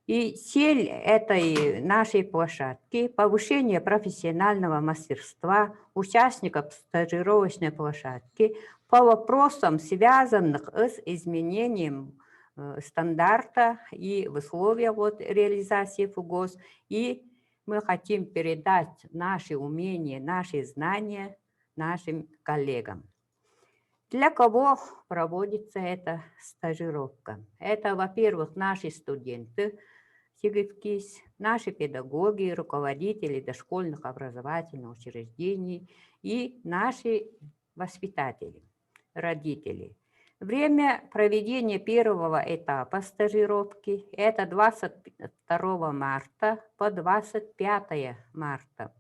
И цель этой нашей площадки – повышение профессионального мастерства участников стажировочной площадки по вопросам, связанных с изменением стандарта и в условиях вот реализации ФУГОС. И мы хотим передать наши умения, наши знания нашим коллегам. Для кого проводится эта стажировка? Это, во-первых, наши студенты СИГИФКИС, наши педагоги, руководители дошкольных образовательных учреждений и наши воспитатели, родители. Время проведения первого этапа стажировки – это 22 марта по 25 марта.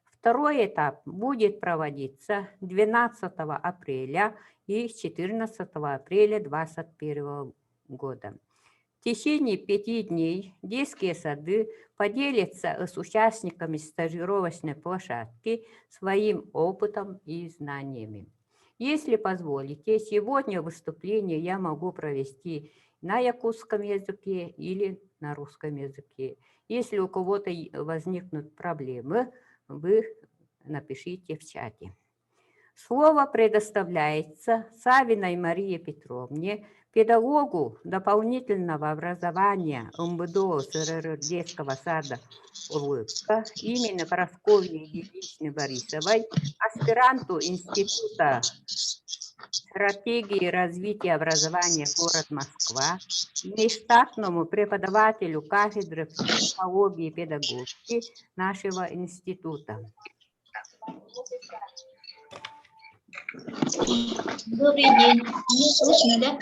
Второй этап будет проводиться 12 апреля и 14 апреля 2021 года. В течение 5 дней детские сады поделятся с участниками стажировочной площадки своим опытом и знаниями. Если позволите, сегодня выступление я могу провести на якутском языке или на русском языке. Если у кого-то возникнут проблемы, вы напишите в чате. Слово предоставляется Савиной Марии Петровне, педагогу дополнительного образования МВДО СРР детского сада «Улыбка» имени Прасковьи Ильиничны Борисовой, аспиранту Института стратегии развития образования город Москва, внештатному преподавателю кафедры психологии и педагогики нашего института. Добрый день. Меня слышно, да?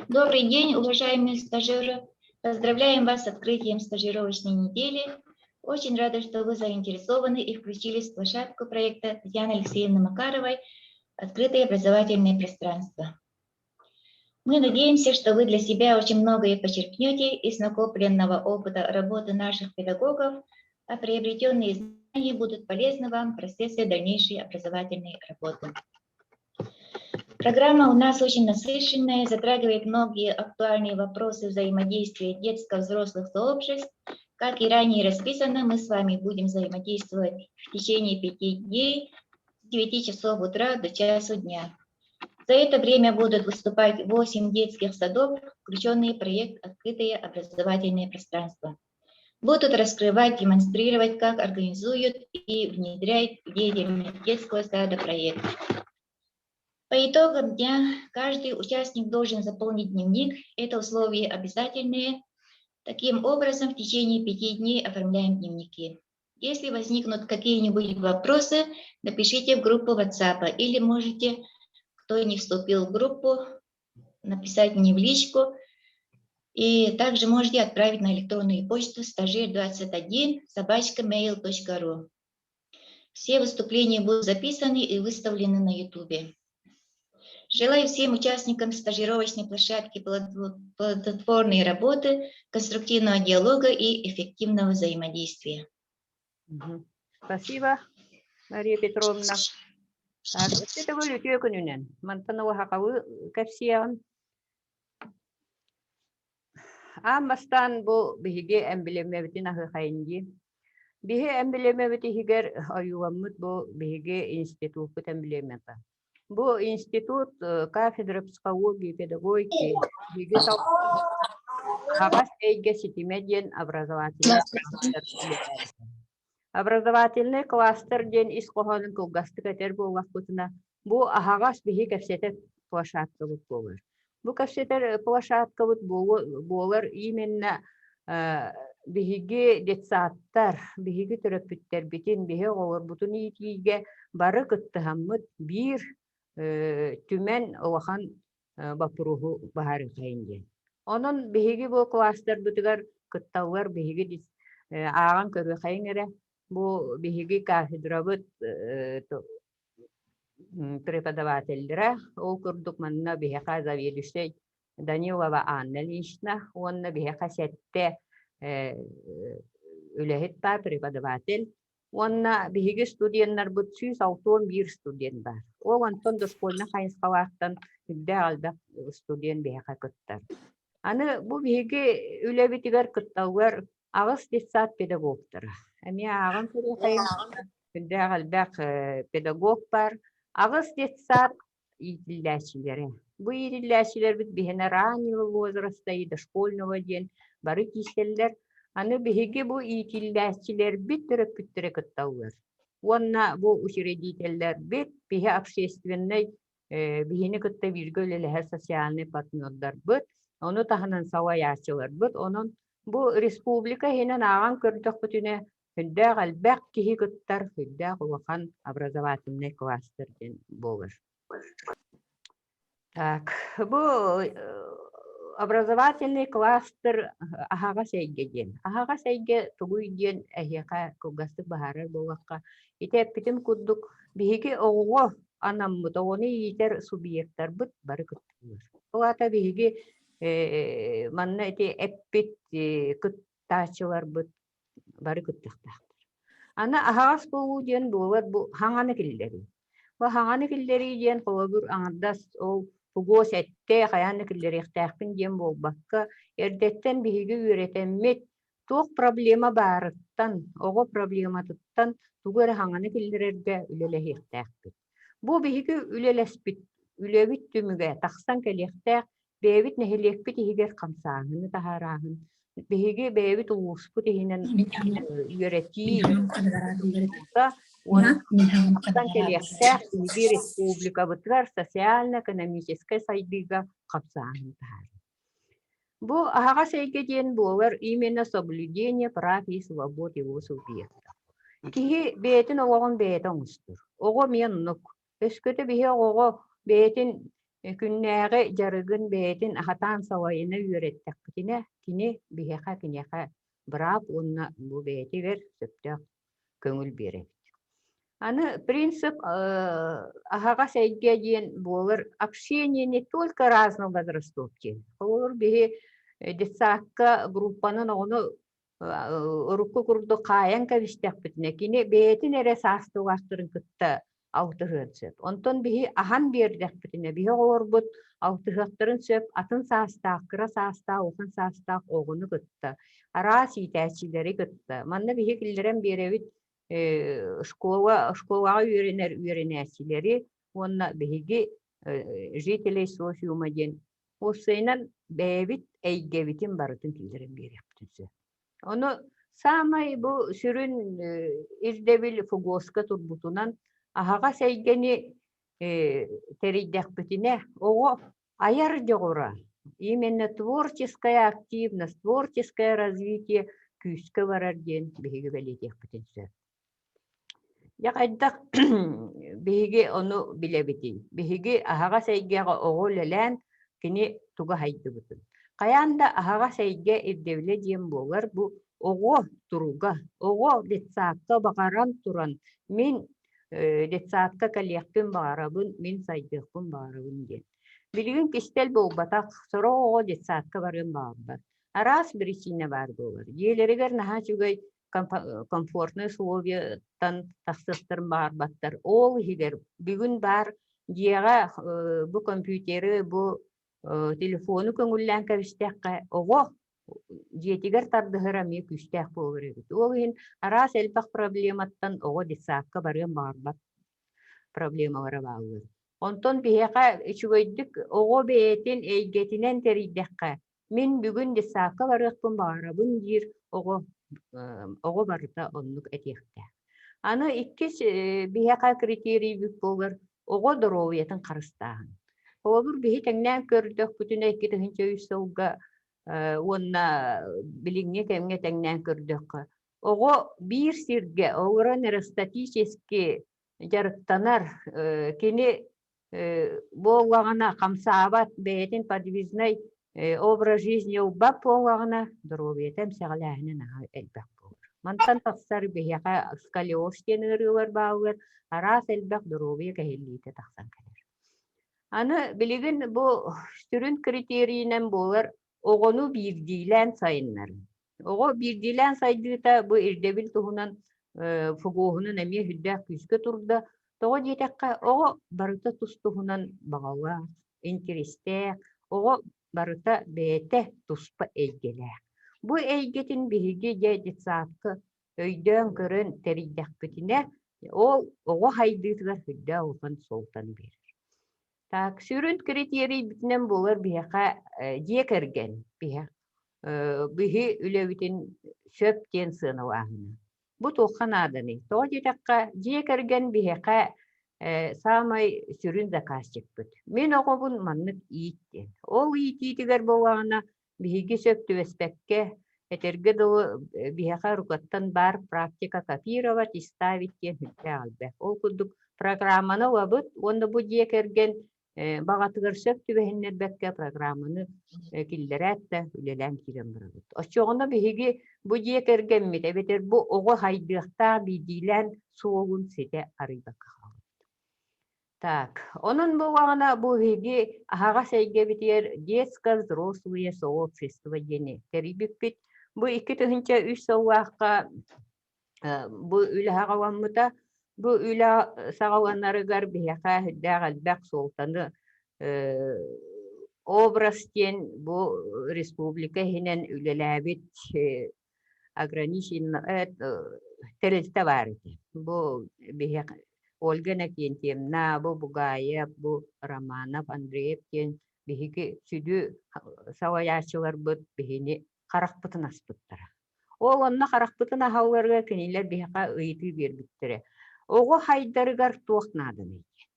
Добрый день, уважаемые стажеры. Поздравляем вас с открытием стажировочной недели. Очень рада, что вы заинтересованы и включились в площадку проекта Татьяны Алексеевны Макаровой «Открытое образовательное пространство». Мы надеемся, что вы для себя очень многое почерпнете из накопленного опыта работы наших педагогов, а приобретенные знания будут полезны вам в процессе дальнейшей образовательной работы. Программа у нас очень насыщенная, затрагивает многие актуальные вопросы взаимодействия детско-взрослых сообществ. Как и ранее расписано, мы с вами будем взаимодействовать в течение 5 дней с 9 часов утра до часу дня. За это время будут выступать 8 детских садов, включенные в проект «Открытое образовательное пространство». Будут раскрывать, демонстрировать, как организуют и внедряют деятельность детского сада проект. По итогам дня каждый участник должен заполнить дневник. Это условия обязательные. Таким образом, в течение 5 дней оформляем дневники. Если возникнут какие-нибудь вопросы, напишите в группу WhatsApp или можете, кто не вступил в группу, написать мне в личку. И также можете отправить на электронную почту стажир21 собачка mail.ru. Все выступления будут записаны и выставлены на YouTube. Желаю всем участникам стажировочной площадки плодотворной работы, конструктивного диалога и эффективного взаимодействия. Спасибо, Мария Петровна. Так, өссө төгүл үтүө күнүнэн. Мантан уһакабы кэпсиэҕин. Аан бастаан бу биһиги эмблемэбитин аһыахайын дии. Биһи эмблемэбит иһигэр ойууламмыт бу биһиги институппут эмблемата. Бу институт кафедра психологии и педагогики биһиги Хаҕас эйгэ ситимэ диэн образовательнай кластер үлэлээбитэ. Образовательнай кластер диэн ис хоһоонун кылгастык этэр буоллахпытына, бу аһаҕас биһи кэпсэтэр площадкабыт буолар. Бу кэпсэтэр площадкабыт буолар именно биһиги детсадтар, биһиги төрөппүттэрбитин, биһи оҕолорбутун иитиигэ бары кыттыһаммыт биир түмэн улахан боппуруоһу быһаарыахайын диэн. Онон биһиги бу кластербытыгар кытталлар биһиги ааҕан көрүөхайын эрэ. Бу биһиги кафедрабыт преподавателлэрэ, ол курдук манна биһиэхэ заведующай Данилова Анна Ильинична уонна биһиэхэ сэттэ үлэһит баар преподаватель. Уонна биһиги студеннарбыт 161 студент баар. Ол онтон дошкольнай хайысхалаахтан үрдээх элбэх студент биһиэхэ кыттар. Аны бу биһиги үлэбитигэр кытталлар аҕыс детсад педагогтара. Эмиэ ааҕан көрүөххэйиҥ, үрдээх элбэх педагог баар. Аҕыс детсад иитиллээччилэрэ. Бу иитиллээччилэрбит биһиэнэ раннего возраста и дошкольного диэн бары киирсэллэр. Аны биһиги бу иитиллээччилэрбит төрөппүттэрэ кытталлар. Уонна бу учредителлэрбит биһи общественнай биһини кытта бииргэ үлэлэһэр социальнай партнердарбыт, ону таһынан салайааччыларбыт. Онон бу республика иһинэн ааҕан көрдөхпүтүнэ, сүрдээх элбэх киһи кыттар, сүрдээх улахан образовательный кластер диэн буолар. Так, бу образовательный кластер аһаҕас эйгэ диэн. Аһаҕас эйгэ тугуй диэн эһиэхэ кылгастык быһаарар буоллахха, ити эппитим курдук биһиги оҕоҕо анаммыт, оҕону иитэр субъектарбыт бары кытталлар. Ол аата биһиги манна ити эппит кыттааччыларбыт бары кыттыахтаахтар. Аны аһаҕас буолуу диэн буолар бу хаҥаны киллэрии. Бу хаҥаны киллэрии диэн холобур аҥардас ол тугуос эттэ хайаан да киллэриэхтээхпин диэн буолбакка, эрдэттэн биһиги үөрэтэммит туох проблема баарыттан, оҕо проблематыттан тугу эрэ хаҥаны киллэрэргэ үлэлэһиэхтээхпит. Бу биһиги үлэлэспит үлэбит түмүгэ тахсан кэлиэхтээх бэйэбит нэһилиэкпит иһигэр хамсааһыны таһаарааһын, биһиги бэйэбит улууспут иһинэн үөрэтии уонна кэлиэхтээх биһиги республикабытыгар социально-экономическай сайдыыга хамсааһын таһаарыы. Бу аһаҕас эйгэ диэн буолар именно соблюдение прав и свобод его субъекта. Киһи бэйэтин олоҕун бэйэтэ оҥостор. Оҕо эмиэ оннук. Өскөтө биһи оҕоҕо бэйэтин күннээҕи дьарыгын бэйэтин аһатаан салайына үөрэттэхпитинэ, кини биһиэхэ киниэхэ быраап уонна бу бэйэтигэр сөптөөх көҥүл биэрэбит. Аны принцип аһаҕас эйгэ диэн буолар общение не только разных возрастов диэн. Холобур биһи детсадка группанан оҕону урукку курдук хаайан кэбистэхпитинэ, кини бэйэтин эрэ саастыылаахтарын кытта алтыһыан сөп. Онтон биһи аһан биэрдэхпитинэ, биһи оҕолорбут алтыһыахтарын сөп атын саастаах, кыра саастаах, улахан саастаах оҕону кытта, араас иитээччилэри кытта. Манна биһи киллэрэн биэрэбит школа, школаҕа үөрэнэр үөрэнээччилэри уонна биһиги жителей социума диэн уопсайынан бэйэбит эйгэбитин барытын киллэрэн биэриэхпитин сөп. Ону саамай бу сүрүн ирдэбил ФГОСка турбутунан аһаҕас эйгэни тэрийдэхпитинэ оҕо айар дьоҕура, именно творческая активность, творческое развитие күүскэ барар диэн биһиги бэлиэтиэхпитин сөп. Дьэ хайдах биһиги ону билэбитий? Биһиги аһаҕас эйгэҕэ оҕо үлэлээн кини туга хайдыбытын. Хайаан да аһаҕас эйгэ ирдэбилэ диэн буолар бу оҕо туруга, оҕо детсадка баҕаран туран мин детсадка кэлиэхпин баҕарабын, мин сайдыахпын баҕарабын диэн. Билигин кистэл буолбатах, сорох оҕо детсадка барыан баҕарбат. Араас биричиинэ баар буолар. Дьиэлэригэр наһаа үчүгэй комфортные условияттан тахсыахтарын баҕарбаттар. Ол иһигэр бүгүн баар дьиэҕэ бу компьютеры, бу телефону көҥүллээн кэбистэххэ, оҕо дьиэтигэр тардыһара эмиэ күүстээх буолар эбит. Ол иһин араас элбэх проблематтан оҕо детсадка барыан баҕарбат проблемалара бааллар. Онтон биһиэхэ үчүгэйдик оҕо бэйэтин эйгэтинэн тэрийдэххэ, мин бүгүн детсадка барыахпын баҕарабын диир оҕо оҕо барыта оннук этиэхтээх. Аны иккис биһиэхэ критерийбит буолар оҕо доруобуйатын харыстааһын. Холобур, биһи тэҥнээн көрдөхпүтүнэ 2003 сылга уонна билиҥҥи кэмҥэ тэҥнээн көрдөххө, оҕо биир сиргэ олорон эрэ статически дьарыктанар, кини буоллаҕына хамсаабат, бэйэтин подвижнай образ жизни ылбат буоллаҕына, доруобуйата эмсэҕэлээһинэ наһаа элбэх буолар. Мантан тахсар биһиэхэ сколиоз диэн ыарыылар бааллар, араас элбэх доруобуйа кэһиллиитэ тахсан кэлэр. Аны билигин бу сүрүн критерийинэн буолар оҕону биирдиилээн сайыннарыы. Оҕо биирдиилээн сайдыыта бу ирдэбил туһунан ФГО-һунан эмиэ сүрдээх күүскэ турда. Тоҕо диэтэххэ, оҕо барыта тус-туһунан баҕалаах, интэриэстээх, оҕо барыта бэйэтэ туспа эйгэлээх. Бу эйгэтин биһиги дьэ детсадка өйдөөн көрөн тэрийдэхпитинэ, ол оҕо сайдыытыгар сүрдээх улахан суолтаны биэрэр. Так, сүрүн киритиэрийбитинэн буолар биһиэхэ дьиэ кэргэн биһиэх биһи үлэбитин сөп диэн сыаналааһына. Бу туохха нааданый? Тоҕо диэтэххэ, дьиэ кэргэн биһиэхэ саамай сүрүн заказчикпыт. Мин оҕобун маннык иит диэн. Ол иитиитигэр буоллаҕына, биһиги сөп түбэспэккэ, этэргэ дылы, биһиэхэ рукаттан баар практика копировать и ставить диэн сүрдээх элбэх. Ол курдук программаны ылабыт уонна бу дьиэ кэргэн баҕатыгар сөп түбэһиннэрбэккэ программаны киллэрээт да үлэлээн киирэн барабыт. Оччоҕуна биһиги бу дьиэ кэргэммит эбэтэр бу оҕо хайдыахтаах биирдиилээн суолун ситэ арыйбакка хаалабыт. Так, онон буоллаҕына бу биһиги аһаҕас эйгэбитигэр детско-взрослые сообщество диэни тэрийбиппит. Бу 2003 сыллаахха бу үлэ саҕаламмыта. Бу үлэ саҕаланарыгар биһиэхэ сүрдээх элбэх суолтаны образ диэн бу республика иһинэн үлэлээбит ограниченная тэрилтэ баар этэ. Бу биһиэхэ Ольга Иннокентьевна, бу Бугаев, бу Романов Андреев диэн биһиги сүдү салайааччыларбыт биһини харахпытын аспыттара. Ол онно харахпытын аһалларга кинилэр биһиэхэ ыйытыы биэрбиттэрэ. Оҕо хайдарыгар туох нааданый диэн.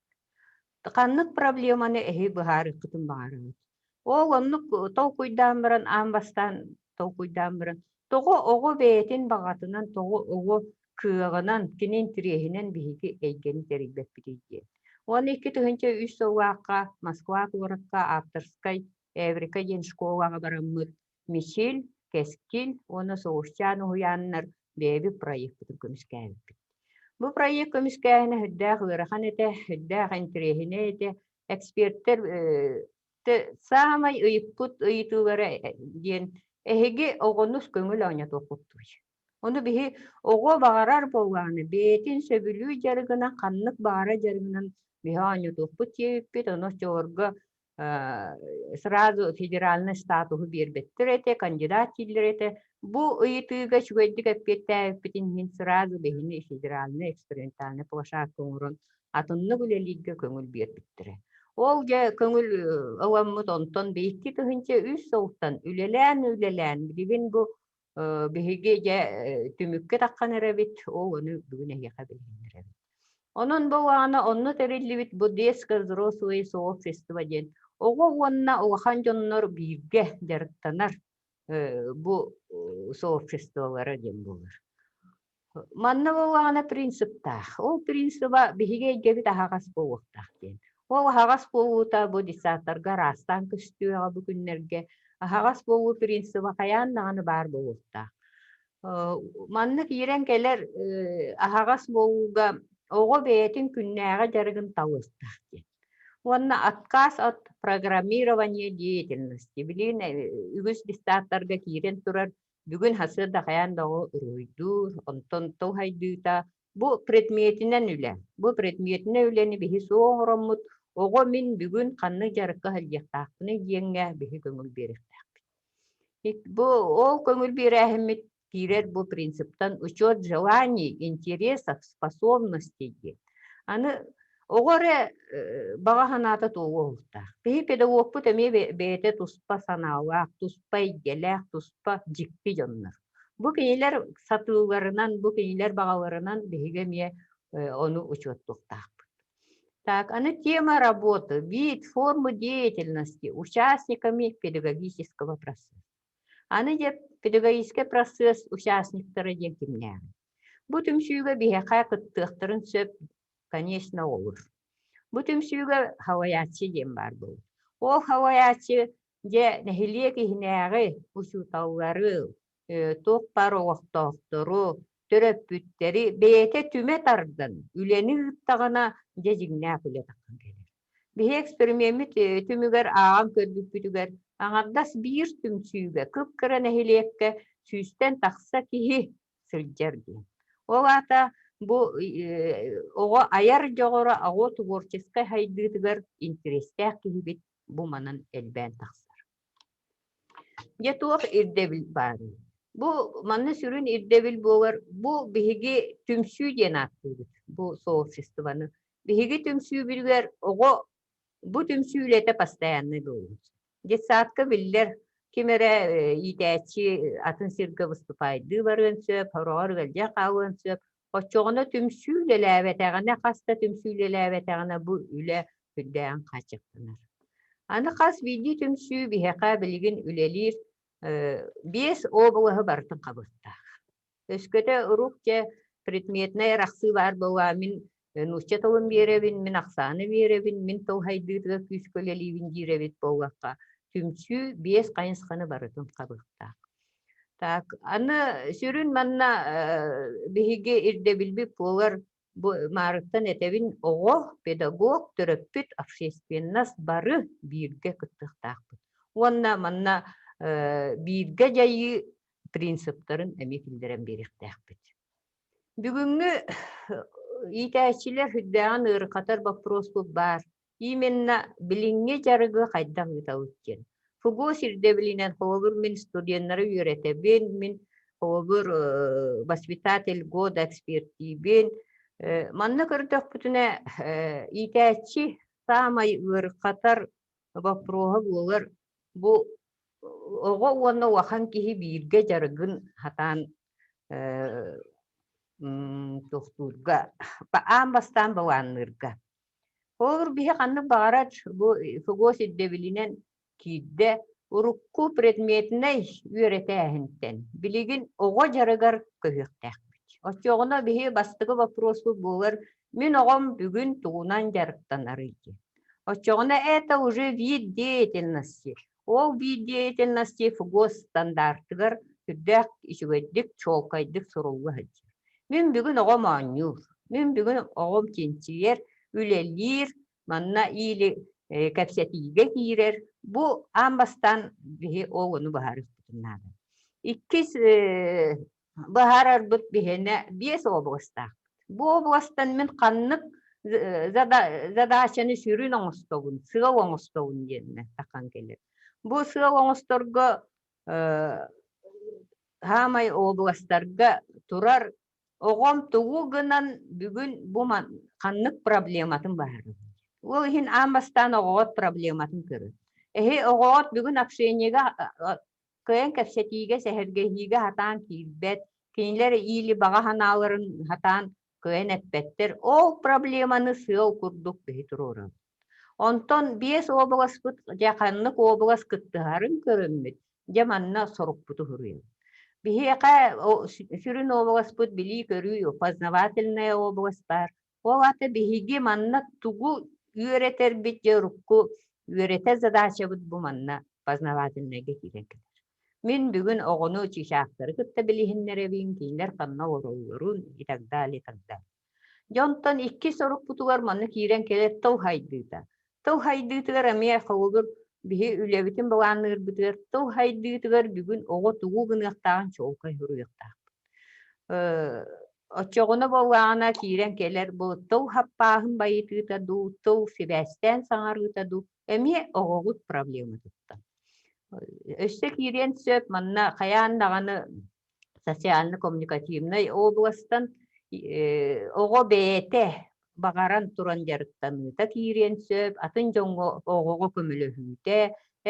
Ханнык проблеманы эһи быһаарыаххытын баҕарабыт. Ол оннук толкуйдаан баран, аан бастаан толкуйдаан баран, тоҕо оҕо бэйэтин баҕатынан, тоҕо оҕо кыаҕынан, кини интириэһинэн биһиги эйгэни тэрийбэппитий диэн. Уонна 2003 сыллаахха Москва куоракка авторскай Эврика диэн школаҕа бараммыт Мичил, Кэскил уонна Соҕурчаан уһуйааннар бэйэбит проекпытын көмүскээбиппит. Бу проект көмүскээһинэ сүрдээх ыарахан этэ, сүрдээх интэриэһинэй этэ. Экспертэр саамай ыйыппыт ыйытыылара диэн эһиги оҕону көҥүл оонньотуоххуттуй. Ону биһи оҕо баҕарар буоллаҕына бэйэтин сөбүлүү дьарыгынан ханнык баҕара дьарыгынан биһи оонньотуохпут диэбиппит, ону оччолорго сразу федеральный статуһу биэрбэттэр этэ, кандидат дииллэр этэ. Бу ыйытыыга үчүгэйдик эппиэттээбиппитин иһин сразу биһини федеральный экспериментальный площадка оҥорон атыннык үлэлииргэ көҥүл биэрбиттэрэ. Ол дьэ көҥүл ыламмыт онтон 2003 сылтан үлэлээн-үлэлээн билигин бу биһиги дьэ түмүккэ таххан эрэбит, ол ону бүгүн эһиэхэ билиһиннэрэбит. Онон бу аана онно тэриллибит бу детско-взрослое сообщество диэн оҕо уонна улахан дьоннор бииргэ дьарыктанар бу сообществолара диэн буолар. Манна буоллаҕына принциптаах. Ол принциба биһиги эйгэбит аһаҕас буолуохтаах диэн. Ол аһаҕас буолуута бу детсадтарга араастаан көстүөҕэ бу күннэргэ. Аһаҕас буолуу принциба хайаан даҕаны баар буолуохтаах. Манна киирэн кэлэр аһаҕас буолууга оҕо бэйэтин күннээҕи дьарыгын талыахтаах диэн. Уонна отказ от программирования деятельности. Билигин үгүс детсадтарга киирэн турар бүгүн сарсыарда хайаан да оҕо уруһуйдуур, онтон тыл хайдыыта бу предметинэн үлэ. Бу предметинэн үлэни биһи суох оҥороммут, оҕо мин бүгүн ханнык дьарыкка сылдьыахтаахпыный диэҥҥэ биһи көҥүл биэриэхтээхпит. Бу ол көҥүл биэрээһиммит киирэр бу принциптан учет желаний, интересов, способностей диэн. Аны оҕо эрэ баҕа санаата туолуохтаах. Биһи педагогпут эмиэ бэйэтэ туспа санаалаах, туспа эйгэлээх, туспа дьикти дьоннор. Бу кинилэр сатыыларынан, бу кинилэр баҕаларынан биһиги эмиэ ону учуоттуохтаахпыт. Так, аны тема работы, вид, формы деятельности участниками педагогического процесса. Аны дьэ педагогическай процесс участниктара диэн кимнээҕий? Бу түмсүүгэ биһиэхэ кыттыахтарын сөп, конечно, оҕолор. Бу түмсүүгэ халайааччы диэн баар буолар. Ол халайааччы дьэ нэһилиэк иһинээҕи учууталлары, туох баар олохтоохтору, төрөппүттэри бэйэтэ түмэ тардан үлэни ыыттаҕына дьэ дьиҥнээх үлэ тахсан кэлэр. Биһи эксперимеммит түмүгэр ааҕан көрбүппүтүгэр аҥардас биир түмсүүгэ кып-кыра нэһилиэккэ сүүстэн тахса киһи сылдьар диэн. Ол аата бу оҕо айар дьоҕура оҕо творческай сайдыытыгар интэриэстээх киһибит бу манан элбээн тахсар. Дьэ туох ирдэбил баарый? Бу манна сүрүн ирдэбил буолар, бу биһиги түмсүү диэн ааттыыбыт бу сообществоны. Биһиги түмсүүбүтүгэр оҕо бу түмсүү үлэтэ постояннай буолуон сөп. Детсадка биллэр ким эрэ иитээччи атын сиргэ выступайдыы барыан сөп, сороҕор ыалдьа хаалыан сөп. Оччоҕуна түмсүү үлэлээбэтэҕинэ, хас да түмсүү үлэлээбэтэҕинэ бу үлэ сүрдээҕин хааччахтанар. Аны хас биирдии түмсүү биһиэхэ билигин үлэлиир биэс облаһы барытын хабыахтаах. Өскөтө урук дьэ предметнэй арахсыы баар буолуо мин нуучча тылын биэрэбин, мин ахсааны биэрэбин, мин тыл хайдыытыгар күүскэ үлэлиибин диир эбит буоллахха, түмсүү биэс хайысханы барытын хабыахтаах. Так, аны сүрүн манна биһиги ирдэбилбит буолар бу маарыттан этэбин оҕо, педагог, төрөппүт, общественность бары бииргэ кыттыахтаахпыт. Уонна манна бииргэ дьайыы принциптарын эмиэ киллэрэн биэриэхтээхпит. Бүгүҥҥү иитээччилэр сүрдээҕин ыарырҕатар боппуруоспут баар. Именно билиҥҥи дьарыгы хайдах ыытабыт диэн. ФГОС ирдэбилинэн холобур мин студеннары үөрэтэбин, мин холобур воспитатель года экспертиибин. Манна көрдөхпүтүнэ иитээччи саамай ыарырҕатар боппуруоһа буолар бу оҕо уонна улахан киһи бииргэ дьарыгын сатаан туохтуурга аан бастаан былаанныырга. Холобур, биһи ханнык баҕарар бу ФГОС ирдэбилинэн киирдэ урукку предметнэй үөрэтээһинтэн билигин оҕо дьарыгар көһүөхтээхпит. Оччоҕуна биһи бастакы боппуруоспут буолар мин оҕом бүгүн тугунан дьарыктанарый диэн. Оччоҕуна это уже вид деятельности. Ол вид деятельности ФГОС стандартыгар сүрдээх үчүгэйдик, чуолкайдык сурулла сылдьар. Мин бүгүн оҕом оонньуур, мин бүгүн оҕом чинчийэр, үлэлиир, манна или кэпсэтиигэ киирэр. Бу аан бастаан биһи ол ону быһаарыахпытын наада. Иккис быһаарарбыт биһиэнэ биэс областаахпыт. Бу областан мин ханнык задачаны сүрүн оҥостобун, сыал оҥостобун диэннэ тахан кэлэр. Бу сыал оҥосторго хаамай областарга турар оҕом тугу гынан бүгүн бу ханнык проблематын быһаарабын. Ол иһин аан бастаан оҕоҕот проблематын көрөр. Эһи оҕоҕот бүгүн общениега кыайан кэпсэтиигэ, сэһэргэһиигэ сатаан киирбэт, кинилэр или баҕа санааларын сатаан кыайан эппэттэр. Ол проблеманы сыал курдук биһи туруорабыт. Онтон биэс уобаласпыт дьэ ханнык уобалас кыттыһарын көрөммүт, дьэ манна сорукпуту суруйабыт. Биһиэхэ сүрүн уобаласпыт билии-көрүү познавательная область баар. Ол аата биһиги манна тугу үөрэтэрбит дьэ урукку үөрэтэр задачабыт бу манна познавательнайга киирэн кэлэр. Мин бүгүн оҕону чыычаахтары кытта билиһиннэрэбин, кинилэр ханна олороллорун и так далее, и так далее. Дьэ онтон иккис сорукпутугар манна киирэн кэлэр тыл хайдыыта. Тыл хайдыытыгар эмиэ холобур биһи үлэбитин былаанныырбытыгар тыл хайдыытыгар бүгүн оҕо тугу гыныахтааҕын чуолкай суруйуохтаахпыт. Оччоҕуна буоллаҕына киирэн кэлэр бу тыл хаппааһын байытыыта дуу, тыл сибээстээн саҥарыыта дуу эмиэ оҕоҕут проблематыттан. Өссө киириэн сөп манна хайаан даҕаны социально-коммуникативнай областан оҕо бэйэтэ баҕаран туран дьарыктаныыта киириэн сөп, атын дьоҥҥо оҕоҕо көмөлөһүүтэ,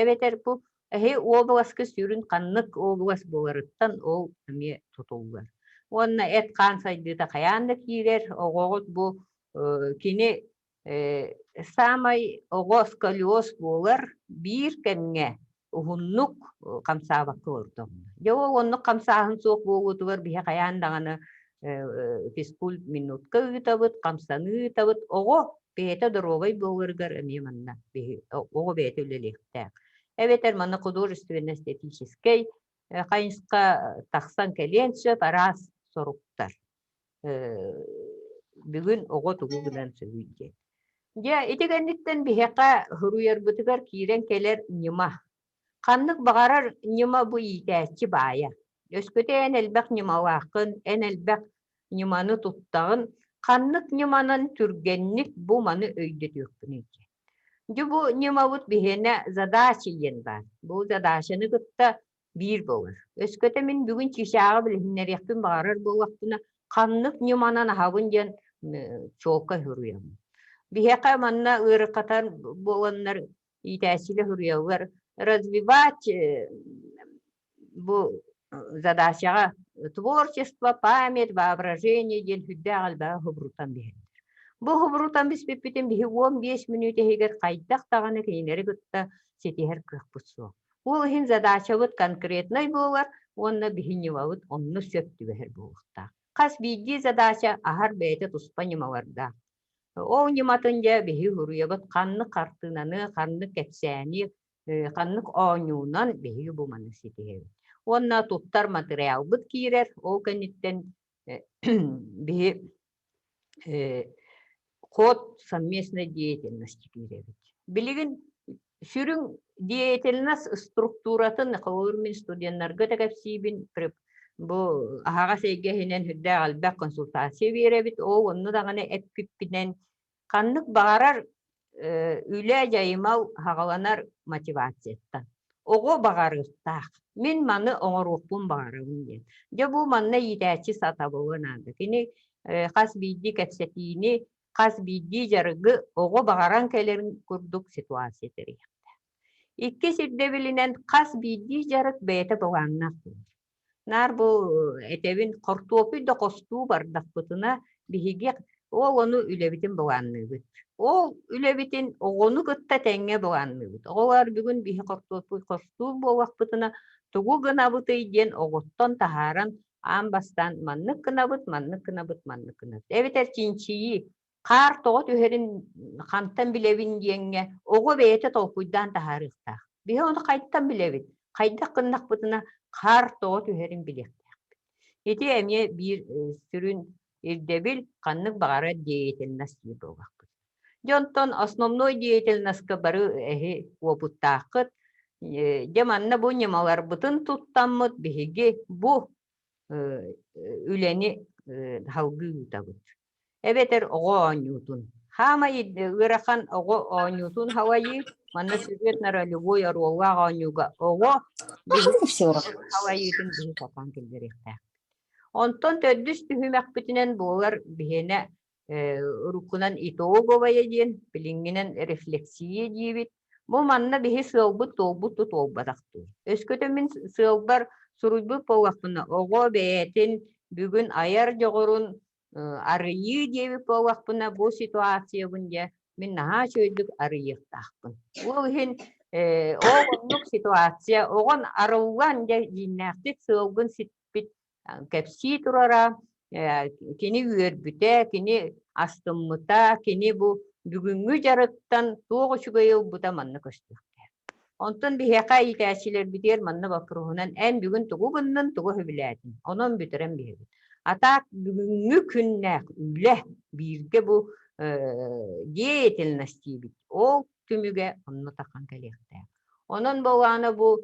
эбэтэр бу эһи уобаласка сүрүн ханнык уобалас буоларыттан ол эмиэ тутуллар. Уонна эт-хаан сайдыыта хайаан да киирэр, оҕоҕут бу кини Саамай оҕо сколиоз буолар биир кэмҥэ уһуннук хамсаабакка олордоҕуна. Дьэ ол оннук хамсааһын суох буолуутугар биһи хайаан даҕаны физкульт минутка ыытабыт, хамсаныы ыытабыт. Оҕо бэйэтэ доруобай буоларыгар эмиэ манна биһи оҕо бэйэтэ үлэлиэхтээх. Эбэтэр манна художественно-эстетическэй хайысха тахсан кэлиэн сөп араас соруктар. Бүгүн оҕо тугу гынан сөбүй диэн. Дьэ, ити кэнниттэн биһиэхэ суруйарбытыгар киирэн кэлэр ньыма. Ханнык баҕарар ньыма бу иитээччи баайа. Өскөтө эн элбэх ньымалааххын, эн элбэх ньыманы туттаҕын, ханнык ньыманан түргэнник бу маны өйдөтүөхпүнүй диэн. Дьэ бу ньымабыт биһиэнэ задача диэн баар. Бу задачаны кытта биир буолар. Өскөтө мин бүгүн чыычааҕы билиһиннэриэхпин баҕарар буоллахпына, ханнык ньыманан аһабын диэн чуолкай суруйабын. Биһиэхэ манна ыарырҕатар буоланнар иитээччилэр суруйаллар развивать бу задачаҕа творчество, память, воображение диэн сүрдээх элбэҕи хобурутан биһэллэр. Бу хобурутан биспиппитин биһи 15 мүнүүтэ иһигэр хайдах даҕаны кинилэри кытта ситиһэр кыахпыт суох. Ол иһин задачабыт конкретнай буолар уонна биһи ньымабыт онно сөп түбэһэр буолуохтаах. Хас биирдии задача аһар бэйэтэ туспа ньымалардаах. Ол ньыматын дьэ биһи суруйабыт ханнык хартыынаны, ханнык кэпсээни, ханнык оонньуунан биһиги бу маны ситиһэбит. Уонна туттар матырыйаалбыт киирэр, ол кэнниттэн биһи ход совместной деятельности киирэбит. Билигин сүрүн деятельность структуратын холобур мин студеннарга да кэпсиибин бу аһаҕас эйгэ иһинэн сүрдээх элбэх консультация биэрэбит ол онно даҕаны эппиппинэн Ханнык баҕарар үлэ дьайымал саҕаланар мотивацияттан. Оҕо баҕарыахтаах. Мин маны оҥоруохпун баҕарабын диэн. Дьэ бу манна иитээччи сатабыла наада. Кини хас биирдии кэпсэтиини, хас биирдии дьарыгы оҕо баҕаран кэлэрин курдук ситуация тэрийиэхтээх. Иккис ирдэбилинэн хас биирдии дьарык бэйэтэ былааннаах буолар. Наар бу этэбин хортуоппуй да хостуу бардахпытына биһиги ол ону үлэбитин былаанныыбыт. Ол үлэбитин оҕону кытта тэҥҥэ былаанныыбыт. Оҕолор бүгүн биһи хортуоппуй хостуур буоллахпытына тугу гынабытый диэн оҕоттон таһааран аан бастаан маннык гынабыт, маннык гынабыт, маннык гынабыт. Эбэтэр чинчийии Хаар тоҕо түһэрин хантан билэбин диэҥҥэ оҕо бэйэтэ толкуйдаан таһаарыахтаах. Биһи ону хайтан билэбит? Хайдах гыннахпытына хаар тоҕо түһэрин билиэхтээхпит. Ити эмиэ биир сүрүн ирдэбил ханнык баҕарар деятельность диир буоллахпыт. Дьэ онтон основной деятельностька бары эһи уопуттааххыт. Дьэ манна бу ньымаларбытын туттаммыт биһиги бу үлэни салгыы ыытабыт. Эбэтэр оҕо оонньуутун. Хаамай ыарахан оҕо оонньуутун халайыы, манна сюжетно-ролевой оруоллаах оонньууга оҕо халайыытын биһи сатаан киллэриэхтээх. Онтон төрдүс түһүмэхпитинэн буолар биһиэнэ уруккунан итоговая диэн, билиҥҥинэн рефлексия диибит. Бу манна биһи сыалбыт туолбут да туолбатах дуу. Өскөтө мин сыалбар суруйбут буоллахпына, оҕо бэйэтин бүгүн айар дьоҕурун арыйыы диэбит буоллахпына, бу ситуациябын дьэ мин наһаа үчүгэйдик арыйыахтаахпын. Ол иһин ол оннук ситуация оҕон арыллан дьэ дьиҥнээхтик сыалгын сиппит кэпсии турара, кини үөрбүтэ, кини астыммыта, кини бу бүгүҥҥү дьарыктан туох үчүгэй ылбыта манна көстүөхтээх. Онтон биһиэхэ иитээччилэрбитигэр манна боппуруоһунан эн бүгүн тугу гыннын, тугу сөбүлээтиҥ, онон бүтэрэн биһэбит. А так бүгүҥҥү күннээх үлэ бииргэ бу деятельность диибит. Ол түмүгэ онно тахан кэлиэхтээх. Онон буолаана бу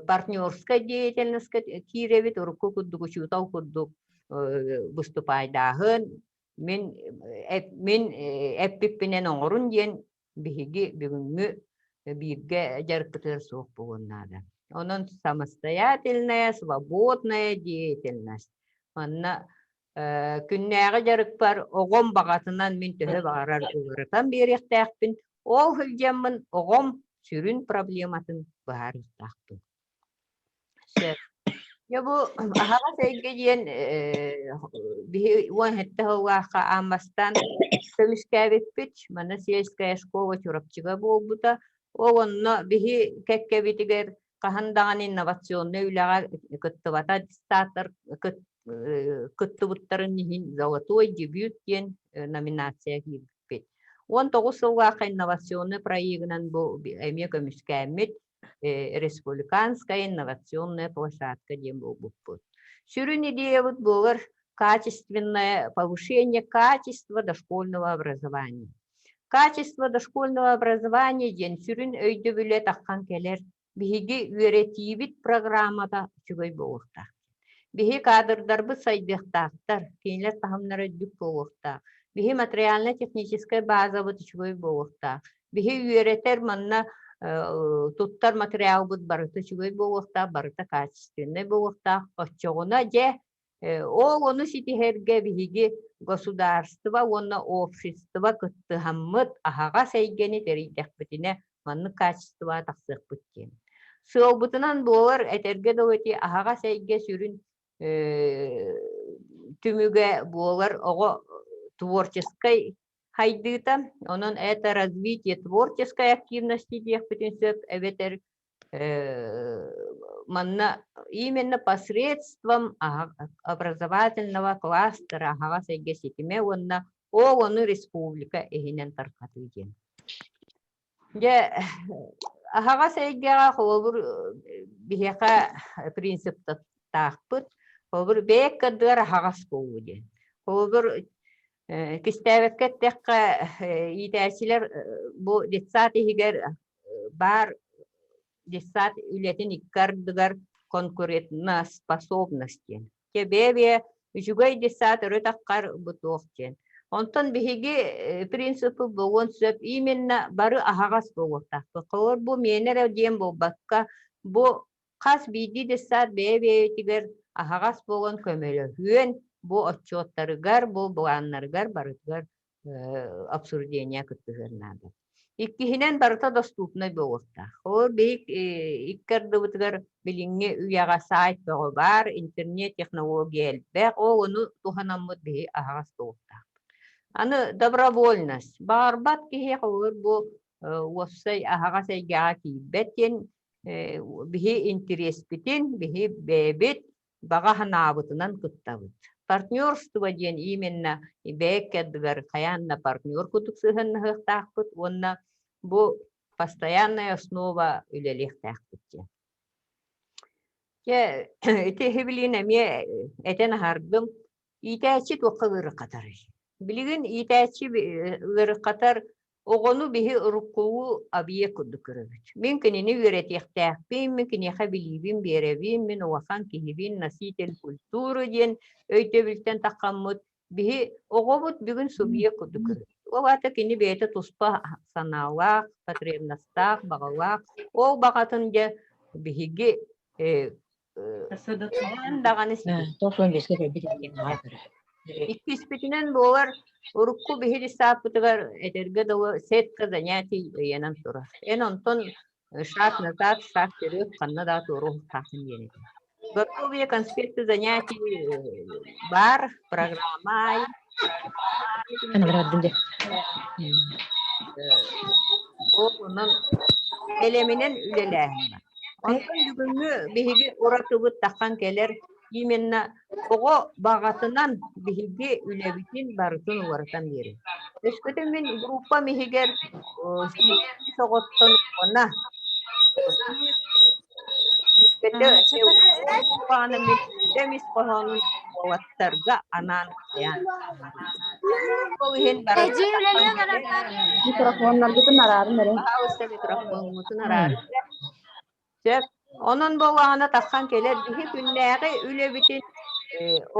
партнерскай деятельностька киирэбит, урукку курдук учуутал курдук выступайдааһын, мин мин эппиппинэн оҥорун диэн биһиги бүгүҥҥү бииргэ дьарыкпытыгар суох буолуон наада. Онон самостоятельная, свободная деятельность. Манна күннээҕи дьарыкпар оҕом баҕатынан мин төһө баҕарар уларытан биэриэхтээхпин. Ол сылдьаммын оҕом сүрүн проблематын быһаарыахтаахпын. Сөп. Дьэ бу аһаҕас эйгэ диэн биһи 17 сыллаахха аан бастаан көмүскээбиппит. Манна сельская школа Чурапчыга буолбута. Ол онно биһи кэккэбитигэр хаһан даҕаны инновационнай үлэҕэ кыттыбата аттестаттар кыттыбыттарын иһин «Золотой дебют» диэн номинация киирбиппит. 19 сыллаахха инновационнай проегынан бу эмиэ көмүскээммит республиканская инновационная площадка диэн буолбуппут. Сүрүн идеябыт буолар качественное повышение качества дошкольного образования. Качество дошкольного образования диэн сүрүн өйдөбүлэ таххан кэлэр. Биһиги үөрэтиибит программата үчүгэй буолуохтаах. Биһи кадрдарбыт сайдыахтаахтар, кинилэр таһымнара үрдүк буолуохтаах. Биһи материально-техническэй базабыт үчүгэй буолуохтаах. Биһи үөрэтэр манна туттар материалбыт барыта үчүгэй буолуохтаах, барыта качественнай буолуохтаах. Оччоҕуна дьэ ол ону ситиһэргэ биһиги государство уонна общество кыттыһаммыт аһаҕас эйгэни тэрийдэхпитинэ маннык качествоҕа тахсыахпыт диэн. Сыалбытынан буолар этэргэ дылы ити аһаҕас эйгэ сүрүн түмүгэ буолар оҕо творческай хайдыыта, онон это развитие творческой активности диэхпитин сөп эбэтэр манна именно посредством образовательного кластера аһаҕас эйгэ ситимэ уонна ол ону республика иһинэн тарҕатыы диэн. Дьэ, аһаҕас эйгэҕэ холобур биһиэхэ принциптаахпыт. Холобур, бэйэ кырдыгар аһаҕас буолуу диэн. Холобур, кистээбэккэ эттэххэ, иитээччилэр бу детсад иһигэр баар детсад үлэтин икки ардыгар конкурентоспособность диэн. Дьэ бэйэ-бэйэ үчүгэй детсад өрө таххар бу туох диэн. Онтон биһиги принципы буолуон сөп именно бары аһаҕас буолуохтаахпыт. Холобур, бу миэнэ эрэ диэн буолбакка, бу хас биирдии детсад бэйэ-бэйэтигэр аһаҕас буолан көмөлөһүөн, бу отчуоттарыгар, бу былааннарыгар барытыгар обсуждение кыттыһыан наада. Иккиһинэн, барыта доступнай буолуохтаах. Ол биһик икки ардыбытыгар билиҥҥи үйэҕэ саайт бөҕө баар, интернет технология элбэх, ол ону туһанаммыт биһи аһаҕас буолуохтаахпыт. Аны добровольность. Баҕарбат киһи холобур бу уопсай аһаҕас эйгэҕэ киирбэт диэн биһи интириэспитин, биһи бэйэбит баҕа санаабытынан кыттабыт. Партнерство диэн именно бэйэ икки хайаан да партнер курдук сыһыаннаһыахтаахпыт уонна бу постоянная основа үлэлиэхтээхпит диэн. Дьэ, ити иһи эмиэ этэн аһардым. Иитээччи туохха ыарырҕатарый? Билигин иитээччи ыарырҕатар оҕону биһи уруккулуу объект курдук көрөбүт. Мин кинини үөрэтиэхтээхпин, мин киниэхэ билиибин биэрэбин, мин улахан киһибин, носитель культуры диэн өйдөбүлтэн таххаммыт биһи оҕобут бүгүн субъект курдук көрөбүт. Ол аата кини бэйэтэ туспа санаалаах, потребностаах, баҕалаах. Ол баҕатын дьэ биһиги даҕаны Иккиспитинэн буолар, урукку биһиги сааппытыгар этэргэ дылы сетка занятий ыйанан турар. Эн онтон шаг назад, шаг вперед ханна да туоруохтааххын диэн этэ. Готовые конспекты занятий бар, программа Ол онон бэлэминэн үлэлээһин бар. Онтон бүгүҥҥү биһиги уратыбыт таххан кэлэр именно оҕо баҕатынан биһиги үлэбитин барытын уларытан биэрэр. Өскөтө мин группам иһигэр оҕоттон уона ис хоһоонун уолаттарга анаан Ол иһин Микрофоннаргытын араарын эрэ. Пожалуйста, микрофоҥҥутун араарын. Сөп. Онон буоллаҕына тахсан кэлэр биһи күннээҕи үлэбитин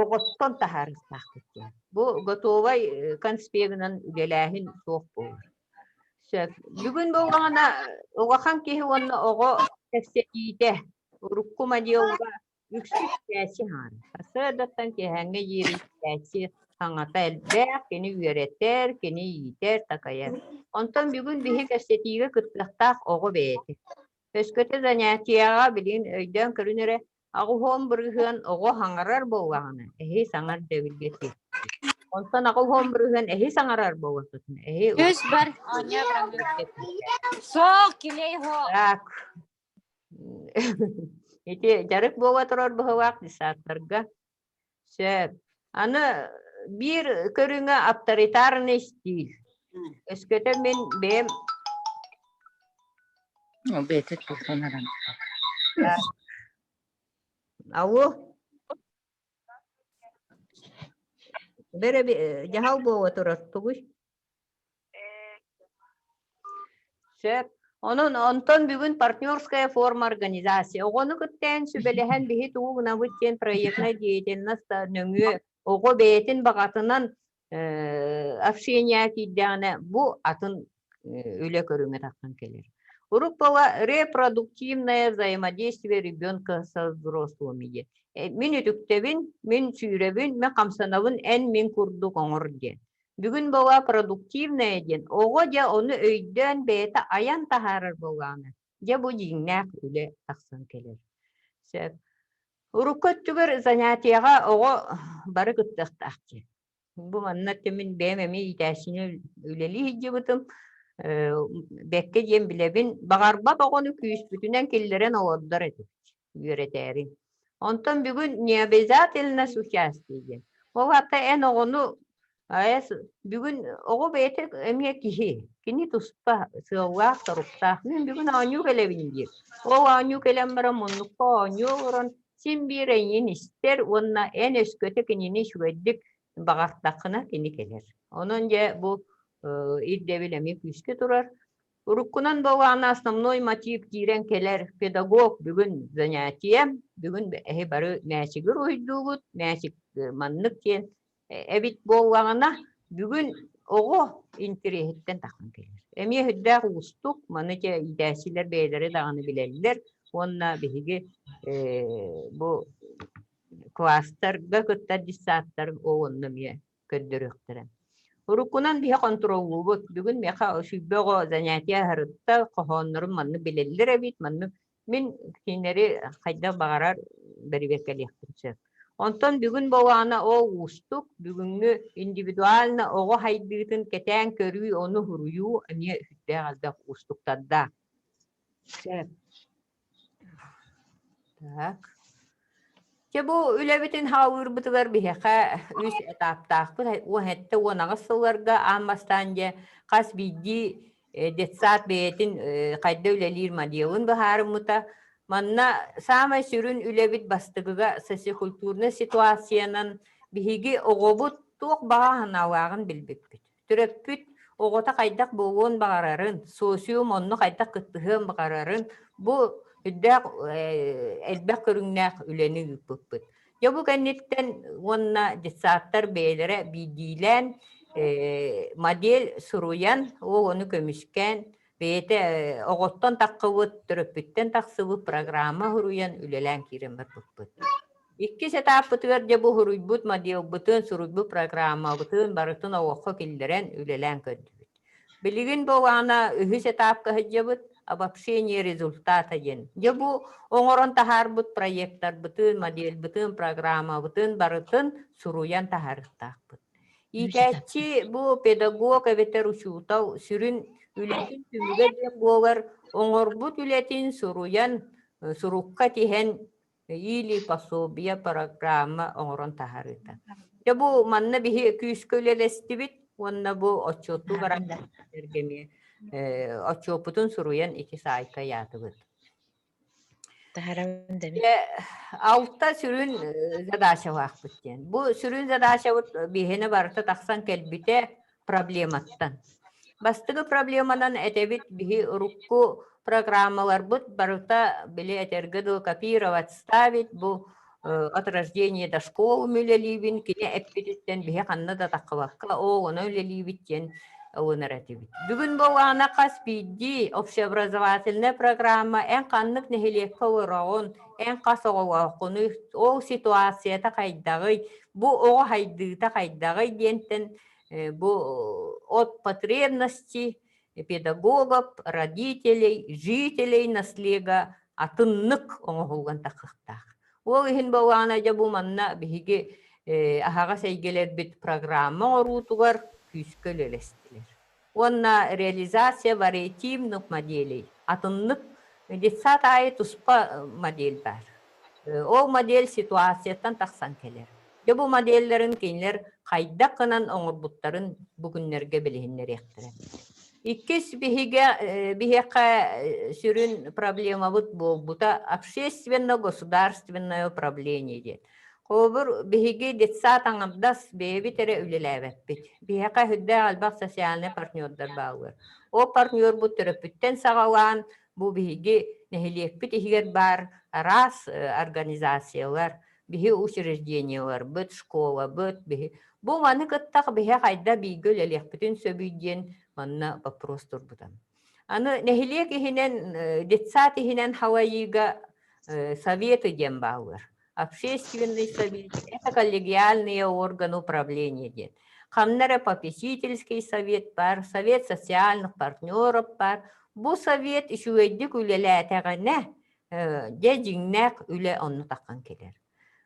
оҕоттон таһаарыахтаахпыт диэн. Бу готовай конспегынан үлэлээһин суох буолар. Сөп. Бүгүн буоллаҕына улахан киһи уонна оҕо кэпсэтиитэ урукку моделга үксү истээччи хаан. Сарсыардаттан киэһээҥҥэ диэри истээччи саҥата элбэх, кини үөрэтэр, кини иитэр, такайар. Онтон бүгүн биһи кэпсэтиигэ кыттыахтаах оҕо бэйэтэ. Өскөтө занятиеҕа билигин өйдөөн көрүн эрэ, 80% оҕо саҥарар буоллаҕына, эһи саҥар дэбилгэ тиэрдэр. Онтон 80% эһи саҥарар буоллаххытына, эһи Үс бар. Суох, килей хоох. Так. Ити дьарык буола турар быһыылаах десанттарга. Сөп. Аны биир көрүҥэ авторитарный стиль. Өскөтө мин бэйэм Бэйэтэ телефон аран. Алло. Бэрэ дьаһал буола турар тугуй? Сөп. Онон онтон бүгүн партнерская форма организация оҕону кытта эн сүбэлэһэн биһи тугу гынабыт диэн проектная деятельность нөҥүө оҕо бэйэтин баҕатынан общение киирдэҕинэ бу атын үлэ көрүҥэ тахсан кэлэр. Урут буола репродуктивное взаимодействие ребенка со взрослыми диэн. Мин үтүктэбин, мин сүүрэбин, мин хамсанабын, эн мин курдук оҥор диэн. Бүгүн буола продуктивное диэн оҕо дьэ ону өйдөөн бэйэтэ айан таһаарар буоллаҕына, дьэ бу дьиҥнээх үлэ тахсан кэлэр. Сөп. Урукку өттүгэр занятиеҕа оҕо бары кыттыахтаах диэн. Бу манна мин бэйэм эмиэ иитээччини үлэлии сылдьыбытым. Бэккэ диэн билэбин. Баҕарбат оҕону күүспүтүнэн киллэрэн олордор этибит үөрэтээри. Онтон бүгүн не обязательно с участие диэн. Ол аата эн оҕону бүгүн оҕо бэйэтэ эмиэ киһи. Кини туспа сыаллаах-соруктаах. Мин бүгүн оонньуу кэлэбин диир. Ол оонньуу кэлэн баран муннукка оонньуу олорон син биир эйигин истэр уонна эн өскөтө кинини үчүгэйдик баҕартаххына кини кэлэр. Онон дьэ бу ирдэбил эмиэ күүскэ турар. Уруккунан буоллаҕына основной мотив киирэн кэлэр педагог бүгүн занятие, бүгүн эһи бары мээчиги уруһуйдуугут, мээчик маннык диэн эбит буоллаҕына, бүгүн оҕо интэриэһиттэн тахсан кэлэр. Эмиэ сүрдээх уустук, маны дьэ иитээччилэр бэйэлэрэ даҕаны билэллэр уонна биһиги бу класстарга кытта детсадтар уонна эмиэ көрдөрүөхтэрэ. Уруккунан биһи хонтуруоллуубут. Бүгүн миэхэ 20 оҕо занятие аһарытта, хоһооннорун маннык билэллэр эбит, маннык мин кинилэри хайдах баҕарар бэрэбиэркэлиэхпин сөп. Онтон бүгүн буоллаҕына ол уустук, бүгүҥҥү индивидуально оҕо хайдыытын кэтээн көрүү, ону суруйуу эмиэ сүрдээх элбэх уустуктардаах. Сөп. Так. Дьэ бу үлэбитин хаалыырбытыгар биһиэхэ үс этаптаахпыт. 17-18 сылларга аан бастаан дьэ хас биирдии детсад бэйэтин хайда үлэлиир моделын быһаарыммыта. Манна саамай сүрүн үлэбит бастакыга социокультурнай ситуациянан биһиги оҕобут туох баҕа санаалааҕын билбиппит. Төрөппүт оҕото хайдах буолуон баҕарарын, социум онно хайдах кыттыһыан баҕарарын бу үрдээх элбэх көрүҥнээх үлэни ыыппыппыт. Дьэ бу кэнниттэн уонна детсадтар бэйэлэрэ биирдиилээн модель суруйан, ол ону көмүскээн, бэйэтэ оҕоттон таххыбыт, төрөппүттэн тахсыбыт программа суруйан үлэлээн киирэн барбыппыт. Иккис этаппытыгар дьэ бу суруйбут моделбытын, суруйбут программабытын барытын олоххо киллэрэн үлэлээн көрдүбүт. Билигин буоллаҕына үһүс этапка сылдьабыт, обобщение результата диэн. Дьэ бу оҥорон таһаарбыт проектарбытын, модельбытын, программабытын барытын суруйан таһаарыахтаахпыт. Иитээччи бу педагог эбэтэр учуутал сүрүн үлэтин түмүгэ диэн буолар, оҥорбут үлэтин суруйан, сурукка тиһэн или пособие программа оҥорон таһаарыыта. Дьэ бу манна биһи күүскэ үлэлэстибит уонна бу отчуоттуу баран эмиэ отчуоппутун суруйан ити саайка ыйаатыбыт. Дьэ, алта сүрүн задачалаахпыт диэн. Бу сүрүн задачабыт биһиэнэ барыта тахсан кэлбитэ проблематтан. Бастакы проблеманан этэбит биһи урукку программаларбыт барыта били этэргэ дылы копировать ставить бу от рождения до школы үлэлиибин кини эппититтэн биһи ханна да таххыбакка оо ону үлэлиибит диэн ылынар этибит. Бүгүн буоллаҕына хас биирдии общеобразовательная программа эн ханнык нэһилиэккэ олороҕун, эн хас оҕолооххунуй, ол ситуацията хайдаҕый, бу оҕо хайдыыта хайдаҕый диэнтэн бу от потребности педагогов, родителей, жителей наслега атыннык оҥоһуллан тахсыахтаах. Ол иһин буоллаҕына дьэ бу манна биһиги аһаҕас эйгэлэрбит программа оҥоруутугар күүскэ үлэлэстилэр. Уонна реализация вариативных моделей атыннык детсад аайы туспа модель баар. Ол модель ситуацияттан тахсан кэлэр. Дьэ бу моделлэрин кинилэр хайдах гынан оҥорбуттарын бу күннэргэ билиһиннэриэхтэрэ. Иккис биһигэ биһиэхэ сүрүн проблемабыт буолбута общественно-государственное управление диэн. Холобур, биһиги детсад аҥардас бэйэбит эрэ үлэлээбэппит. Биһиэхэ сүрдээх элбэх социальнай партнердар бааллар. Ол партнербут төрөппүттэн саҕалаан, бу биһиги нэһилиэкпит иһигэр баар араас организациялар, биһи учреждениеларбыт, школабыт, биһи бу маны кытта биһи хайда бииргэ үлэлиэхпитин сөбүй диэн манна вопрос турбута. Аны нэһилиэк иһинэн, детсад иһинэн халайыыга советы диэн бааллар. Общественный совет, это коллегиальные органы управления диэн. Ханна эрэ попечительский совет бар, совет социальных партнеров бар. Бу совет үчүгэйдик үлэлээтэҕинэ, дьэ дьиҥнээх үлэ онно таххан кэлэр.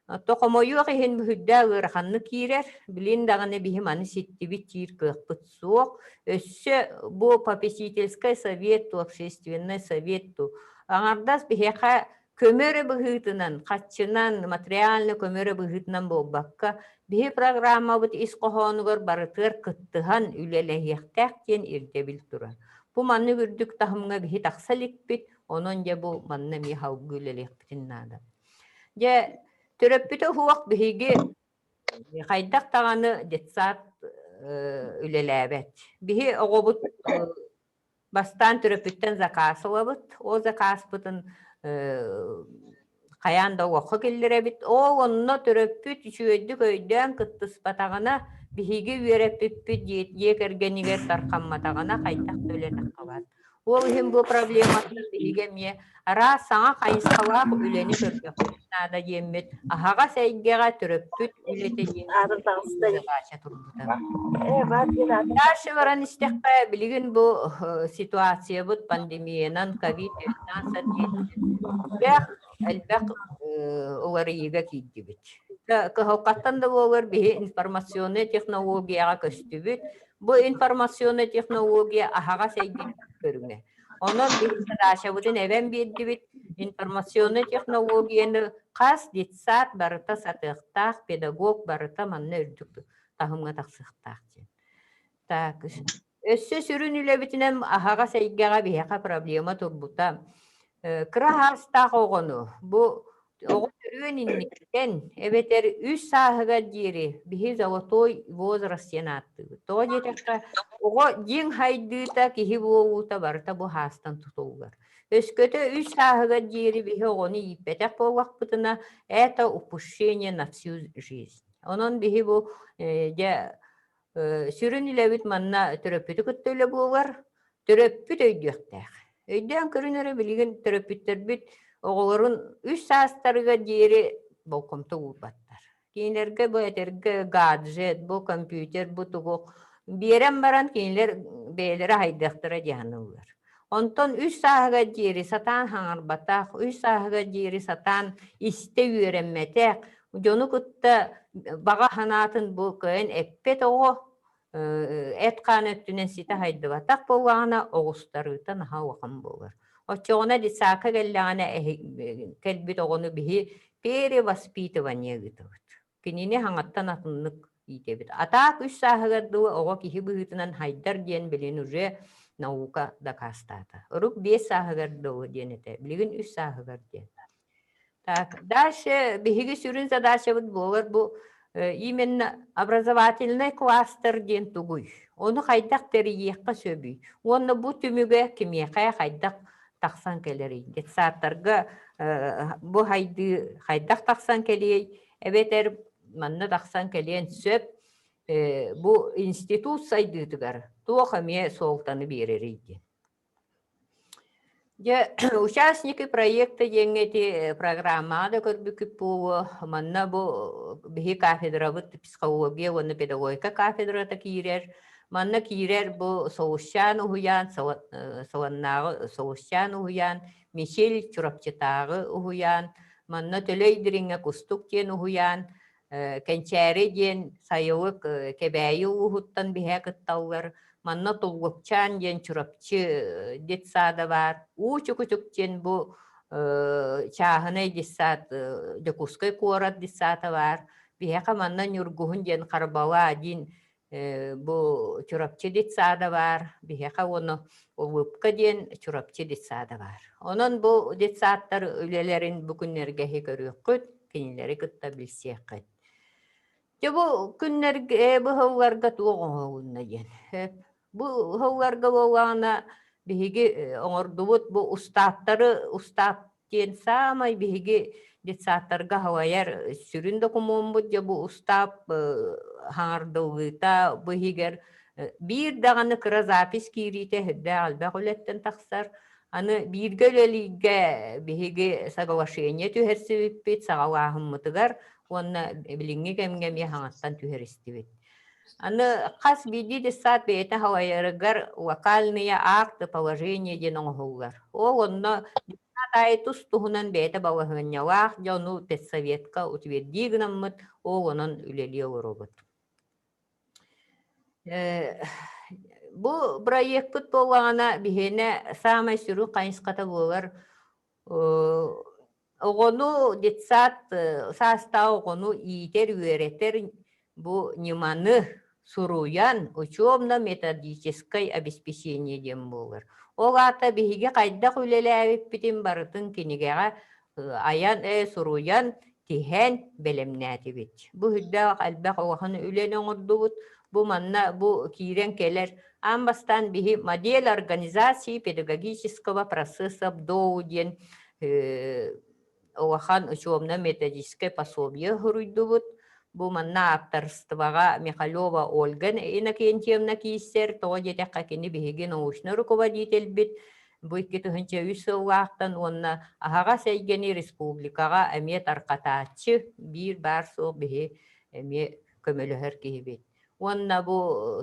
Хомойуох иһин бүһүрдээх ыараханнык киирэр, билин даҕаны биһи маны ситтибит диир кыахпыт суох. Өссө бу попечительскай совет ту, общественный совет ту аҥардас биһиэхэ көмө эрэ быһыытынан, хаччынан, материальнай көмө эрэ быһыытынан буолбакка, биһи программабыт ис хоһоонугар барытыгар кыттыһан үлэлэһиэхтээх диэн ирдэбил турар. Бу маннык үрдүк таһымҥа биһи тахса иликпит, онон дьэ бу манна эмиэ салгыы үлэлиэхпитин наада. Дьэ, төрөппүтэ уһуох биһиги хайдах даҕаны детсад үлэлээбэт. Биһи оҕобут бастаан төрөппүттэн заказ ылабыт. Ол заказпытын хайаан да олоххо киллэрэбит. Ол онно төрөппүт үчүгэйдик өйдөөн кыттыспатаҕына, биһиги үөрэппиппит дьиэ кэргэнигэр тархамматаҕына хайдах да үлэ таххабат. Ол иһин бу проблематтан биһиги эмиэ араас саҥа хайысхалаах үлэни көрүөхпүт наада диэммит аһаҕас эйгэҕэ төрөппүт үлэтэ диэн задача турбута. Дальше баран истэххэ, билигин бу ситуациябыт пандемиянан COVID-19 диэн элбэх элбэх уларыйыыга киирдибит. Кыһалҕаттан да буолар биһи информационнай технологияҕа көстүбүт. Бу информационнай технология аһаҕас эйгэ көрүҥэ. Онон биһиги задачабытын эбэн биэрдибит. Информационнай технологияны хас детсад барыта сатыахтаах, педагог барыта манна үрдүк таһымҥа тахсыахтаах диэн. Так, өссө сүрүн үлэбитинэн аһаҕас эйгэҕэ биһиэхэ проблема турбута. Кыра саастаах оҕону бу оҕо төрүөн инниттэн эбэтэр үс сааһыгар диэри биһи золотой возраст диэн ааттыыбыт. Тоҕо диэтэххэ, оҕо дьиҥ хайдыыта, киһи буолуута барыта бу саастан тутуллар. Өскөтө үс сааһыгар диэри биһи оҕону ииппэтэх буоллахпытына, это упущение на всю жизнь. Онон биһи бу дьэ Сүрүн үлэбит манна төрөппүтү кытта үлэ буолар. Төрөппүт өйдүөхтээх. Өйдөөн көрүн эрэ билигин төрөппүттэрбит оҕолорун үс саастарыгар диэри болҕомто уурбаттар. Кинилэргэ бу этэргэ гаджет, бу компьютер, бу тугу биэрэн баран кинилэр бэйэлэрэ хайдыахтара дии саныыллар. Онтон үс сааһыгар диэри сатаан хаҥарбатах, үс сааһыгар диэри сатаан истэ үөрэммэтэх, дьону кытта баҕа санаатын бу кыайан эппэт оҕо эт-хаан өттүнэн ситэ хайдыбатах буоллаҕына оҕустарыыта наһаа улахан буолар. Оччоҕуна детсадка кэллэҕинэ кэлбит оҕону биһи перевоспитывание ыытабыт. Кинини хаҥаттан атыннык иитэбит. А так үс сааһыгар дылы оҕо киһи быһыытынан хайдар диэн билин уже наука дакаастаата. Урук биэс сааһыгар дылы диэн этэ, билигин үс сааһыгар диэн. Так, дальше биһиги сүрүн задачабыт буолар бу именно образовательный кластер диэн тугуй? Ону хайдах тэрийиэххэ сөбүй? Уонна бу түмүгэ кимиэхэ хайдах тахсан кэлэрий? Детсадтарга бу хайдыы хайдах тахсан кэлиэй? Эбэтэр манна тахсан кэлиэн сөп бу институт сайдыытыгар туох эмиэ суолтаны биэрэрий диэн. Дьэ, участники проекта диэҥҥэ ити программаҕа да көрбүккүт буолуо. Манна бу биһи кафедрабыт психология уонна педагогика кафедрата киирэр. Манна киирэр бу Солусчаан уһуйаан, Солоннааҕы Солусчаан уһуйаан, Мичил Чурапчытааҕы уһуйаан, Манна Төлөй Дириҥҥэ Кустук диэн уһуйаан, Кэнчээри диэн сайылык Кэбээйи улууһуттан биһэ кытталлар. Манна Туллукчаан диэн Чурапчы детсада баар. Уу Чукучук диэн бу чааһынай детсад Дьокуускай куорат детсада баар. Биһиэхэ манна Ньургуһун диэн Харбала диэн Бу Чурапчы детсада баар, биһиэхэ уонна Улыбка диэн Чурапчы детсада баар. Онон бу детсадтар үлэлэрин бу күннэргэ көрүөххүт. кинилэри кытта билсиэххит. Дьэ бу күннэргэ бу сылларга туох оҥоһулунна диэн. Бу сылларга буоллаҕына биһиги оҥордубут бу устааптары устаап диэн саамай биһиги детсадтарга салайар сүрүн докумуоммут дьэ бу устаап хаҥардыллыыта бу иһигэр биир даҕаны кыра запись киириитэ сүрдээх элбэх үлэттэн тахсар. Аны бииргэ үлэлииргэ биһиги соглашение түһэрсибиппит саҕалааһыммытыгар уонна билиҥҥи кэмҥэ эмиэ хаҥаттан түһэристибит. Аны хас биирдии детсад бэйэтэ салайарыгар локальные акты положения диэн оҥоһуллар. Ол онно детсад аайы тус-туһунан бэйэтэ балаһыанньалаах дьону педсоветка утвердии гынаммыт, ол онон үлэлии олоробут. Бу бырайыакпыт буоллаҕына биһиэнэ саамай сүрүн хайысхата буолар Оҕону детсад саастаах оҕону иитэр-үөрэтэр бу ньыманы суруйан учебно-методическай обеспечение диэн буолар. Ол аата биһиги хайдах үлэлээбиппитин барытын кинигэҕэ айан, суруйан, тиһэн бэлэмнээтибит. Бу үрдээх элбэх улахан үлэни оҥордубут. Бу манна бу киирэн кэлэр аан бастаан биһи модель организации педагогического процесса БДОУ диэн улахан учебно-методическай пособие суруйдубут. Бу манна ааптарыстыбаҕа Михалева Ольга Иннокентьевна киирсэр, тоҕо диэтэххэ кини биһиги научнай руководительбит, бу 2003 сыллаахтан уонна аһаҕас эйгэни республикаҕа эмиэ тарҕатааччы биир баар-суох биһи эмиэ көмөлөһөр киһибит. Уонна бу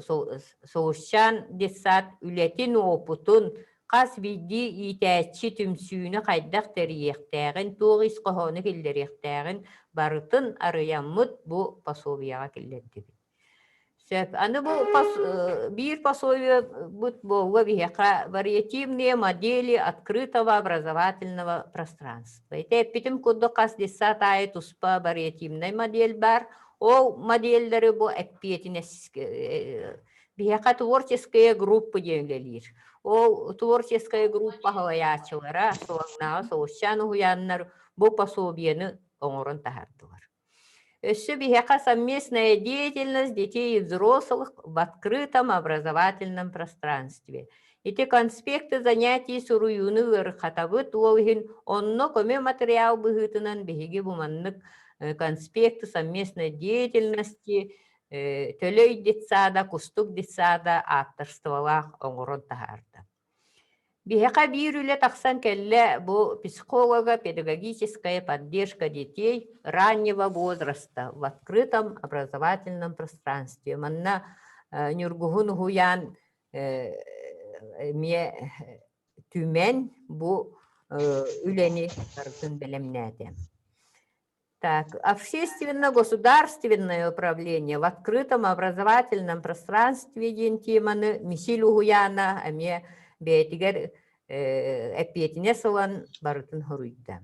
Сулусчаан детсад үлэтин уопутун хас биирдии иитээччи түмсүүнү хайдах тэрийиэхтээҕин, туох ис хоһоону киллэриэхтээҕин барытын арыйаммыт бу пособиеҕа киллэрдибит. Сөп. Аны бу биир пособиебыт буолла биһиэхэ вариативные модели открытого образовательного пространства. Ити эппитим курдук хас детсад аайы туспа вариативнай модель баар. Ол моделлэри бу эппиэтинэс биһиэхэ творческая группа диэн үлэлиир. Ол творческая группа салайааччылара Сылаҥнааҕы Сулусчаан уһуйааннар бу пособиены оҥорон таһаардылар. Өссө биһиэхэ совместная деятельность детей и взрослых в открытом образовательном пространстве. Ити конспекты занятий суруйууну ыарырҕатабыт, ол иһин онно көмө материал быһыытынан биһиги бу маннык конспекты совместной деятельности Төлөй детсада, Кустук детсада ааптарстволаах оҥорон таһаарда. Биһиэхэ биир үлэ тахсан кэллэ, бу психолого-педагогическая поддержка детей раннего возраста в открытом образовательном пространстве. Манна Ньургуһун уһуйаан эмиэ түмэн бу үлэни барытын бэлэмнээтэ. Так, общественно-государственное управление в открытом образовательном пространстве диэн теманы Мисил уһуйаана эмиэ бэйэтигэр эппиэтинэс ылан барытын хоруйда.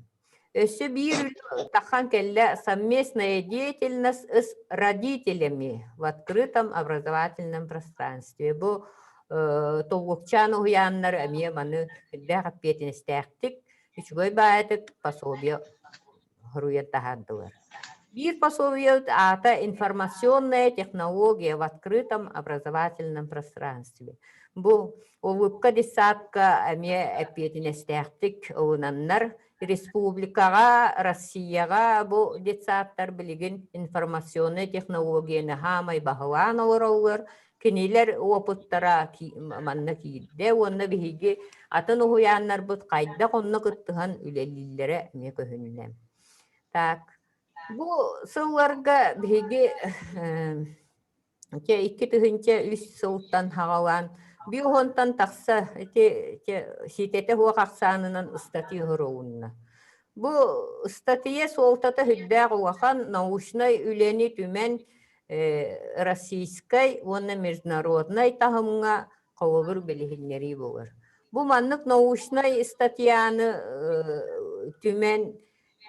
Өссө биир тахан кэллэ совместная деятельность с родителями в открытом образовательном пространстве. Бу толлукчаан уһуйааннар эмиэ маны элбэх эппиэтинэстээхтик үчүгэй баайытык пособие хоруйан таһаардылар. Биир пособие аата «Информационная технология в открытом образовательном пространстве». Бу улыбка детсадка эмиэ эппиэтинэстээхтик ылынаннар республикаҕа, Россияҕа бу детсадтар билигин информационнай технологияны хаамай баһылаан олороллор. Кинилэр опыттара манна киирдэ уонна биһиги атын уһуйааннарбыт хайдах онно кыттыһан үлэлииллэрэ эмиэ көһүннэ. Так, бу сылларга биһиги 2003 сылтан хаҕалаан биир уонтан тахса ити ситэтэ суох ахсаанынан ыстатыйа оһорулунна. Бу ыстатыйа суолтата сүрдээх улахан научнай үлэни түмэн российскай уонна международнай таһымҥа холобур билиһиннэрии буолар. Бу маннык научнай ыстатыйаны түмэн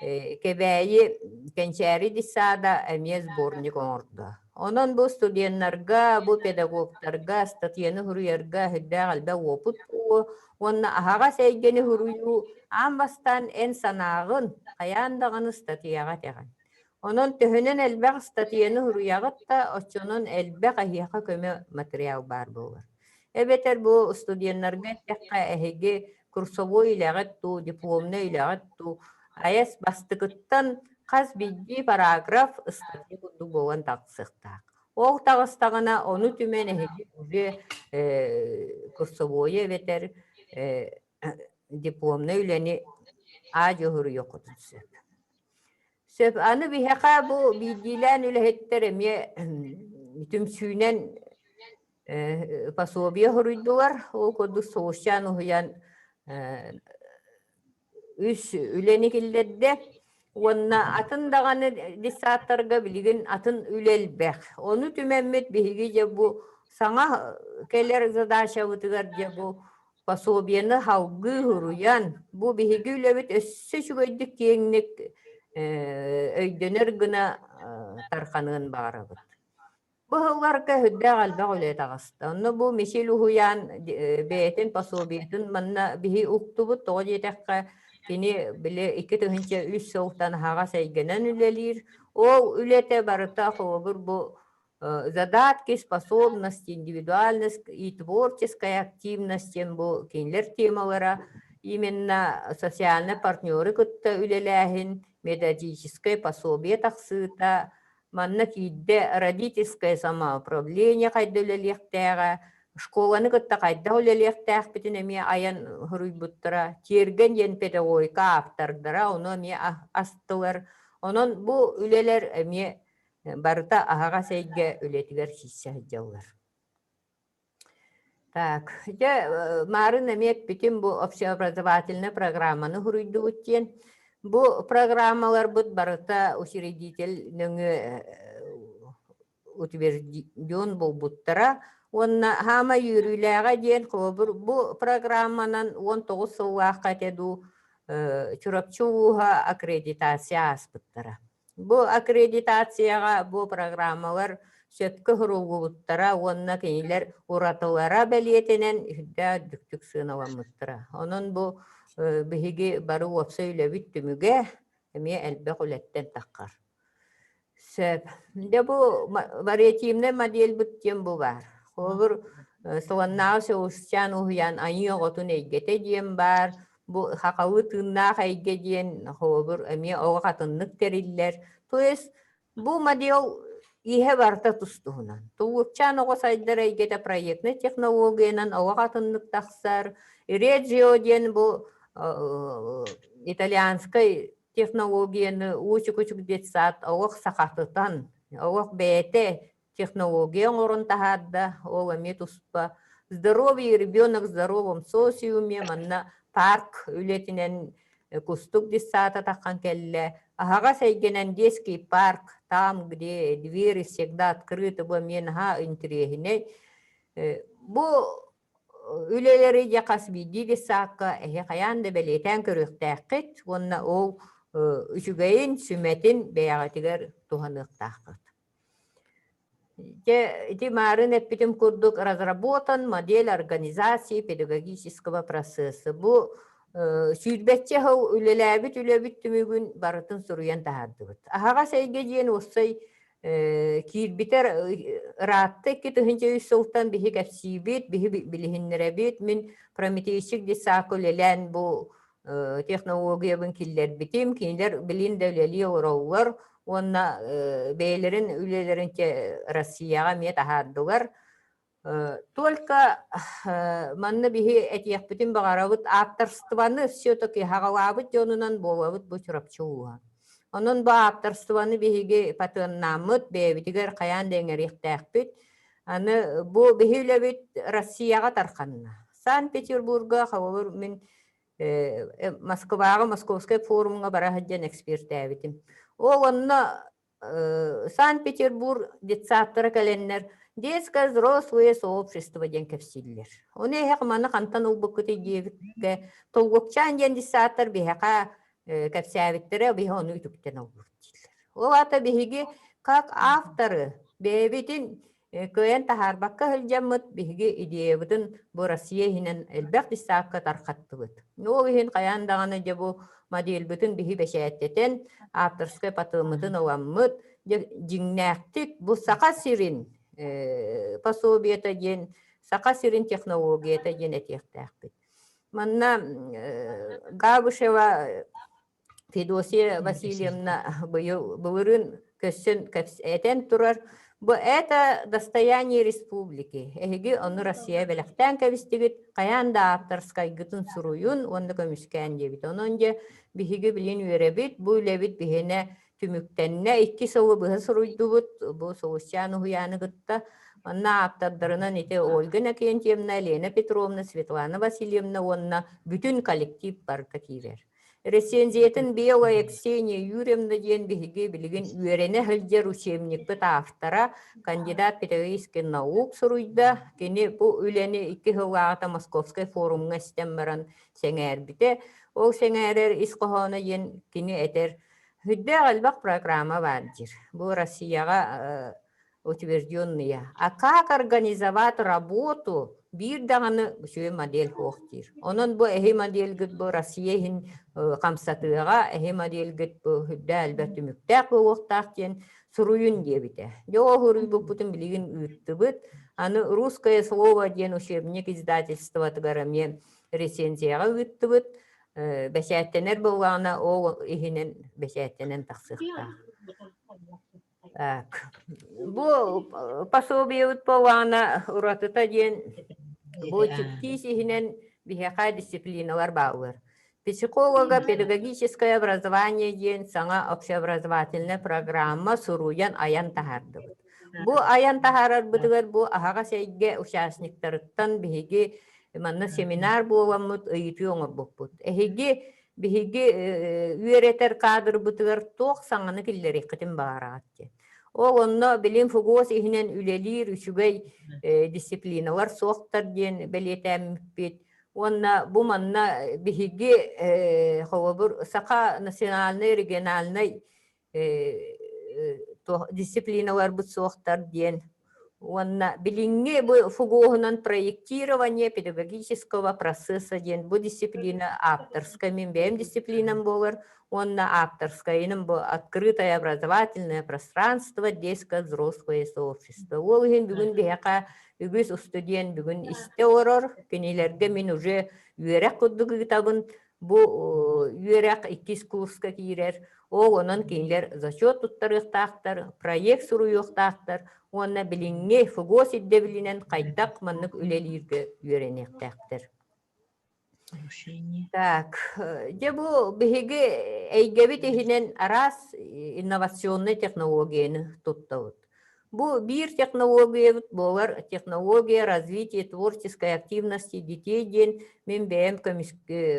Кэбээйи Кэнчээри детсада эмиэ сборник оҥордо. Онон бу студеннарга, бу педагогтарга ыстатыйаны суруйарга сүрдээх элбэх уопут буолуо. Уонна аһаҕас эйгэни суруйуу аан бастаан эн санааҕын хайаан даҕаны ыстатыйаҕа этэҕин. Онон төһөнөн элбэх ыстатыйаны суруйаҕыт да, оччонон элбэх эһиэхэ көмө матырыйаал баар буолар. Эбэтэр бу студеннарга эттэххэ, эһиги курсовой үлэҕит дуу, дипломнай үлэҕит дуу айас бастакыттан хас биирдии параграф ыстатыйа курдук буолан тахсыахтаах. Ол таҕыстаҕына, ону түмэн эһиги уже курсовойу эбэтэр дипломнай үлэни аа-дьуо суруйуоххутун сөп. Сөп. Аны биһиэхэ бу биирдиилээн үлэһиттэр эмиэ түмсүүнэн пособие суруйдулар. Ол курдук соҕусчаан уһуйан үс үлэни киллэрдэ уонна атын даҕаны детсадтарга билигин атын үлэ элбэх. Ону түмэммит биһиги дьэ бу саҥа кэлэр задачабытыгар дьэ бу пособиены салгыы суруйан, бу биһиги үлэбит өссө үчүгэйдик киэҥник өйдөнөр гына тарханыан баҕарабыт. Бу сылларга сүрдээх элбэх үлэ таҕыста. Онно бу Мичил уһуйаан бэйэтин пособиетын манна биһи уктубут. Тоҕо диэтэххэ, кини били 2003 сылтан аһаҕас эйгэнэн үлэлиир. Ол үлэтэ барыта холобур бу задатки, способности, индивидуальность и творческая активность диэн бу кинилэр темалара именно социальнай партнеры кытта үлэлээһин, методическай пособие тахсыыта, Манна киирдэ родительское самоуправление хайда үлэлиэхтээҕэ, школаны кытта хайдах үлэлиэхтээхпитин эмиэ айан суруйбуттара, тиэргэн диэн педагогика автордара ону эмиэ астылар. Онон бу үлэлэр эмиэ барыта аһаҕас эйгэ үлэтигэр киирсэ сылдьаллар. Так, дьэ, маарын эмиэ эппитим бу общеобразовательнай программаны суруйдубут диэн. Бу программаларбыт барыта учредитель нөҥүө утвержден буолбуттара уонна хаама үөрүүлээҕэ диэн холобур бу программанан 19 сыллаахха этэ дуу Чурапчы улууһа аккредитация ааспыттара. Бу аккредитацияҕа бу программалар сөпкө суруллубуттара уонна кинилэр уратылара бэлиэтэнэн үрдээх үрдүктүк сыаналаммыттара. Онон бу биһиги бары уопсай үлэбит түмүгэ эмиэ элбэх үлэттэн таххар. Сөп. Дьэ бу вариативнай модельбыт диэн бу баар. Холобур, Сыланнааҕы Сеустян уһуйаан айыы оҕотун эйгэтэ диэн баар. Бу хахалы тыыннаах эйгэ диэн холобур эмиэ оҕо хатыннык тэриллэр. То есть бу модель иһэ барыта тус-туһунан. Туллукчаан оҕо сайдар эйгэтэ проектнай технологиянан оҕо хатыннык тахсар. Реджио диэн бу итальянскай технологияны уучук-учук детсад олох сахатытан, олох бэйэтэ технология оҥорон таһаарда, ол эмиэ туспа. Здоровый ребенок в здоровом социуме манна парк үлэтинэн Кустук детсада таххан кэллэ. Аһаҕас эйгэнэн детский парк, там, где двери всегда открыты, бу эмиэ наһаа интэриэһинэй. Бу үлэлэри дьэ хас биирдии детсадка эһи хайаан да бэлиэтээн көрүөхтээххит уонна ол үчүгэйин, сүмэтин бэйэҕитигэр туһаныахтааххыт. Дьэ, ити маарын эппитим курдук разработан модель организации педагогического процесса. Бу сүүрбэччэ сыл үлэлээбит үлэбит түмүгүн барытын суруйан таһаардыбыт. Аһаҕас эйгэ диэн уопсай киирбитэр ыраатта 2003 сылтан биһи кэпсиибит, биһи билиһиннэрэбит. Мин Прометейщик детсадка үлэлээн бу технологиябын киллэрбитим. Кинилэр билин да үлэлии олороллор уонна бэйэлэрин үлэлэрин Россияҕа эмиэ таһаардылар. Только манна биһи этиэхпитин баҕарабыт ааптарствоны все-таки хаҕалаабыт дьонунан буолабыт бу Чурапчы улууһа. Онон бу ааптарствоны биһиги патыаннааммыт, бэйэбитигэр хайаан да иҥэриэхтээхпит. Аны бу биһи үлэбит Россияҕа тарханна. Санкт-Петербурга холобур мин Москваҕа Московскай форумҥа бара сылдьан экспертээбитим. Ол онно Санкт-Петербург детсадтара кэлэннэр детское взрослое сообщество диэн кэпсииллэр. Ону эһэх маны хантан ылбыккытый диэбиккэ Толгукчаан диэн детсадтар биһиэхэ кэпсээбиттэрэ биһи ону үтүктэн ылбыт дииллэр. Ол аата биһиги как авторы бэйэбитин Кыайан таһаарбакка сылдьаммыт биһиги идеябытын бу Россия иһинэн элбэх десакка тархаттыбыт. Ол иһин хайаан даҕаны дьэ бу модельбытын биһи бэчээттэтэн, авторскай патыммытын ыламмыт, дьэ дьиҥнээхтик бу Саха сирин пособиета диэн Саха сирин технологията диэн этиэхтээхпит. Манна Габышева Федосия Васильевна быйыл былырыын көссөн этэн турар бу это достояние республики. Эһиги ону Россия бэлэхтээн кэбистигит, хайаан да ааптарскайгытын суруйун уонна көмүскээн диэбит. Онон дьэ биһиги билин үөрэбит, бу үлэбит биһинэ түмүктэннэ. Икки сылы быһа суруйдубут бу Сулусчаан уһуйааны кытта. Манна ааптардарынан ити Ольга Иннокентьевна, Лена Петровна, Светлана Васильевна уонна бүтүн коллектив барыта киирэр. Рецензиятын Белая Ксения Юрьевна диэн биһиги билигин үөрэнэ сылдьар учебникпыт автора, кандидат педагогических наук суруйда. Кини бу үлэни икки сыллааҕыта Московскай форумҥа истэн баран сэҥээрбитэ. Ол сэҥээрэр ис хоһооно диэн кини этэр Сүрдээх элбэх программа баар диир. Бу Россияҕа утвержденные. А как организовать работу биир даҕаны үчүгэй модель суох диир. Онон бу эһи модельгыт бу Россия иһин хамсатыаҕа, эһи модельгыт бу сүрдээх элбэх түмүктээх буолуохтаах диэн суруйун диэбитэ. Дьэ ол суруйбуппутун билигин ыыттыбыт. Аны «Русское слово» диэн учебник издательствотыгар эмиэ рецензияҕа ыыттыбыт. Бэчээттэнэр буоллаҕына ол иһинэн бэчээттэнэн тахсыахтаах. Так. Бу пособиебыт буоллаҕына уратыта диэн бу чиптиис иһинэн биһиэхэ дисциплиналар бааллар. Психолого-педагогическое образование диэн саҥа общеобразовательная программа суруйан айан таһаардыбыт. Бу айан таһаарарбытыгар бу аһаҕас эйгэ участниктарыттан биһиги манна семинар буоламмыт ыйытыы оҥорбуппут. Эһиги биһиги үөрэтэр кадрбытыгар туох саҥаны киллэриэххитин баҕараҕыт диэн. Ол онно билим ФГОС иһинэн үлэлиир үчүгэй дисциплиналар суохтар диэн бэлиэтээммиппит. Уонна бу манна биһиги холобур саха национальнай региональнай дисциплиналарбыт суохтар диэн уонна билиҥҥи бу ФГО-һунан проектирование педагогического процесса диэн бу дисциплина авторскай мин бэйэм дисциплинам буолар уонна авторскайыным бу открытое образовательное пространство детско взрослое сообщество ол иһин бүгүн биһиэхэ үгүс устудьуон бүгүн истэ олорор кинилэргэ мин уже үөрэх курдук ыытабын Бу үөрэх иккис курска киирэр, ол онон кинилэр зачет туттарыахтаахтар, проект суруйуохтаахтар уонна билиҥҥи ФГОС ирдэбилинэн хайдах маннык үлэлииргэ үөрэниэхтээхтэр. Так, дьэ бу биһиги эйгэбит иһинэн араас инновационнай технологияны туттабыт. Бу биир технологиябыт буолар технология развития творческой активности детей диэн мин бэйэм көмүс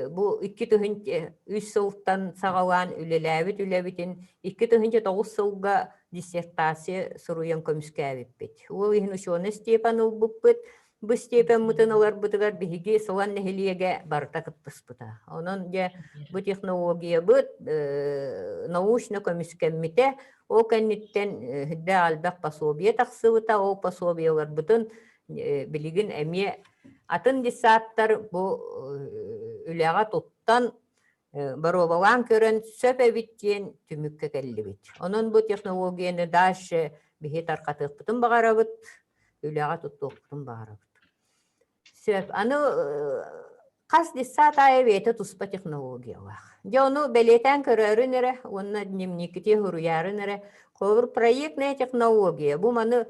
бу 2003 сылтан саҕалаан үлэлээбит үлэбитин 2009 сылга диссертация суруйан көмүскээбиппит. Ол иһин учуонай степень ылбыппыт. Бу степеммытын ыларбытыгар биһиги Сылан нэһилиэгэ барыта кыттыспыта. Онон дьэ бу технологиябыт научно көмүскэммитэ. Ол кэнниттэн үрдээх элбэх пособие тахсыбыта. Ол пособиеларбытын билигин эмиэ атын детсадтар бу үлэҕэ туттан боруобалаан көрөн сөп эбит диэн түмүккэ кэллибит. Онон бу технологияны дальше биһи тарҕатыахпытын баҕарабыт, үлэҕэ туттуохпутун баҕарабыт. Сөп. Аны хас детсад аайы бэйэтэ туспа технологиялаах. Дьэ ону бэлиэтээн көрөөрүн эрэ уонна дневникити суруйаарын эрэ холобур проектная технология бу маны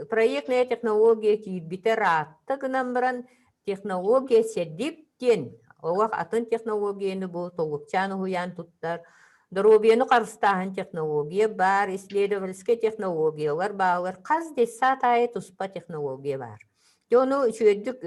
проектная технология киирбитэ ыраатта гынан баран технология сэдип диэн олох атын технологияны бу толукчаан уһуйаан туттар доруобуйаны харыстааһын технология баар исследовательскай технологиялар бааллар хас детсад аайы туспа технология баар дьэ ону үчүгэйдик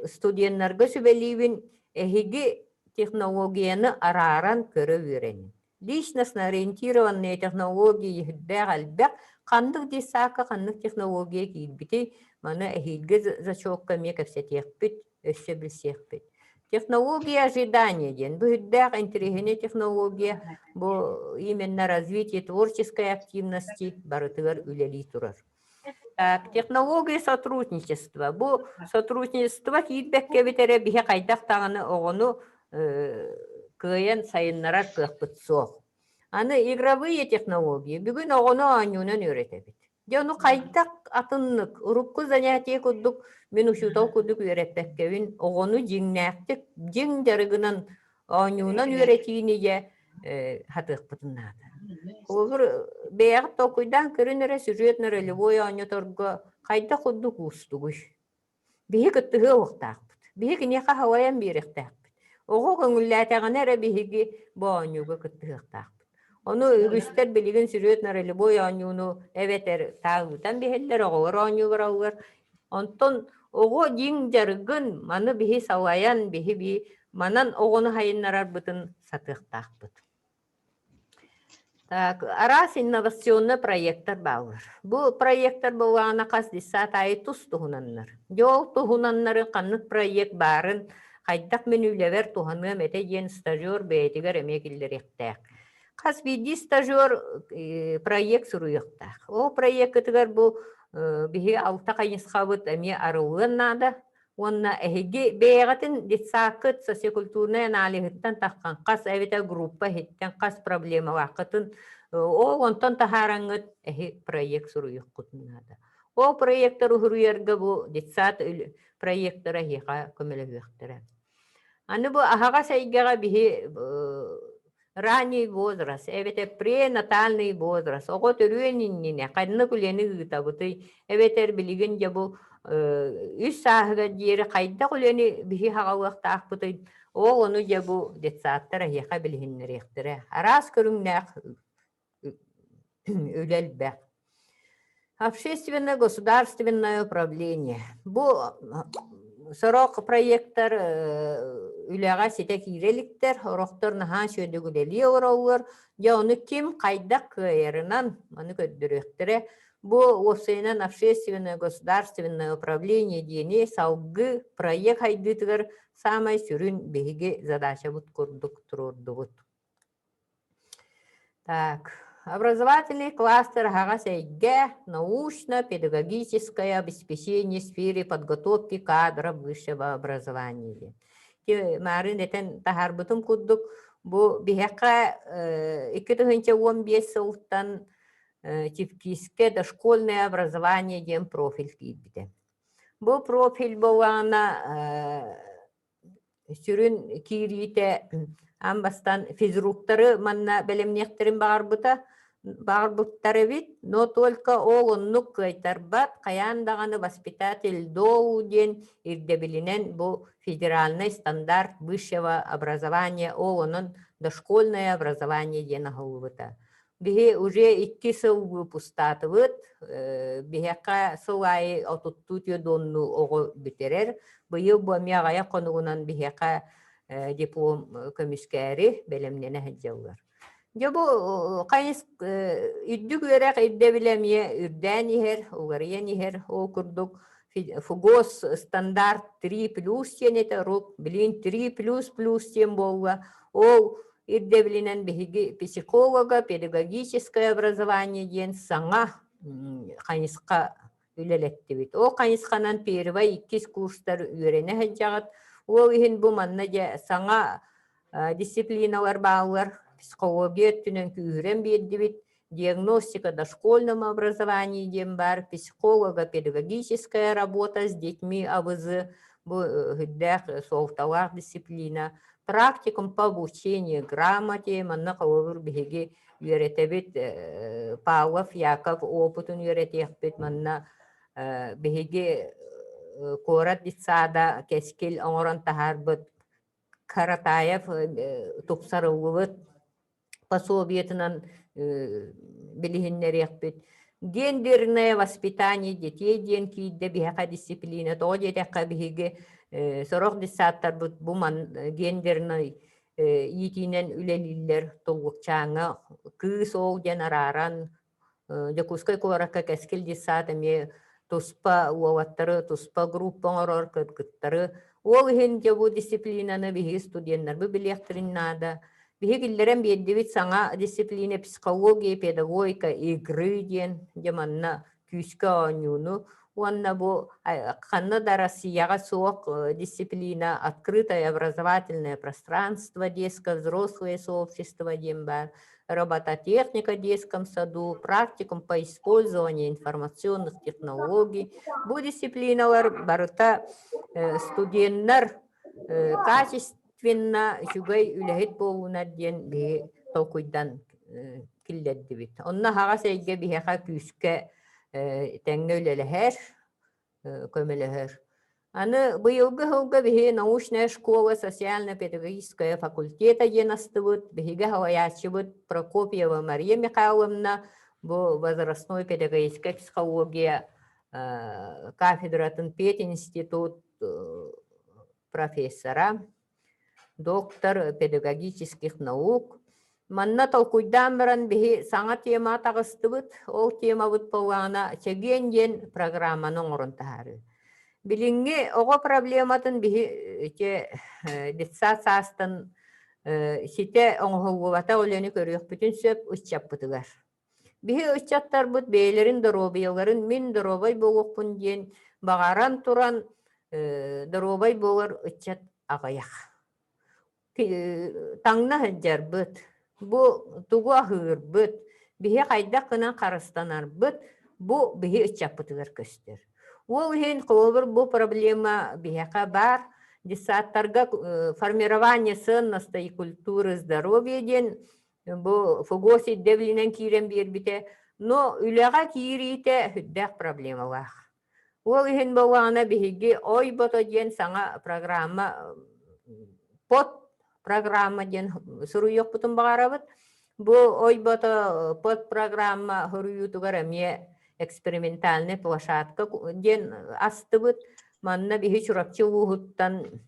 студеннарга сүбэлиибин эһиги технологияны арааран көрө үөрэниҥ Личностно ориентированные технологии сүрдээх элбэх. Ханнык детсадка ханнык технология киирбитий, маны эһиилги зачокка эмиэ кэпсэтиэхпит, өссө билсиэхпит. Технология ожидания диэн. Бу үрдээх интэриэһинэй технология, бу именно развитие творческой активности барытыгар үлэлии турар. Так, технология сотрудничества. Бу сотрудничество киирбэккэ эбит эрэ биһи хайдах даҕаны оҕону кыайан сайыннарар кыахпыт суох. Аны игровые технологии. Бүгүн оҕону оонньуунан үөрэтэбит. Дьэ ону хайдах атыннык, урукку занятие курдук мин учуутал курдук үөрэппэккэбин, оҕону дьиҥнээхтик, дьиҥ дьарыгынан, оонньуунан үөрэтиини дьэ хатыахпытын наада. Холобур, бэйэҕит толкуйдаан көрүн эрэ сюжетно-ролевой оонньоторго хайдах курдук уустугуй? Биһи кыттыһыа уохтаахпыт. Биһи киниэхэ халайан биэриэхтээхпит. Оҕо көҥүллээтэҕинэ эрэ биһиги бу оонньууга кыттыһыахтаахпыт. Ону үгүстэр билигин сюжетно-ролевой оонньууну эбэтэр таалыытан биһэллэр, оҕолор оонньуу бараллар. Онтон оҕо дьиҥ дьарыгын маны биһи салайан, биһи би манан оҕону хайыннарарбытын сатыахтаахпыт. Так, араас инновационнай проектар бааллар. Бу проектар буоллаҕына хас десят аайы тус-туһунаннар. Дьэ ол туһунаннары ханнык проект баарын, хайдах мин үлэбэр туһаныам этэ диэн стажер бэйэтигэр эмиэ киллэриэхтээх. Хас биирдии стажер проект суруйуохтаах. Ол проеккытыгар бу биһи алта хайысхабыт эмиэ арыллыан наада. Уонна эһиги бэйэҕитин детсадкыт социокультурнай аналиһыттан таххан хас эбэтэр группа иһиттэн хас проблемалааххытын ол онтон таһаараҥҥыт эһи проект суруйуоххутун наада. Ол проектары уһуруйарга бу детсад проектара эһиэхэ көмөлөһүөхтэрэ. Аны бу аһаҕас эйгэҕэ биһи Ранний возраст эбэтэр пренатальный возраст оҕо төрүөн иннинэ ханнык үлэни ыытабытый эбэтэр билигин дьэ бу үс сааһыгар диэри хайдах үлэни биһи хаҕалыахтаахпытый ол ону дьэ бу детсадтар эһиэхэ билиһиннэриэхтэрэ араас көрүҥнээх үлэ элбэх. Общественно-государственное управление. Бу сорох проектар үлэҕэ ситэ киирэ иликтэр, орохтор наһаа үчүгэйдик үлэлии олороллор. Дьэ ону ким хайдах кыайарынан маны көрдөрүөхтэрэ. Бу уопсайынан общественно-государственное управление диэни салгыы проект хайдыытыгар саамай сүрүн биһиги задачабыт курдук туруордубут. Так, образовательный кластер аһаҕас эйгэ, научно-педагогическое обеспечение в сфере подготовки кадров высшего образования диэн. Ити маарыын этэн таһаарбытым курдук, бу биһиэхэ 2015 сылтан ТИФКИСкэ дошкольное образование диэн профиль киирбитэ. Бу профиль буоллаҕына Сүрүн киириитэ аан бастаан физруктары манна бэлэмниэхтэрин баҕарбыта баҕарбыттар эбит, но только ол оннук кыайтарбат, хайаан даҕаны воспитатель ДОУ диэн ирдэбилинэн бу федеральный стандарт высшего образования ол онон дошкольное образование диэн аһыллыбыта. Биһи уже икки сыл выпустаатыбыт, биһиэхэ сыл аайы отуттуу түөрт оҕо бүтэрэр. Быйыл бу эмиэ аҕыйах хонугунан биһиэхэ диплом көмүскээри бэлэмнэнэ сылдьаллар. Дьэ бу хайыс үрдүк үөрэх ирдэбилэ эмиэ үрдээн иһэр, уларыйан иһэр. Ол курдук ФГОС стандарт 3 плюс диэн этэ, урут билигин 3 плюс плюс диэн буолла. Ол ирдэбилинэн биһиги психолога, педагогическое образование диэн саҥа хайысха үлэлэттибит. Ол хайысханан первый, иккис курстар үөрэнэ сылдьаҕыт. Ол иһин бу манна дьэ саҥа дисциплиналар бааллар. Психология өттүнэн күүһүрэн биэрдибит. Диагностика дошкольном образовании диэн баар, психолого-педагогическая работа с детьми АВЗ, бу үрдээх суолталаах дисциплина, практикум по обучению грамоте, манна холобур биһиги үөрэтэбит Павлов Яков опытын үөрэтиэхпит, манна биһиги куорат детсада кэскил оҥорон таһаарбыт Каратаев тупсарыллыбыт пособиетынан билиһиннэриэхпит. Гендерное воспитание детей диэн киирдэ биһиэхэ дисциплина. Тоҕо диэтэххэ биһиги сорох детсадтарбыт бу гендернай иитиинэн үлэлииллэр. Туллукчааҥҥа кыыс ол диэн арааран Дьокуускай куоракка Кэскил детсад эмиэ туспа уолаттары туспа группа оҥорор кыргыттары. Ол иһин дьэ бу дисциплинаны биһиги студеннарбыт билиэхтэрин наада. Биһиги киллэрэн биэрдибит саҥа дисциплина психология, педагогика игры диэн дьэ манна күүскэ оонньууну уонна бу ханна да Россияҕа суох дисциплина открытое образовательное пространство детско-взрослое сообщество диэн баар робототехника детском саду, практикум по использованию информационных технологий. Бу дисциплиналар барыта студеннар качественно үчүгэй үлэһит буолуунар диэн биһи толкуйдан киллэрдибит. Онно аһаҕас эйгэ биһиэхэ күүскэ тэҥҥэ үлэлэһэр, көмөлөһөр. Аны быйылгы сылга биһи научная школа социально-педагогическая факультета диэн астыбыт. Биһиги салайааччыбыт Прокопьева Мария Михайловна бу возрастной педагогическая психология кафедратын пединститут профессора, доктор педагогических наук. Манна толкуйдаан баран биһи саҥа тема таҕыстыбыт. Ол темабыт буоллаҕына чэгиэн диэн программаны оҥорон таһаарыы. Билиҥҥи оҕо проблематын биһи ити детсад саастан ситэ оҥоһуллубатах үлэни көрүөхпүтүн сөп ыччаппытыгар. Биһи ыччаттарбыт бэйэлэрин доруобуйаларын мин доруобай буолуохпун диэн баҕаран туран доруобай буолар ыччат аҕыйах. Таҥна сылдьарбыт, бу тугу аһыырбыт, биһи хайдах гынан харыстанарбыт бу биһи ыччаппытыгар көстөр. Ол иһин холобур бу проблема биһиэхэ баар. Детсадтарга формирование ценностей и культуры здоровья диэн бу ФГОС ирдэбилинэн киирэн биэрбитэ, но үлэҕэ киириитэ сүрдээх проблемалаах. Ол иһин буоллаҕына биһиги Ой бото диэн саҥа программа под программа диэн суруйуохпутун баҕарабыт. Бу Ой бото под программа суруйуутугар эмиэ экспериментальный площадка диэн астыбыт. Манна биһи Чурапчы улууһуттан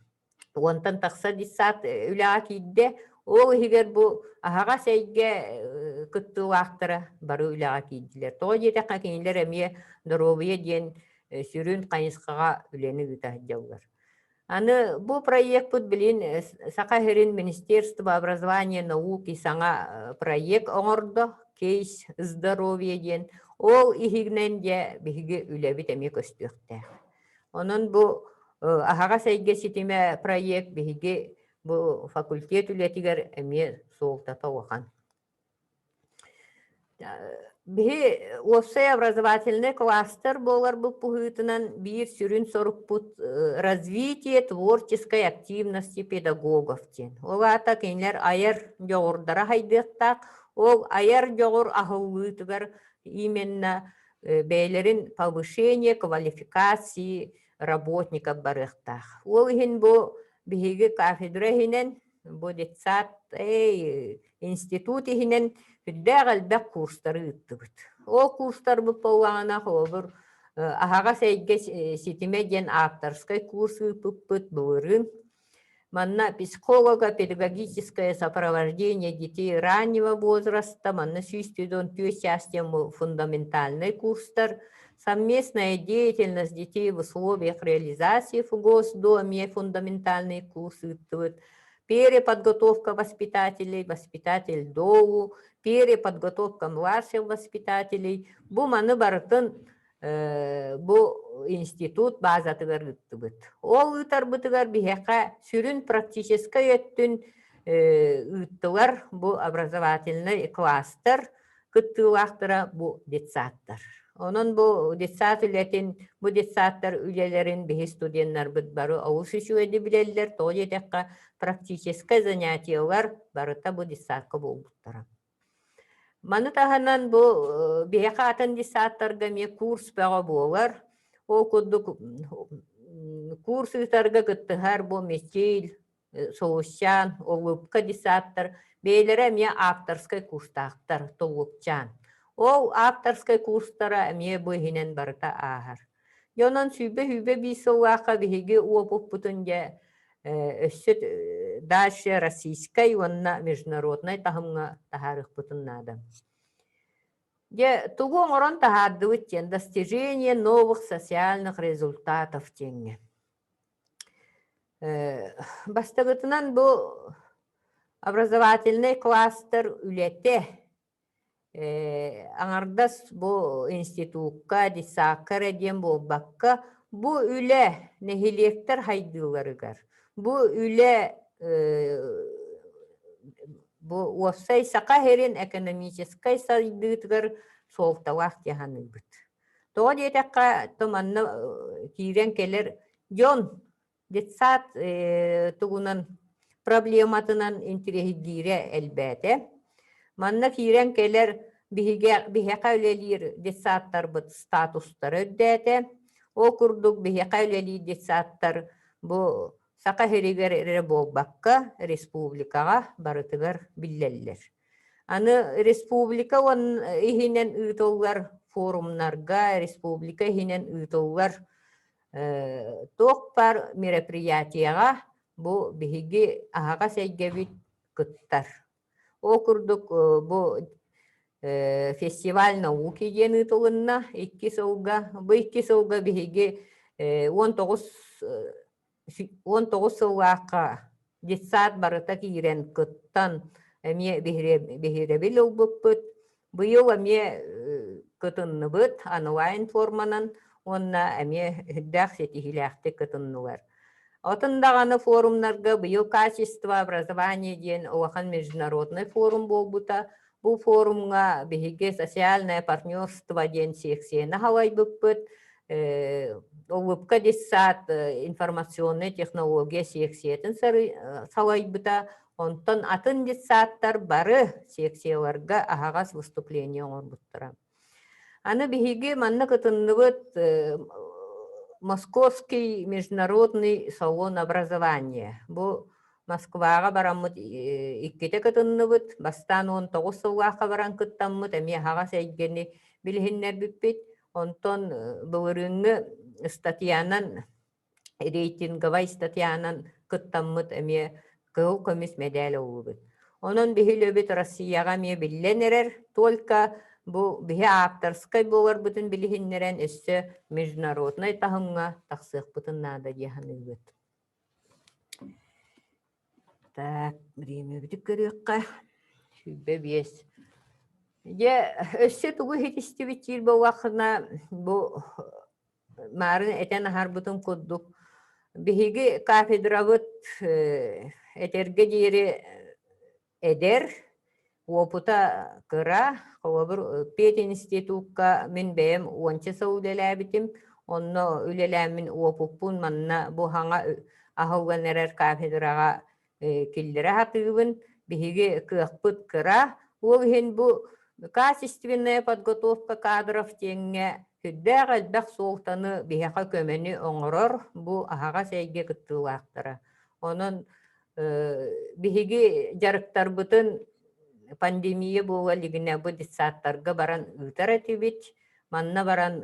уонтан тахса детсад үлэҕэ киирдэ. Ол иһигэр бу аһаҕас эйгэ кыттыылаахтара бары үлэҕэ киирдилэр. Тоҕо диэтэххэ кинилэр эмиэ доруобуйа диэн сүрүн хайысхаҕа үлэни ыыта сылдьаллар. Аны бу проекпыт билин Саха сирин Министерство образования науки саҥа проект оҥордо «Кейс здоровья» диэн. Ол иһигинэн дьэ биһиги үлэбит эмиэ көстүөхтээх. Онон бу аһаҕас эйгэ ситимэ проект биһиги бу факультет үлэтигэр эмиэ суолтата улахан. Биһи уопсай образовательный кластер буоларбыт быһыытынан биир сүрүн сорукпут развитие творческой активности педагогов диэн. Ол аата кинилэр айар дьоҕурдара хайдыахтаах, ол айар дьоҕур аһыллыытыгар именно бэйэлэрин повышение квалификации работников барыахтаах. Ол иһин бу биһиги кафедра иһинэн, бу детсад институт иһинэн сүрдээх элбэх курстары ыыттыбыт. Ол курстарбыт буоллаҕына, холобур, аһаҕас эйгэ ситимэ диэн авторскай курс ыыппыппыт былырыын. Манна психолого-педагогическое сопровождение детей раннего возраста, манна 194 час диэн фундаментальнай курстар, совместная деятельность детей в условиях реализации ФГОС до эмиэ фундаментальный курс ыыттыбыт, переподготовка воспитателей, воспитатель ДОУ, переподготовка младших воспитателей. Бу маны барытын бу институт базатыгар ыыттыбыт. Ол ыытарбытыгар биһиэхэ сүрүн практическай өттүн ыыттылар бу образовательный кластер кыттыылаахтара бу детсадтар. Онон бу детсад үлэтин, бу детсадтар үлэлэрин биһи студеннарбыт бары олус үчүгэйдик билэллэр. Тоҕо диэтэххэ, практическай занятиелар барыта бу детсадка буолбуттара. Маны таһынан бу биһиэхэ атын детсадтарга эмиэ курс бөҕө буолар. Ол курдук курс ыытарга кыттыһар бу Мичил, Сулусчаан, Улыбка детсадтар бэйэлэрэ эмиэ авторскай курстаахтар, Туллукчаан. Ол авторскай курстара эмиэ бу иһинэн барыта ааһар. Дьэ онон 121 сыллаахха биһиги уопуппутун дьэ өссө дальше российскай уонна международнай таһымҥа таһаарыахпытын наада. Дьэ тугу оҥорон таһаардыбыт диэн достижение новых социальных результатов диэҥҥэ. Бастакытынан бу образовательнай кластер үлэтэ аҥардас бу институкка, детсадка эрэ диэн буолбакка, бу үлэ нэһилиэктэр хайдыыларыгар, бу үлэ бу уопсай Саха сирин экономическай сайдыытыгар суолталаах дии саныыбыт. Тоҕо диэтэххэ, то манна киирэн кэлэр дьон детсад тугунан проблематынан интириэһиргиирэ элбээтэ. Манна киирэн кэлэр биһигэ биһиэхэ үлэлиир детсадтарбыт статустара үрдээтэ. Ол курдук биһиэхэ үлэлиир детсадтар бу Саха сиригэр эрэ буолбакка республикаҕа барытыгар биллэллэр. Аны республика иһинэн ыытыллар форумнарга, республика иһинэн ыытыллар туох баар мероприятиеҕа бу биһиги аһаҕас эйгэбит кыттар. Ол курдук бу фестиваль науки диэн ыытылынна икки сылга. Бу икки сылга биһиги 19 19 сыллаахха детсад барыта киирэн кыттан эмиэ биһирэбил ылбыппыт. Быйыл эмиэ кытынныбыт онлайн форманан уонна эмиэ үрдээх ситиһиилээхтик кытыннылар. Атын даҕаны форумнарга быйыл качество образования диэн улахан международный форум буолбута. Бу форумҥа биһиги социальное партнерство диэн секцияны халайбыппыт. Улыбка детсад информационная технология секциятын салайбыта. Онтон атын детсадтар бары секцияларга аһаҕас выступление оҥорбуттара. Аны биһиги манна кытынныбыт Московский международный салон образования. Бу Москваҕа бараммыт иккитэ кытынныбыт. Бастаан 19 сыллаахха баран кыттаммыт, эмиэ аһаҕас эйгэни билиһиннэрбиппит. Онтон былырыыҥҥы статьянан рейтинговай статьянан кыттаммыт эмиэ кыһыл көмүс мэдээл ыллыбыт. Онон биһи үлэбит Россияҕа эмиэ биллэн эрэр, только бу биһи авторскай буоларбытын билиһиннэрэн өссө международнай таһымҥа тахсыахпытын наада дии саныыбыт. Так, бириэмэбитин көрүөххэ. 25. Дьэ, өссө тугу иһитистибит диир буоллаххына, бу Маарын этэн аһарбытым курдук, биһиги кафедрабыт этэргэ диэри эдэр, уопута кыра. Холобур, пединститукка мин бэйэм уонча сыл үлэлээбитим. Онно үлэлээммин уопуппун манна бу саҥа аһыллан эрэр кафедраҕа киллэрэ сатыыбын. Биһиги кыахпыт кыра. Ол иһин бу качественная подготовка кадров диэҥҥэ сүрдээх элбэх суолтаны биһиэхэ көмөнү оҥорор бу аһаҕас эйгэ кыттыылаахтара. Онон биһиги дьарыктарбытын пандемия буола илигинэ бу детсадтарга баран ыытар этибит. Манна баран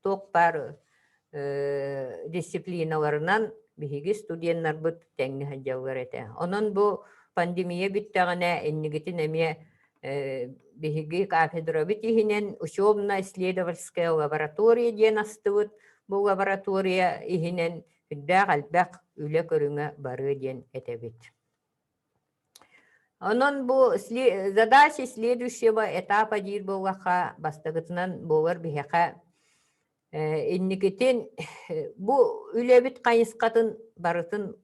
туох баар дисциплиналарынан биһиги студеннарбыт тэҥҥэ сылдьаллар этэ. Онон бу пандемия бүттэҕинэ иннигитин эмиэ биһиги кафедрабыт иһинэн учебно-исследовательская лаборатория диэн астыбыт. Бу лаборатория иһинэн сүрдээх элбэх үлэ көрүҥэ барыа диэн этэбит. Онон бу задачи следующего этапа диир буоллахха бастакытынан буолар биһиэхэ Инникитин бу үлэбит хайысхатын барытын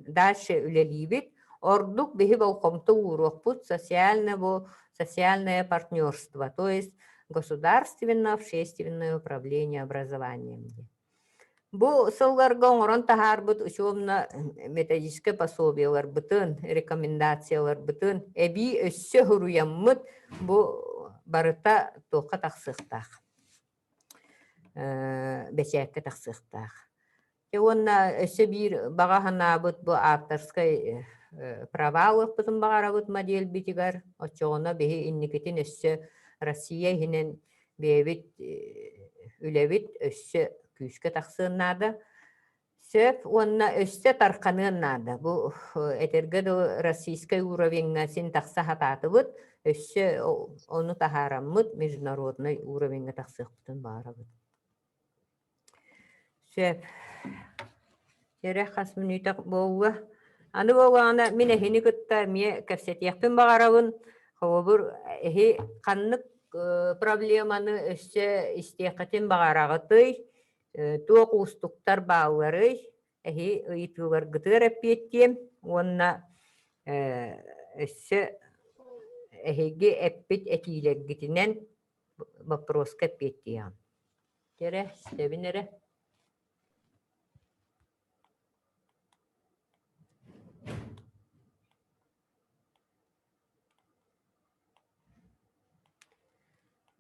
дальше үлэлиибит. Ордук биһи болҕомто ууруохпут социально бу социальное партнерство, то есть государственно-общественное управление образованием диэн. Бу сылларга оҥорон таһаарбыт учебно-методическай пособиеларбытын, рекомендацияларбытын эбии өссө суруйаммыт бу барыта туохха тахсыахтаах, бэчээккэ тахсыахтаах. Уонна өссө биир баҕа санаабыт бу авторскай права ылыахпытын баҕарабыт модельбитигэр, оччоҕуна биһи инникитин өссө Россия иһинэн бэйэбит үлэбит өссө күүскэ тахсыан наада. Сөп уонна өссө тарханыан наада. Бу этэргэ дылы российскай уровеҥҥа син тахса сатаатыбыт, өссө ону таһаараммыт международнай уровеҥҥа тахсыахпытын баҕарабыт. Сөп. Эрэ хас мүнүүтэ буолла. Аны буоллаҕына мин эһини кытта эмиэ кэпсэтиэхпин баҕарабын. Холобур, эһи ханнык проблеманы өссө истиэххитин баҕараҕытый? Туох уустуктар баалларый? Эһи ыйытыыларгытыгар эппиэттиэм уонна өссө эһиги эппит этиилэргитинэн боппуруоска эппиэттиэҕим. Эрэ, истэбин эрэ.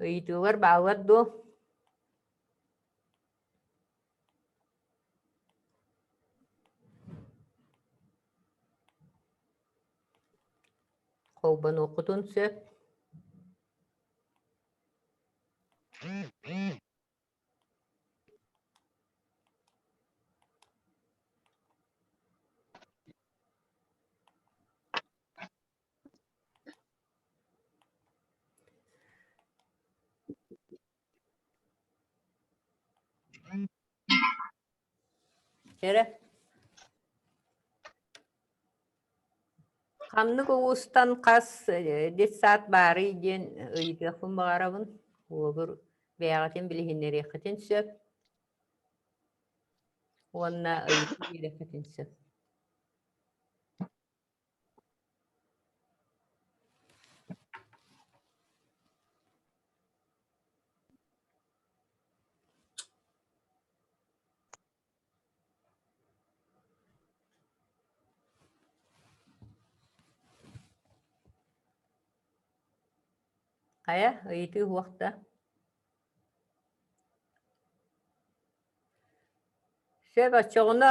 Ыйытыылар бааллар дуо? Холбонуоххутун сөп. Эрэ. Ханнык улуустан хас детсад баарый диэн ыйытыахпын баҕарабын. Холобур, бэйэҕитин билиһиннэриэххитин сөп уонна ыйытыы биэриэххитин сөп. Хайа, ыйытыы уох да? Сөп, оччоҕуна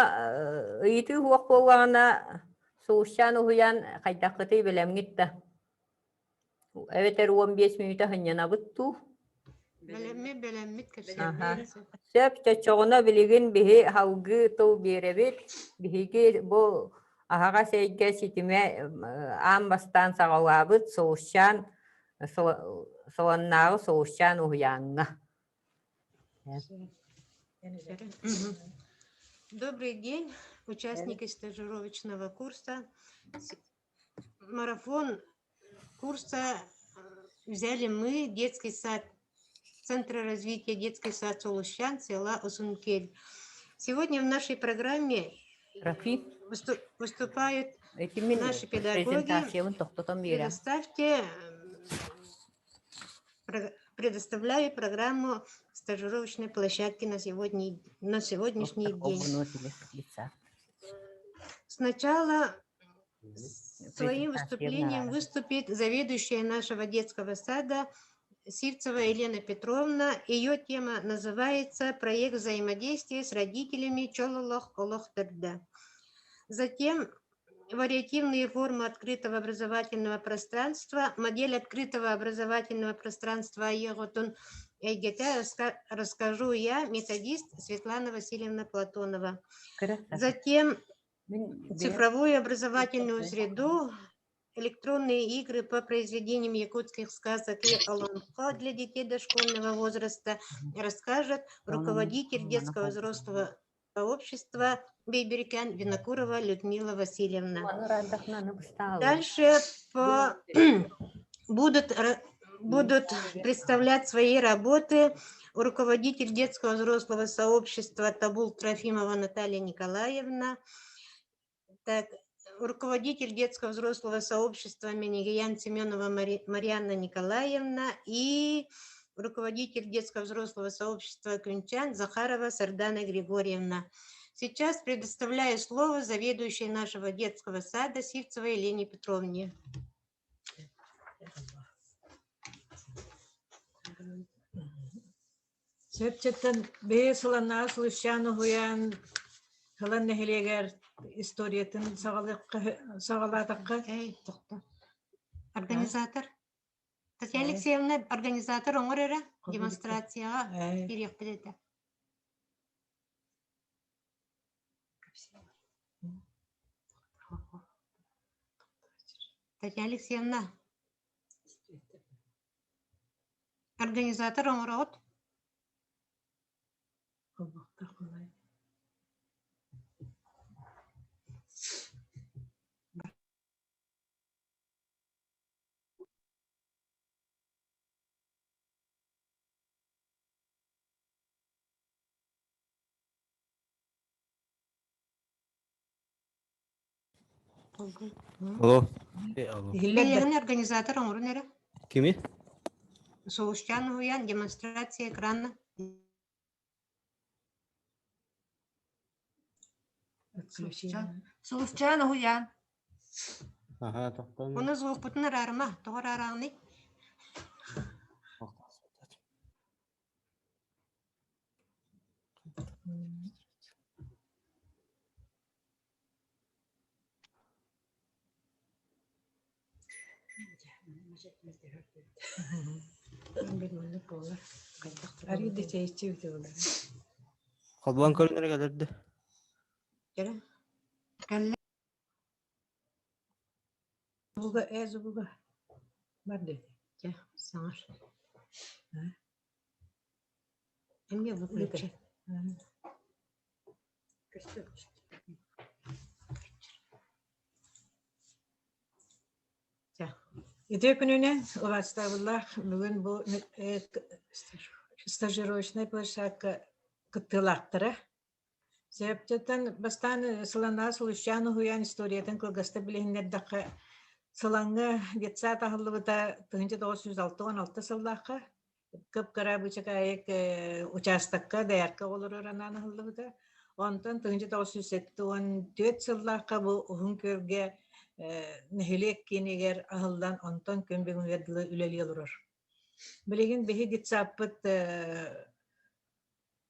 ыйытыы уох буоллаҕына, сулусчаан уһуйаан хайдаххытый бэлэмҥит да? Эбэтэр 15 мүнүүтэ сынньанабыт дуу? Бэлэммит, бэлэммит Аха. кэпсэтиэххэ сөп. Сөп, чочоҕуна билигин биһи салгыы тыл биэрэбит. Биһиги бу аһаҕас эйгэ ситимэ аан бастаан саҕалаабыт Сулусчаан Солоннааҕы Сулусчаан уһуйааҥҥа. Добрый день, участники стажировочного курса. Марафон курса взяли мы, детский сад Центра развития детский сад Сулусчан села Усункель. Сегодня в нашей программе Рафик, выступают эти мин наши педагоги. презентациябын тохтотон биэрэ. Предоставьте, предоставляю программу стажировочной площадки на, сегодня, на сегодняшний день. Сначала своим выступлением выступит заведующая нашего детского сада Сивцева Елена Петровна. Ее тема называется «Проект взаимодействия с родителями Чололох Олох Терда». Затем вариативные формы открытого образовательного пространства, модель открытого образовательного пространства Аеготун Эйгете расскажу я, методист Светлана Васильевна Платонова. Затем цифровую образовательную среду, электронные игры по произведениям якутских сказок и олонхо для детей дошкольного возраста расскажет руководитель детского взрослого общества Бейберикян Винокурова Людмила Васильевна. Дальше по, будут, будут представлять свои работы руководитель детского взрослого сообщества Табул Трофимова Наталья Николаевна, так, руководитель детского взрослого сообщества Минигиян Семенова Марианна Николаевна и руководитель детского взрослого сообщества Кюнчан Захарова Сардана Григорьевна. Сейчас предоставляю слово заведующей нашего детского сада Сивцевой Елене Петровне. Сөпчөттөн бэйэ сыланаа сылышчаан уһуйаан Хылан нэһилиэгэр историятын саҕалаатахха Эй, тоқта. Организатор. Татьяна Алексеевна, организатор оҥор эрэ демонстрацияҕа киириэхпит этэ. Татьяна Алексеевна, организатор оҥороҕут? Алло. Алло. Иһиллэр да? Бэйэҕин организатор оҥорун эрэ. Кими? Сулусчаан уһуйаан демонстрация экрана. Отключение. Сулусчаан уһуйаан. Аха, тохтон. Ону звукпутун араарыма. Тоҕо араараҕыный? Арый да чэйчи үтэ буолар. Холбоон көрүнэрэ кэлэрдэ. Кэлэ. Кэллэ. Буга э зубуга бар дии. Дьэ, саҥар. Эмиэ выключи. Үтүө күнүнэн убаастабыллаах бүгүн бу стажировочнай площадка кыттыылаахтара. Сөптөтөн бастаан Сыланаа Сулусчаан уһуйаан историятын кылгастык билиһиннэрдэххэ, Сылаҥҥа детсад аһыллыбыта 1966 сыллаахха кып-кыра быычакаайык учаастакка доярка олорор анаан аһыллыбыта. Онтон 1974 сыллаахха бу Уһун Күөлгэ нэһилиэк киинигэр аһыллан, онтон күн бүгүнүгэр дылы үлэлии олорор. Билигин биһи детсадпыт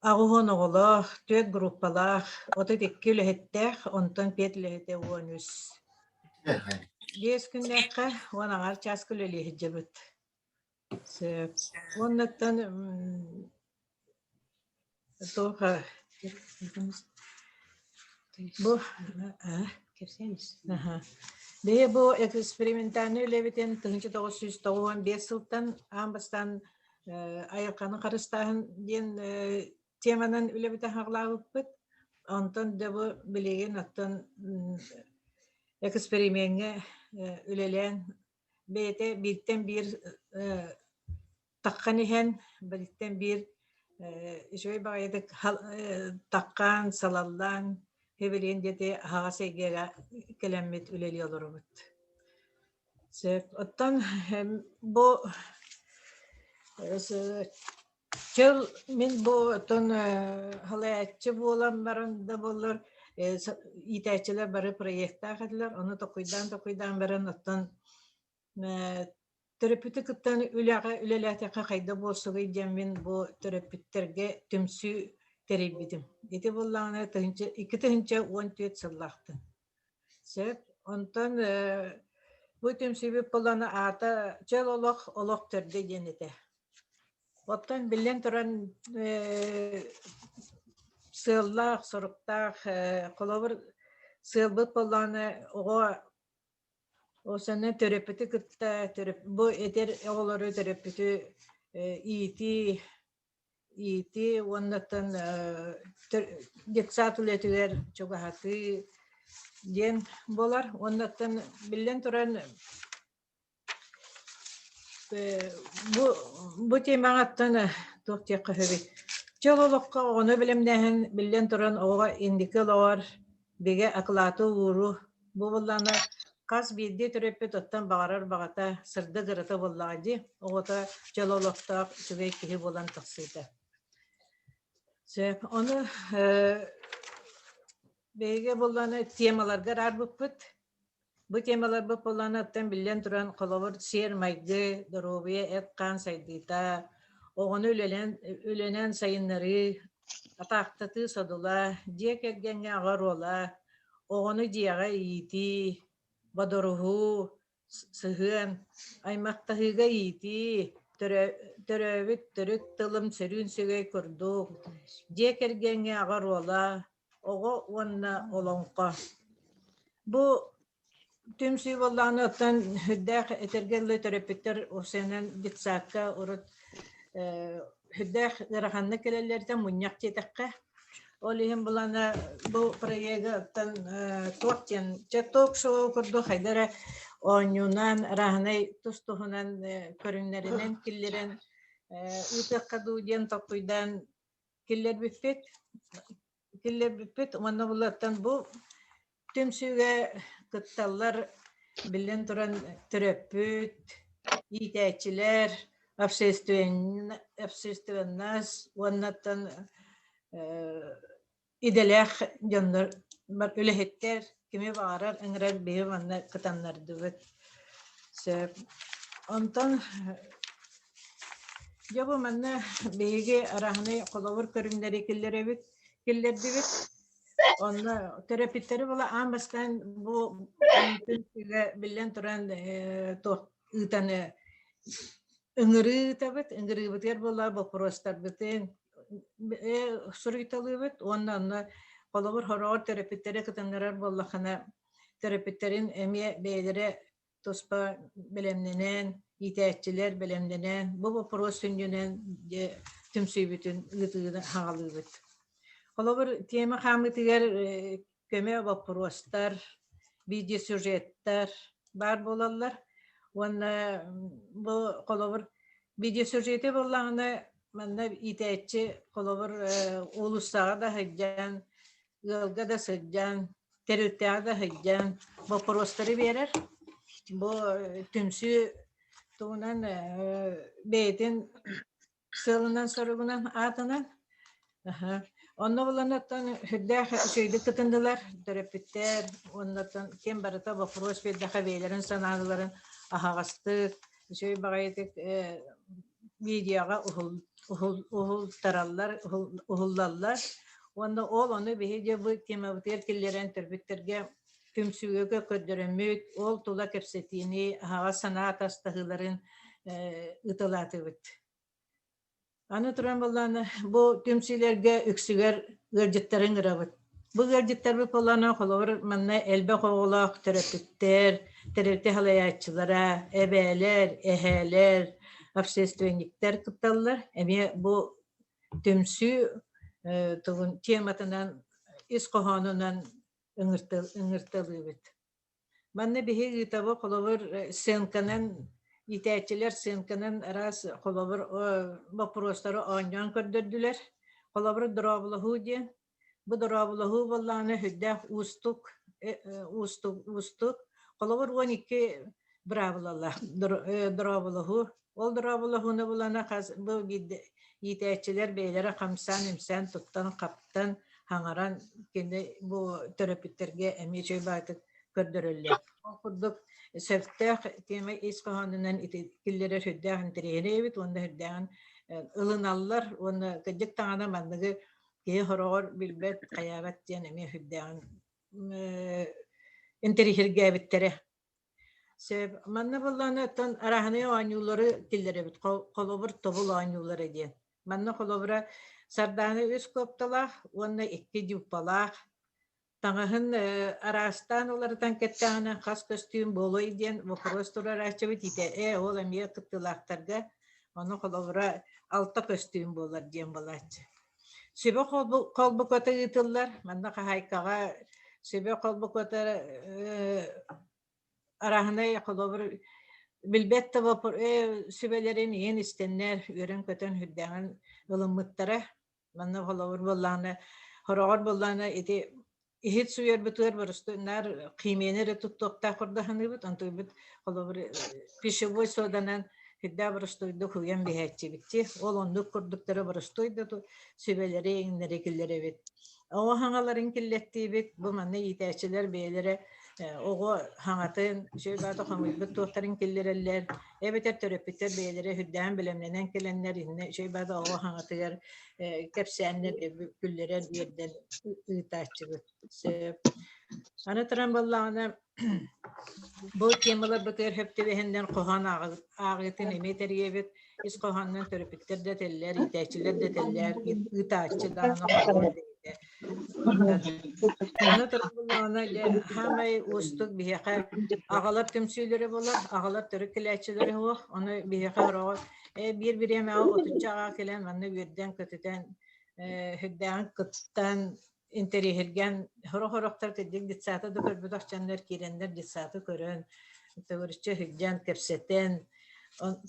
80 оҕолоох, түөрт группалаах, 32 үлэһиттээх, онтон пет үлэһитэ 13. Биэс күннээххэ уон аҥаар чааска үлэлии сылдьабыт. Сөп. Уоннаттан туох бу Биһи бу экспериментальнай үлэбитин 1995 сылтан аан бастаан айылҕаны харыстааһын диэн теманан үлэбитин аһаҕалаабыппыт. Онтон дьэ бу билигин оттон эксперимеҥҥэ үлэлээн бэйэтэ бииртэн биир таххан иһэн бииртэн биир үчүгэй баҕайытык таххаан салаллаан хэбилиэн диэти аһаҕас эйгэҕэ кэлэммит үлэлии олоробут. Сөп. Оттон бу Чыл мин бу оттон халайааччы буолан баран да буоллар иитээччилэр бары проектаах этилэр, ону токуйдаан-токуйдаан баран оттон төрөппүтү кытта үлэҕэ үлэлээтэххэ хайда буолсугуй диэн мин бу төрөппүттэргэ түмсүү тэрийбитим. Ити буоллаҕына 2014 сыллаахтан. Сөп. Онтон бу түмсүүбүт буоллаҕына аата «Чөл олох, олох төрдө» диэн этэ. Оттон биллэн туран сыаллаах, соруктаах, холобур, сыалбыт буоллаҕына оҕо осону төрөппүтү кытта бу эдэр оҕолору төрөппүтү иитии иитии уоннаттан детсад үлэтигэр чугаһатыы диэн буолар. Уоннаттан биллэн туран бу бу темаҕаттан туох диэххэ сөбүй? Чөл олоххо оҕону бэлэмнээһин биллэн туран оҕо инники олоҕор бигэ акылааты ууруу бу буоллаҕына хас биирдии төрөппүт оттон баҕарар баҕата сырдык ырата буоллаҕа дии оҕото чөл олохтоох үчүгэй киһи буолан тахсыыта. Сөп. Ону биһиги буоллаҕына темаларга араарбыппыт. Бу темаларбыт буоллаҕына биллэн туран холобур сиэр-майгы, доруобуйа, эт-хаан сайдыыта, оҕону үлэлээн үлэнэн сайыннарыы, атаахтатыы содула, дьиэ кэргэҥҥэ аҕа оруола, оҕону дьиэҕэ иитии, бодоруһуу, сыһыан, аймахтаһыыга иитии, төрөөбүт төрүт тылым сөрүүн сүгэй курдук, дьиэ кэргэҥҥэ аҕа оруола, оҕо уонна олоҥхо. Бу түмсүү буоллаҕына оттон сүрдээх этэргэ дылы төрөппүттэр усенан детсадка урут сүрдээх ыараханнык кэлэллэртэн мунньах диэтэххэ ол иһин булана бу проегы оттон туох диэн чэ ток-шоу курдук хайда эрэ оонньуунан арааһынай тус-туһунан көрүҥнэринэн киллэрэн ыытыахха дуу диэн толкуйдаан киллэрбиппит киллэрбиппит уонна буллартан бу түмсүүгэ кытталлар биллэн туран төрөппүт, иитээччилэр, общественность уоннаттан идэлээх дьоннор үлэһиттэр кими баҕарар ыҥырар биһи манна кытаннардыбыт. Сөп. Онтон дьэ бу манна биһиги араһынай холобур көрүҥнэри киллэрэбит, киллэрдибит. Онно төрөппүттэри була аан бастаан бу биллэн туран туох ыытан ыҥырыы ыытабыт. Ыҥырыыбытыгар буола боппуруостарбытын суруйталыыбыт уонна онно холобур хороҕор төрөппүттэри кытыннарар буоллаххына төрөппүттэрин эмиэ бэйэлэрэ туспа бэлэмнэнэн, иитээччилэр бэлэмнэнэн, бу боппуруос сүнньүнэн дьэ түмсүүбүтүн ыытыыны хаҕалыыбыт. Холобур, тиэмэ хаамыытыгар көмө боппуруостар, видеосюжеттар баар буолаллар. Уонна бу холобур видеосюжеты буоллаҕына манна иитээччи холобур уулуссаҕа да сылдьан, ыалга да сылдьан, тэрилтэҕэ да сылдьан боппуруостары биэрэр. Бу түмсүү туһунан бэйэтин сыалынан-соругунан аатынан. Онно булан оттон сүрдээх үчүгэйдик кытыннылар төрөппүттэр уонна ким барыта боппуруос биэрдэхэ бэйэлэрин санааларын аһаҕастык үчүгэй баҕайытык видеоҕа уһултараллар уһуллаллар уонна ол ону биһиги бу темабытыгар киллэрэн төрөппүттэргэ түмсүүгэ көрдөрөммүт ол тула кэпсэтиини аһаҕас санаа атастаһыыларын ыыталаатыбыт. Аны туран буоллаҕына, бу түмсүүлэргэ үксүгэр ыалдьыттары ыҥырабыт. Бу ыалдьыттарбыт буоллаҕына, холобур, манна элбэх оҕолоох төрөппүттэр, тэрилтэ салайааччылара, эбээлэр, эһээлэр, общественниктэр кытталлар. Эмиэ бу түмсүү тугун тематынан, ис хоһоонунан ыҥырталыыбыт. Манна биһи ыытабы холобур сценканан иитээччилэр сценканан араас холобур боппуруостары оонньоон көрдөрдүлэр. Холобур дорооболоһуу диэн. Бу дорооболоһуу буоллаҕына сүрдээх уустук уустук уустук. Холобур 12 быраабылалаах дорооболоһуу. Ол дорооболоһууну булана хас бу биирдэ иитээччилэр бэйэлэрэ хамсаан-имсээн туттан-хаптан хаҥаран кини бу төрөппүттэргэ эмиэ үчүгэй баҕайытык көрдөрөллөр. Ол курдук сөптөөх тиэмэ ис хоһоонунан ити киллэрэр сүрдээх интэриэһинэй эбит уонна сүрдээҕин ылыналлар уонна кырдьык даҕаны манныгы киһи хороҕор билбэт, хайаабат диэн эмиэ сүрдээҕин интэриэһиргээбиттэрэ. Сөп. Манна буоллаҕына оттон арааһынай оонньуулары киллэрэбит. Холобур, тобул оонньуулара диэн. Манна холобура Сардаана үс куопталаах уонна икки дюппалаах. Таҥаһын араастаан уларытан кэттэҕинэ хас көстүүм буолуой диэн боппуруос туруорааччыбыт итэ ээ ол эмиэ кыттыылаахтарга ону холобура алта көстүүм буолар диэн буолааччы. Сүбэ холбуката ыытыллар. Манна хаһаайкаҕа сүбэ холбуката арааһынай холобур билбэт да сүбэлэрин иһин истэннэр үөрэн-көтөн сүрдээҕин ылыммыттара. Манна холобур буоллаҕына, хороҕор буоллаҕына ити иһит суйарбытыгар боростуой наар химияны эрэ туттуохтаах курдук саныыбыт. Онтуйбут холобур пищевой соданан сүрдээх боростуойдук уйан биһээччибит. Ол оннук курдуктары боростуой да сүбэлэри иҥнэри киллэрэбит. Оҕо хаҥаларын киллэттиибит. Бу манна иитээччилэр бэйэлэрэ оҕо хаҥатын, үчүгэй баата хомуйбут туохтарын киллэрэллэр. Эбэтэр төрөппүттэр бэйэлэрэ үрдээн бэлэмнэнэн кэлэннэр иннэ үчүгэй баата оҕо хаҥатыгар кэпсээннэр күллэрэн үөрдэн ыытааччыбыт. Сөп. Аны туран буоллаҕына бу темаларбытыгар хөп түбэһиннэр хоһоон ааҕыытын эмиэ тэрийэбит. Ис хоһоонунан төрөппүттэр да этэллэр, иитээччилэр да этэллэр, ыытааччы даҕаны хоһоон бэйэтэ. Аны туран буоллаҕына дьэ саамай уустук биһиэхэ аҕалар түмсүүлэрэ буолар, аҕалар төрүт кэлээччилэрэ суох. Ону биһиэхэ ороҕо биир бириэмэҕэ отучча аҕа кэлэн манна үөрдэн-көтүтэн, сүрдээҕин кыттан, интэриэһиргээн сорох-сорохтор кырдьык детсады да көрбөтөх дьоннор киирэннэр детсады көрөн, төгүрүччү сылдьан, кэпсэтэн,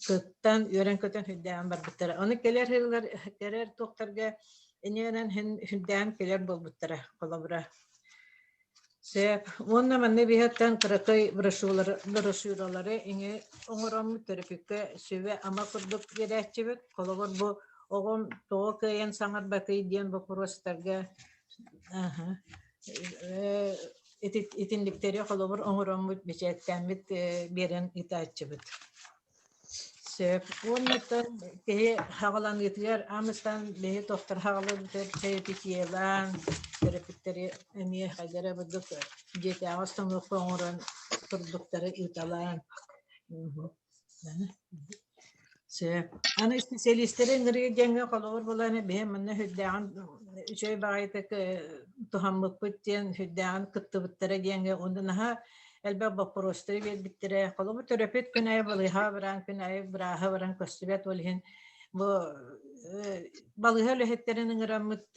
кыттан, үөрэн-көтөн сүрдээҕин барбыттара. Ону кэлэр сыллар кэлэр туохтарга иннинэн сүрдээҕин кэлэр буолбуттара холобура. Сөп. Уонна манна биһиэттэн кыракый брошюралары иҥи оҥороммут төрөппүккэ сүбэ-ама курдук биэрээччибит. Холобур, бу оҕом тоҕо кыайан саҥарбатый диэн боппуруостарга аһа, итинниктэри холобур оҥороммут, бэчээттээммит биэрэн ыытааччыбыт. Сөп. Уоннаттан киһи хаҕаланыытыгар аамыстан биһи тохтор хаҕалыытыгар чэйэпитиэлаан төрөппүттэри эмиэ хайдара бурдук дьиэтээҕи остановка оҥорон курдуктары ыыталаан. Сөп. Аны специалистары ыҥырыы диэҥҥэ холобур буолан биһи манна сүрдээҕин үчүгэй баҕайытык туһаммыппыт диэн сүрдээҕин кыттыбыттара диэҥҥэ уонна наһаа элбэх боппуруостары биэрбиттэрэ. Холобур, төрөппүт күн аайы балыыһаҕа баран, күн аайы бырааһа баран көстүбэт, ол иһин бу балыыһа үлэһиттэрин ыҥыраммыт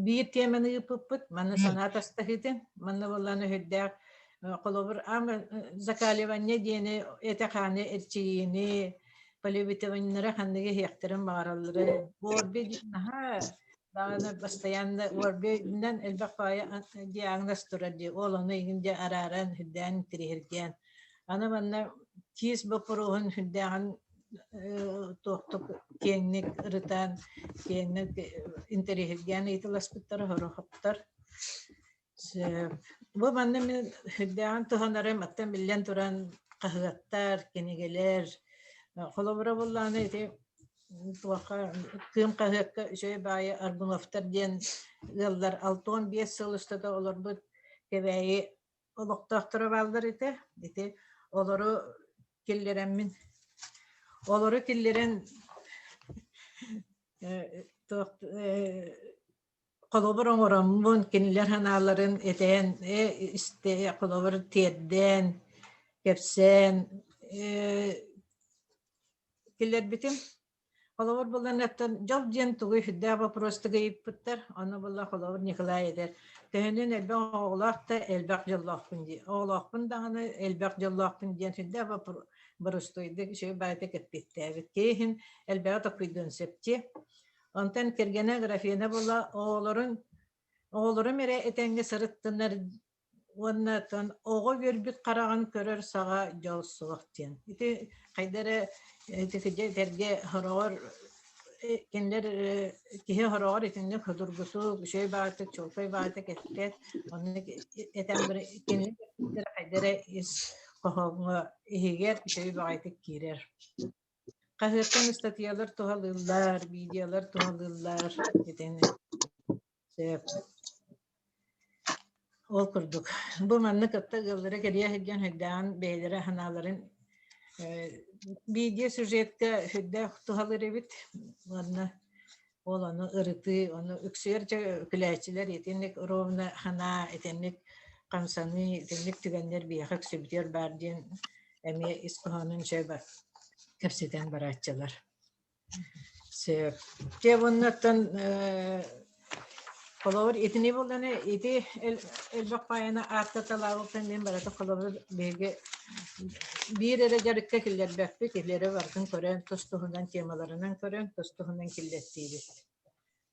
биир тиэмэни ыыппыппыт, манна санаа тастаһыытын, манна буоллаҕына сүрдээх холобур, закаливание диэни этэ-хааны эрчийиини, поливитаминнары ханныгы иһиэхтэрин баҕараллара. Буорби наһаа даҕаны постоянно уорбинан элбэх баайы диагноз турар дии ол ону игин дьэ арааран үрдээн тириһиргээн аны манна киис боппуруоһун үрдээҕин туохтук киэҥник ырытан киэҥник интэриэһиргээн ыйыталаспыттара хорохоттор бу манна мин үрдээҕин туһанарым оттон биллэн туран хаһыаттар кинигэлэр холобура буоллаҕына ити Туохха Кыым хаһыакка үчүгэй баайы Аргуновтар диэн ыаллар 65 сыл устата олорбут Кэбээйи олохтоохторо бааллар этэ. Ити олору киллэрэммин олору киллэрэн туох холобур оҥороммун кинилэр санааларын этэн истэ холобур тиэрдэн кэпсээн Киллэрбитим. Холобур булан оттон дьол диэн тугуй сүрдээх боппуруостук ыйыппыттар. Ону була холобур Николай этэр: "Төһөнөн элбэх оҕолоох да элбэх дьоллоохпун дии. Оҕолоохпун даҕаны элбэх дьоллоохпун" диэн сүрдээх боростуойдук үчүгэй баҕайытык эппиэттээбит. Киһи иһин элбэҕи толкуйдуон сөп дии. Онтон кэргэнэ Графина була оҕолорун оҕолорум эрэ этэҥҥэ сырыттынар Уонна оттон оҕо үөрбүт хараҕын көрөр саҕа дьол суох диэн. Ити хайда эрэ ити этэргэ хороҕор кинилэр киһи хороҕор итинник судургутук, үчүгэй баҕатык, чуолкай баҕатык эппэт. Оннук этэн кинилэр хайда эрэ ис хоһооҥҥо иһигэр үчүгэй баҕайытык киирэр. Хаһыаттан ыстатыйалар туһалыыллар, видеолар туһалыыллар итини. Сөп. Ол курдук. Бу маннык кытта ыаллара кэрийэ сылдьан сүрдээҕин бэйэлэрэ санааларын видео сюжетка сүрдээх туһалыыр эбит. Уонна ол ону ырытыы, ону үксүгэр дьэ күлээччилэр итинник ровно санаа, итинник хамсаныы, итинник түгэннэр биһиэхэ үксүбүтүгэр баар диэн эмиэ ис хоһоонун сөп кэпсэтэн барааччылар. Сөп. Дьэ уоннаттан холобур итини булланы ити элбэх паайаны ааттаталаабыппын мин барыта холобур биһиги биир эрэ дьарыкка киллэрбэппит илиэрэ барытын көрөн тус-туһунан темаларынан көрөн тус-туһунан киллэртиибит.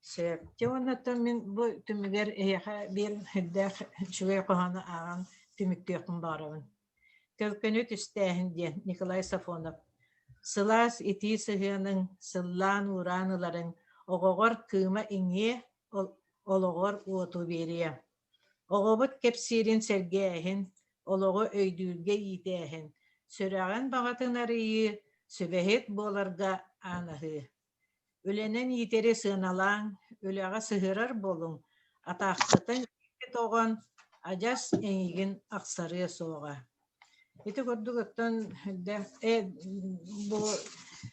Сөп. Дьэ уоннаттан мин бу түмүгэр эһиэхэ биир үрдээх үчүгэй хоһоону ааҕан түмүктүөхпүн баҕарабын. Төлкөнү түстээһин диэн Николай Сафонов Сылаас итии сыһыаныҥ, сыллаан-уураан ыларыҥ оҕоҕор кыыма иҥиэ, олоҕор уоту биэриэ. Оҕобут кэпсиирин сэргээһин, олоҕу өйдүүргэ иитээһин, сүрэҕин баҕатын арыйыы, сүбэһит буоларга аанаһыы. Үлэнэн иитэри сыаналааҥ, үлэҕэ сыһыарар буолуҥ, атаахтатан ииппит оҕон адьас эйигин ахсарыа суоҕа. Ити курдук оттон бу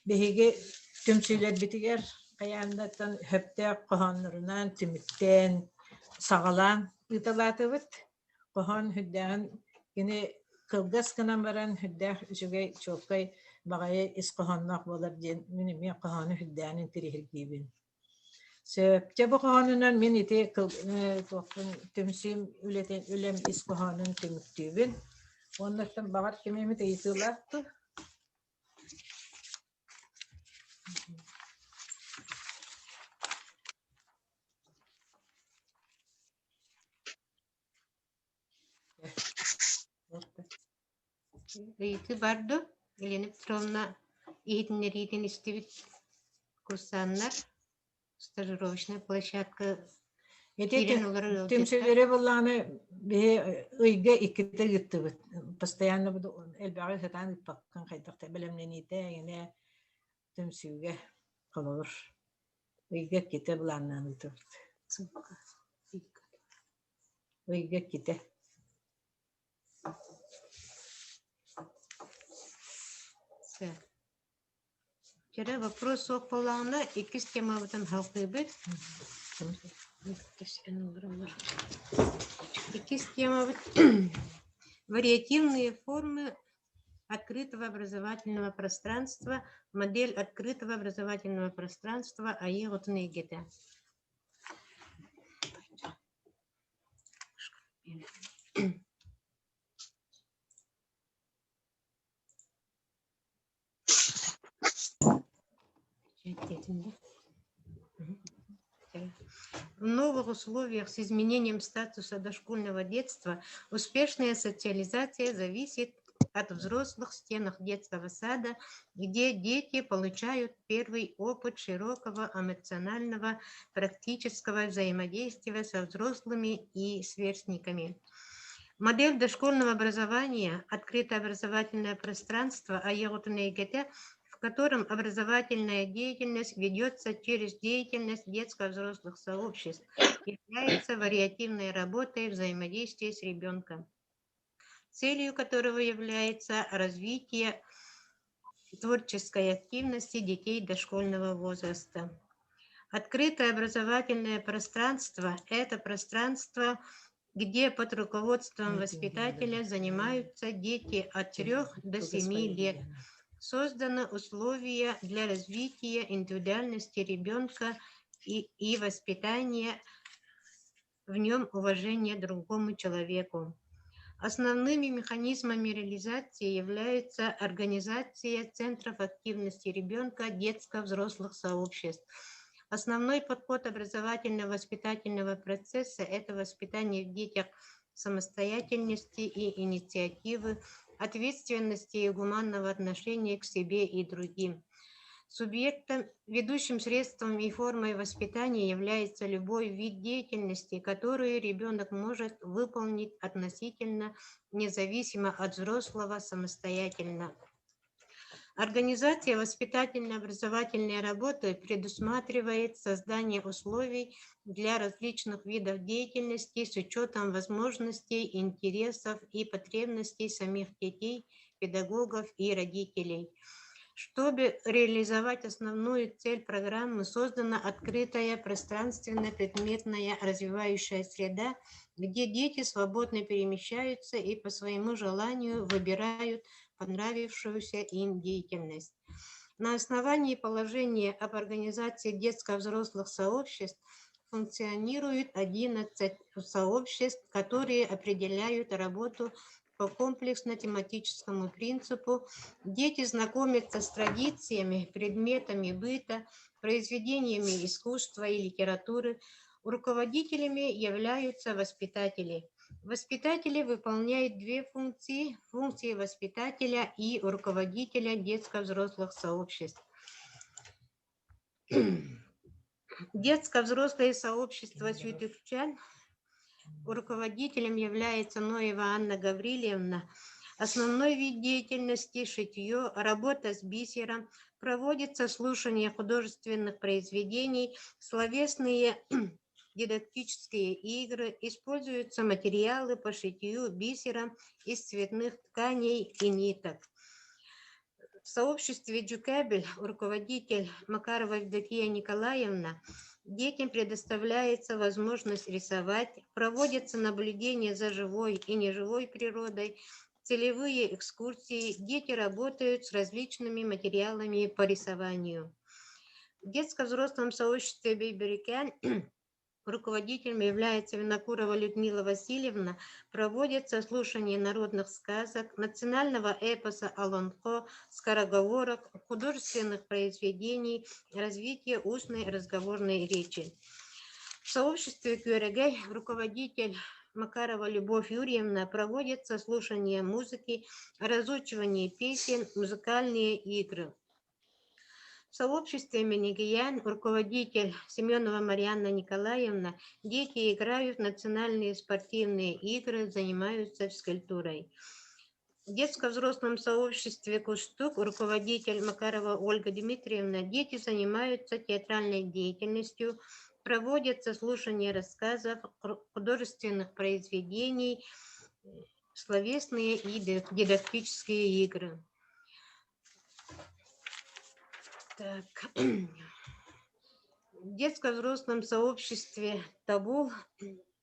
биһиги түмсүүлэрбитигэр хайаан да сөптөөх хоһооннорунан түмүктээн саҕалаан ыыталаатыбыт. Хоһоон сүрдээҕин кини кылгас гынан баран сүрдээх үчүгэй чуолкай баҕайы ис хоһоонноох буолар диэн мин эмиэ хоһоону сүрдээҕин интэриэһиргиибин. Сөп. Дьэ бу хоһоонунан мин ити туохпун түмсүүм үлэтин үлэм ис хоһоонун түмүктүүбүн. Уонна баҕар ким эмит ыйытыылаах дуу? Ыйытыы бар дуо? Елена Петровна иһитиннэриитин истибит курсаннар стажировочная площадка Ити киирэн олорор ыалдьыттар. түмсүүлэри буллаҕына биһи ыйга иккитэ ыыттыбыт. Постоянно элбэҕи сатаан ыыппаккын хайдах да бэлэмнэниитэ эҥинэ түмсүүгэ холобур ыйга иккитэ былааннаан ыытабыт. Ыйга иккитэ. Вчера вопрос суох буоллаҕына, иккис темабытын халҕыыбыт. Иккис темабыт вариативные формы открытого образовательного пространства, модель открытого образовательного пространства айыы оҕотун эйгэтэ. В новых условиях с изменением статуса дошкольного детства успешная социализация зависит от взрослых в стенах детского сада, где дети получают первый опыт широкого эмоционального практического взаимодействия со взрослыми и сверстниками. Модель дошкольного образования – открытое образовательное пространство айыы оҕотун эйгэтэ, в котором образовательная деятельность ведется через деятельность детско-взрослых сообществ, является вариативной работой взаимодействия с ребенком, целью которого является развитие творческой активности детей дошкольного возраста. Открытое образовательное пространство – это пространство, где под руководством воспитателя занимаются дети от 3 до 7 лет. Созданы условия для развития индивидуальности ребенка и воспитания в нем уважения другому человеку. Основными механизмами реализации являются организация центров активности ребенка, детско-взрослых сообществ. Основной подход образовательно-воспитательного процесса – это воспитание в детях самостоятельности и инициативы, ответственности и гуманного отношения к себе и другим. Субъектом, ведущим средством и формой воспитания является любой вид деятельности, которую ребенок может выполнить относительно независимо от взрослого самостоятельно. Организация воспитательно-образовательной работы предусматривает создание условий для различных видов деятельности с учетом возможностей, интересов и потребностей самих детей, педагогов и родителей. Чтобы реализовать основную цель программы, создана открытая пространственно-предметная развивающая среда, где дети свободно перемещаются и по своему желанию выбирают понравившуюся им деятельность. На основании положения об организации детско-взрослых сообществ функционирует 11 сообществ, которые определяют работу по комплексно-тематическому принципу. Дети знакомятся с традициями, предметами быта, произведениями искусства и литературы. Руководителями являются воспитатели. Воспитатели выполняют две функции – функции воспитателя и руководителя детско-взрослых сообществ. Детско-взрослое сообщество Сүүтүкчээн руководителем является Ноева Анна Гаврильевна. Основной вид деятельности – шитье, работа с бисером, проводится слушание художественных произведений, словесные дидактические игры, используются материалы по шитью бисером из цветных тканей и ниток. В сообществе Дьүкээбил руководитель Макарова Евдокия Николаевна детям предоставляется возможность рисовать, проводится наблюдение за живой и неживой природой, целевые экскурсии, дети работают с различными материалами по рисованию. В детско-взрослом сообществе Бэйбэрикээн руководителем является Винокурова Людмила Васильевна, проводится слушание народных сказок, национального эпоса Олонхо, скороговорок, художественных произведений, развитие устной разговорной речи. В сообществе Күөрэгэй руководитель Макарова Любовь Юрьевна проводится слушание музыки, разучивание песен, музыкальные игры. В сообществе Минигиян руководитель Семенова Марьяна Николаевна дети играют в национальные спортивные игры, занимаются физкультурой. В детско-взрослом сообществе «Кустук» руководитель Макарова Ольга Дмитриевна дети занимаются театральной деятельностью, проводятся слушание рассказов, художественных произведений, словесные и дидактические игры. Так. В детско-взрослом сообществе «Табул»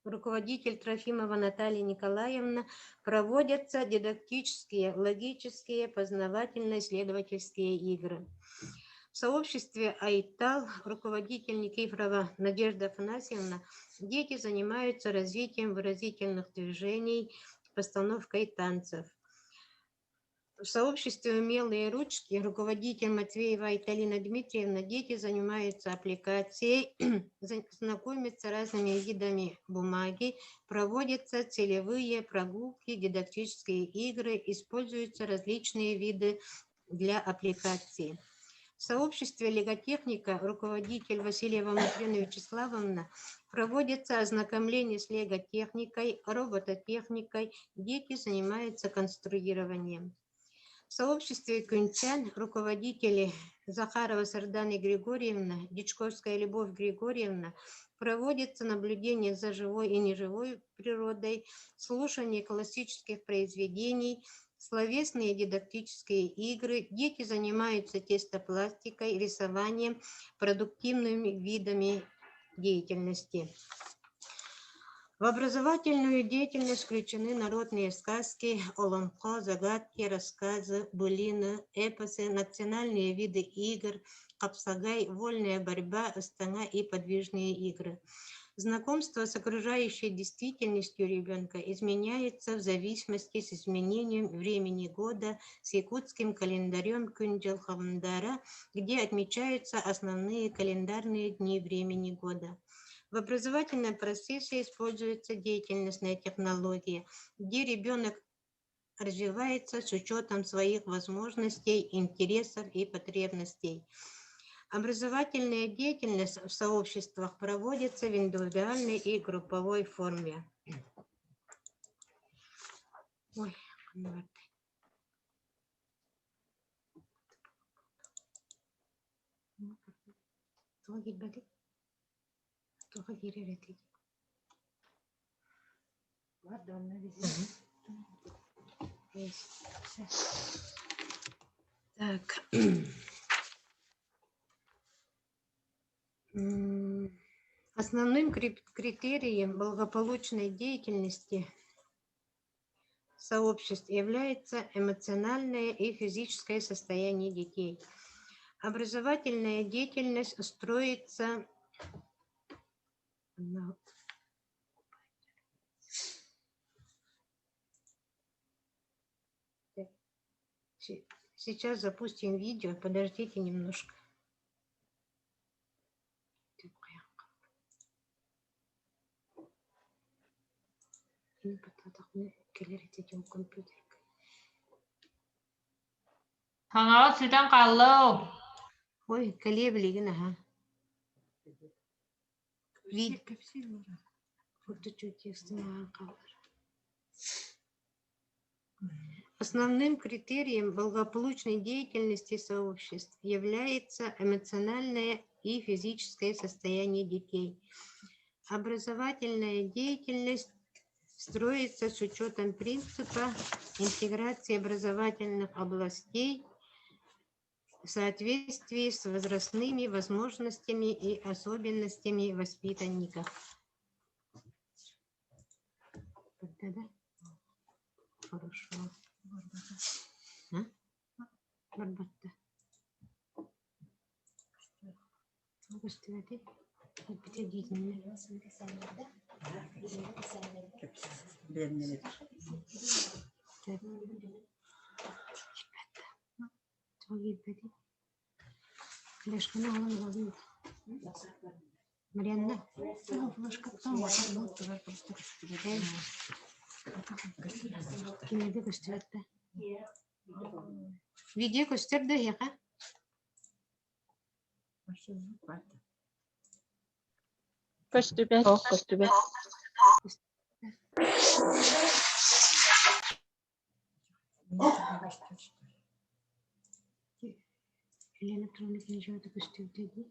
руководитель Трофимова Наталья Николаевна проводятся дидактические, логические, познавательно-исследовательские игры. В сообществе «Айтал» руководитель Никифорова Надежда Афанасьевна дети занимаются развитием выразительных движений, постановкой танцев. В сообществе «Умелые ручки» руководитель Матвеева Айталина Дмитриевна дети занимаются аппликацией, знакомятся разными видами бумаги, проводятся целевые прогулки, дидактические игры, используются различные виды для аппликации. В сообществе «Леготехника» руководитель Васильева Матрена Вячеславовна проводится ознакомление с леготехникой, робототехникой, дети занимаются конструированием. В сообществе Кунчан руководители Захарова Сардана Григорьевна, Дичковская Любовь Григорьевна проводится наблюдение за живой и неживой природой, слушание классических произведений, словесные дидактические игры. Дети занимаются тестопластикой, рисованием, продуктивными видами деятельности. В образовательную деятельность включены народные сказки, олонхо, загадки, рассказы, былины, эпосы, национальные виды игр, капсагай, вольная борьба, астана и подвижные игры. Знакомство с окружающей действительностью ребенка изменяется в зависимости с изменением времени года с якутским календарем Кюнджелхавндара, где отмечаются основные календарные дни времени года. В образовательном процессе используется деятельностная технология, где ребенок развивается с учетом своих возможностей, интересов и потребностей. Образовательная деятельность в сообществах проводится в индивидуальной и групповой форме. Ой, Так. Основным критерием благополучной деятельности сообществ является эмоциональное и физическое состояние детей. Образовательная деятельность строится на Сейчас запустим видео, подождите немножко. Хаҥаҕа сүтэн хаалла Ой, кэлиэ билигин аһа. Основным критерием благополучной деятельности сообществ является эмоциональное и физическое состояние детей. Образовательная деятельность строится с учетом принципа интеграции образовательных областей в соответствии с возрастными возможностями и особенностями воспитанников. Да? Хорошо. А? Барбатта. Марианна. Кинигэ көстүбэт да? Видео көстөр да эһиэхэ? Көстүбэт. Ох, көстүбэт. Елена Петровна Книжевата көстүбүтэ дии.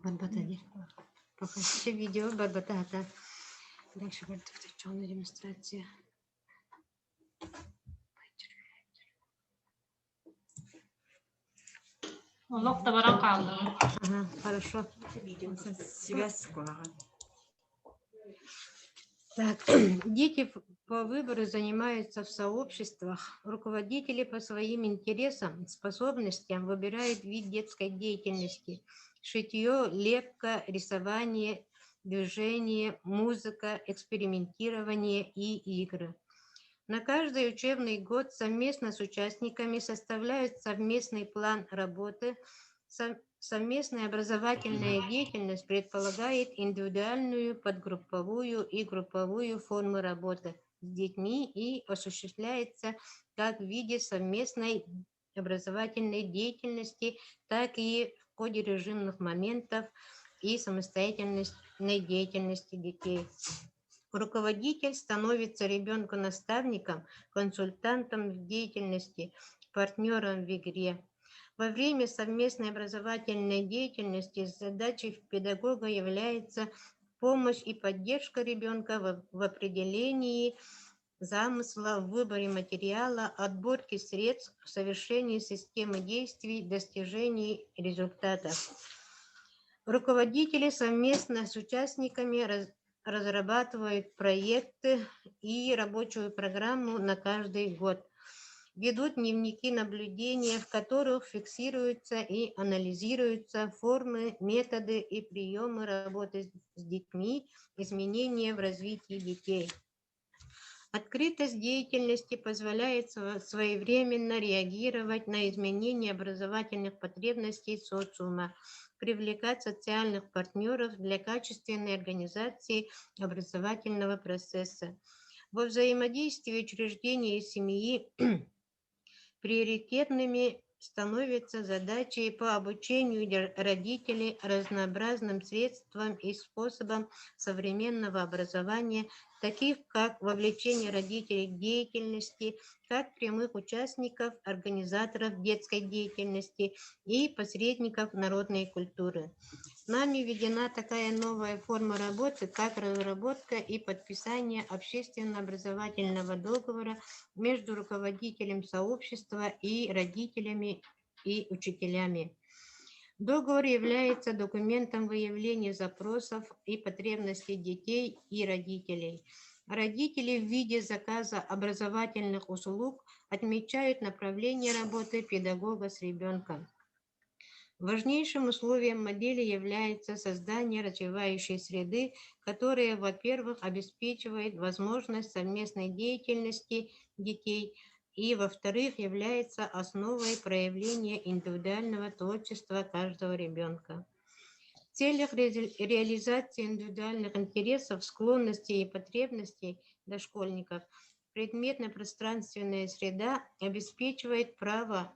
Барбата дии. Пока все видео барбата хата. Дальше бардык демонстрация. Олох да баран хааллым. Ага, хорошо. Связь куһаҕан. Так, дети по выбору занимаются в сообществах. Руководители по своим интересам, способностям выбирают вид детской деятельности. Шитье, лепка, рисование, движение, музыка, экспериментирование и игры. На каждый учебный год совместно с участниками составляют совместный план работы. Совместная образовательная деятельность предполагает индивидуальную, подгрупповую и групповую формы работы с детьми и осуществляется как в виде совместной образовательной деятельности, так и в ходе режимных моментов и самостоятельной деятельности детей. Руководитель становится ребенку наставником, консультантом в деятельности, партнером в игре. Во время совместной образовательной деятельности задачей педагога является помощь и поддержка ребенка в определении замысла, в выборе материала, отборке средств, в совершении системы действий, достижении результатов. Руководители совместно с участниками разрабатывают проекты и рабочую программу на каждый год. Ведут дневники наблюдения, в которых фиксируются и анализируются формы, методы и приемы работы с детьми, изменения в развитии детей. Открытость деятельности позволяет своевременно реагировать на изменения образовательных потребностей социума, привлекать социальных партнеров для качественной организации образовательного процесса. Во взаимодействии учреждений и семьи приоритетными становятся задачи по обучению родителей разнообразным средствам и способам современного образования, таких как вовлечение родителей в деятельности, как прямых участников, организаторов детской деятельности и посредников народной культуры. Нами введена такая новая форма работы, как разработка и подписание общественно-образовательного договора между руководителем сообщества и родителями и учителями. Договор является документом выявления запросов и потребностей детей и родителей. Родители в виде заказа образовательных услуг отмечают направление работы педагога с ребенком. Важнейшим условием модели является создание развивающей среды, которая, во-первых, обеспечивает возможность совместной деятельности детей и, во-вторых, является основой проявления индивидуального творчества каждого ребенка. В целях реализации индивидуальных интересов, склонностей и потребностей дошкольников предметно-пространственная среда обеспечивает право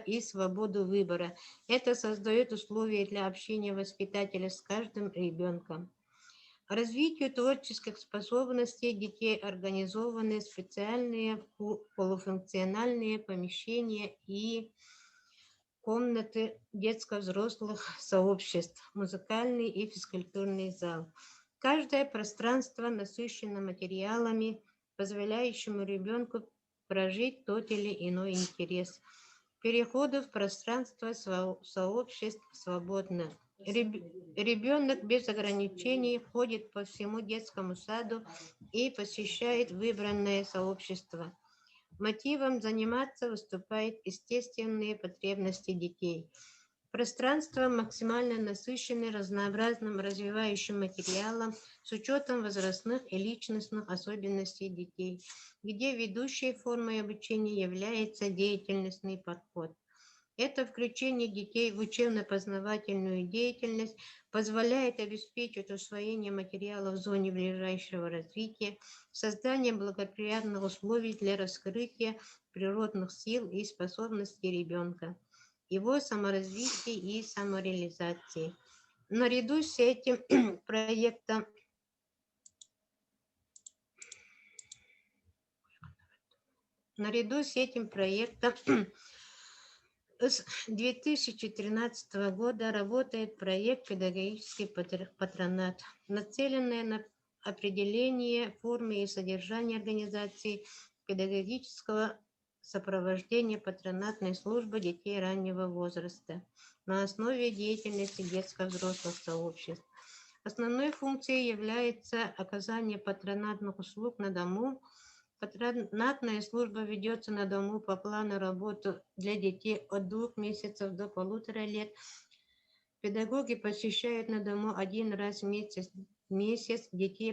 и свободу выбора. Это создает условия для общения воспитателя с каждым ребенком. Развитию творческих способностей детей организованы специальные полуфункциональные помещения и комнаты детско-взрослых сообществ, музыкальный и физкультурный зал. Каждое пространство насыщено материалами, позволяющими ребенку прожить тот или иной интерес. Переходы в пространство сообществ свободны. Ребенок без ограничений ходит по всему детскому саду и посещает выбранное сообщество. Мотивом заниматься выступают естественные потребности детей. Пространство максимально насыщены разнообразным развивающим материалом с учетом возрастных и личностных особенностей детей, где ведущей формой обучения является деятельностный подход. Это включение детей в учебно-познавательную деятельность позволяет обеспечить усвоение материала в зоне ближайшего развития, создание благоприятных условий для раскрытия природных сил и способностей ребенка, его саморазвития и самореализации. Наряду с этим проектом Наряду с этим проектом с 2013 года работает проект «Педагогический патронат», нацеленный на определение формы и содержания организации педагогического сопровождения патронатной службы детей раннего возраста на основе деятельности детско-взрослых сообществ. Основной функцией является оказание патронатных услуг на дому. Патронатная служба ведется на дому по плану работы для детей от 2 месяцев до 1,5 лет. Педагоги посещают на дому один раз в месяц детей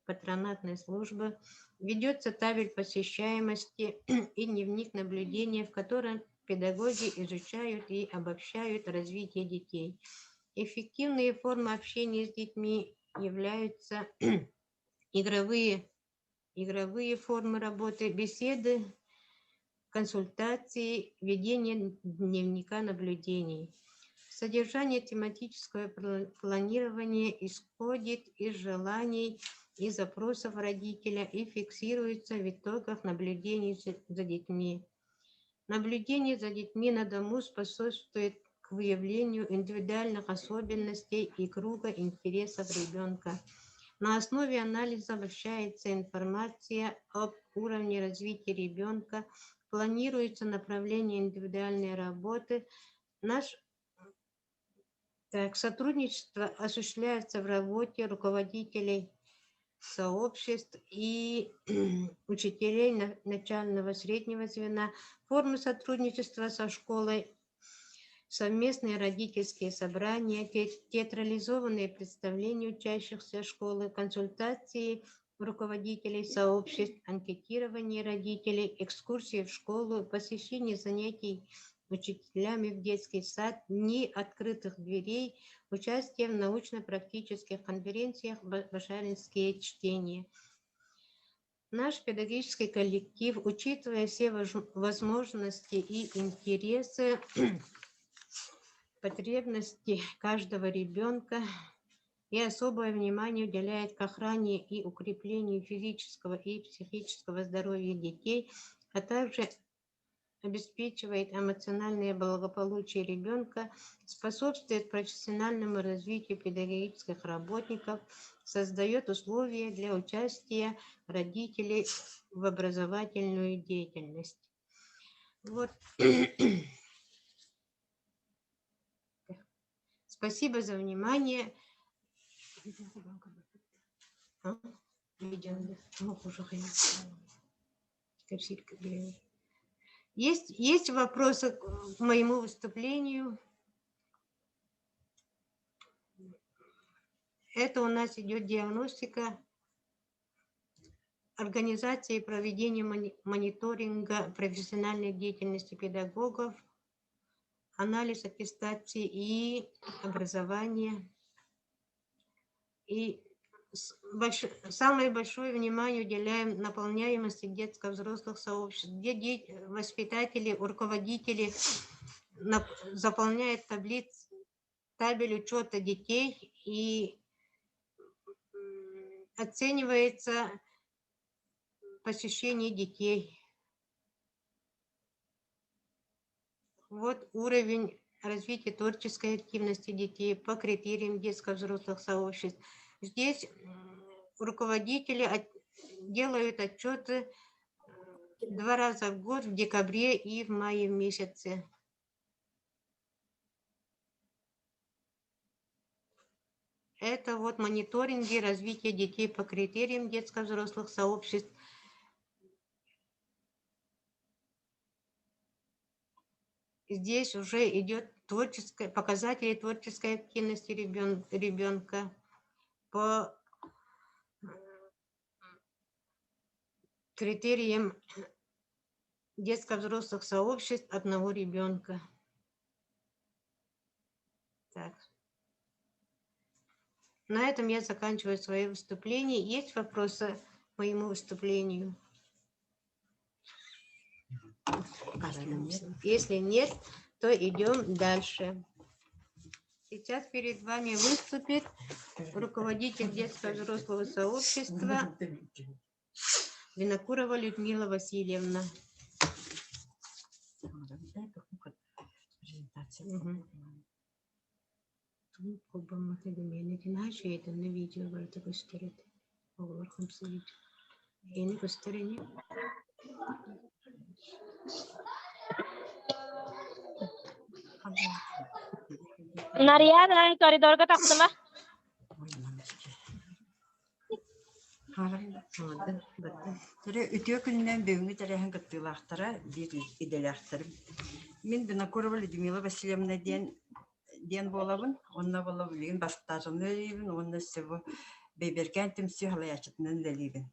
патронатной службы. Ведется табель посещаемости и дневник наблюдения, в котором педагоги изучают и обобщают развитие детей. Эффективные формы общения с детьми являются игровые формы работы, беседы, консультации, ведение дневника наблюдений. Содержание тематического планирования исходит из желаний и запросов родителя и фиксируется в итогах наблюдений за детьми. Наблюдение за детьми на дому способствует к выявлению индивидуальных особенностей и круга интересов ребенка. На основе анализа обобщается информация об уровне развития ребенка, планируется направление индивидуальной работы. Сотрудничество осуществляется в работе руководителей сообществ и учителей начального среднего звена, формы сотрудничества со школой, совместные родительские собрания, театрализованные представления учащихся школы, консультации руководителей сообществ, анкетирование родителей, экскурсии в школу, посещение занятий учителями в детский сад, дни открытых дверей, участие в научно-практических конференциях, башаринские чтения. Наш педагогический коллектив, учитывая все возможности и интересы, потребности каждого ребенка, и особое внимание уделяет к охране и укреплению физического и психического здоровья детей, а также обеспечивает эмоциональное благополучие ребенка, способствует профессиональному развитию педагогических работников, создает условия для участия родителей в образовательную деятельность. Спасибо за внимание. А? Есть вопросы к моему выступлению? Это у нас идет диагностика организации и проведения мониторинга профессиональной деятельности педагогов, анализ аттестации и образования. И самое большое внимание уделяем наполняемости детско-взрослых сообществ, где воспитатели, руководители заполняют табель учета детей и оценивается посещение детей. Вот уровень развития творческой активности детей по критериям детско-взрослых сообществ. Здесь руководители делают отчеты 2 раза в год, в декабре и в мае месяце. Это мониторинги развития детей по критериям детско-взрослых сообществ. Здесь уже идет творческой, показатели творческой активности ребен, ребенка, по критериям детско-взрослых сообществ одного ребенка. Так. На этом я заканчиваю свое выступление. Есть вопросы к моему выступлению? Если нет, то идем дальше. Сейчас перед вами выступит руководитель детского взрослого сообщества Винокурова Людмила Васильевна. Видео барыта көстөр этэ. Оҕолор хамсыыр. Эни көстөр ини. Нарьяна коридорга тахсыма. Үтүө күнүнэн бүгүҥҥү тэрээһин кыттыылаахтара, биир идэлээхтэрим. Мин Винокурова Людмила Васильевна диэн диэн буолабын. Онно буола билигин бастаатымны үлэлиибин уонна өссө бу Бэйбэркээн түмсүү салайааччытынан үлэлиибин.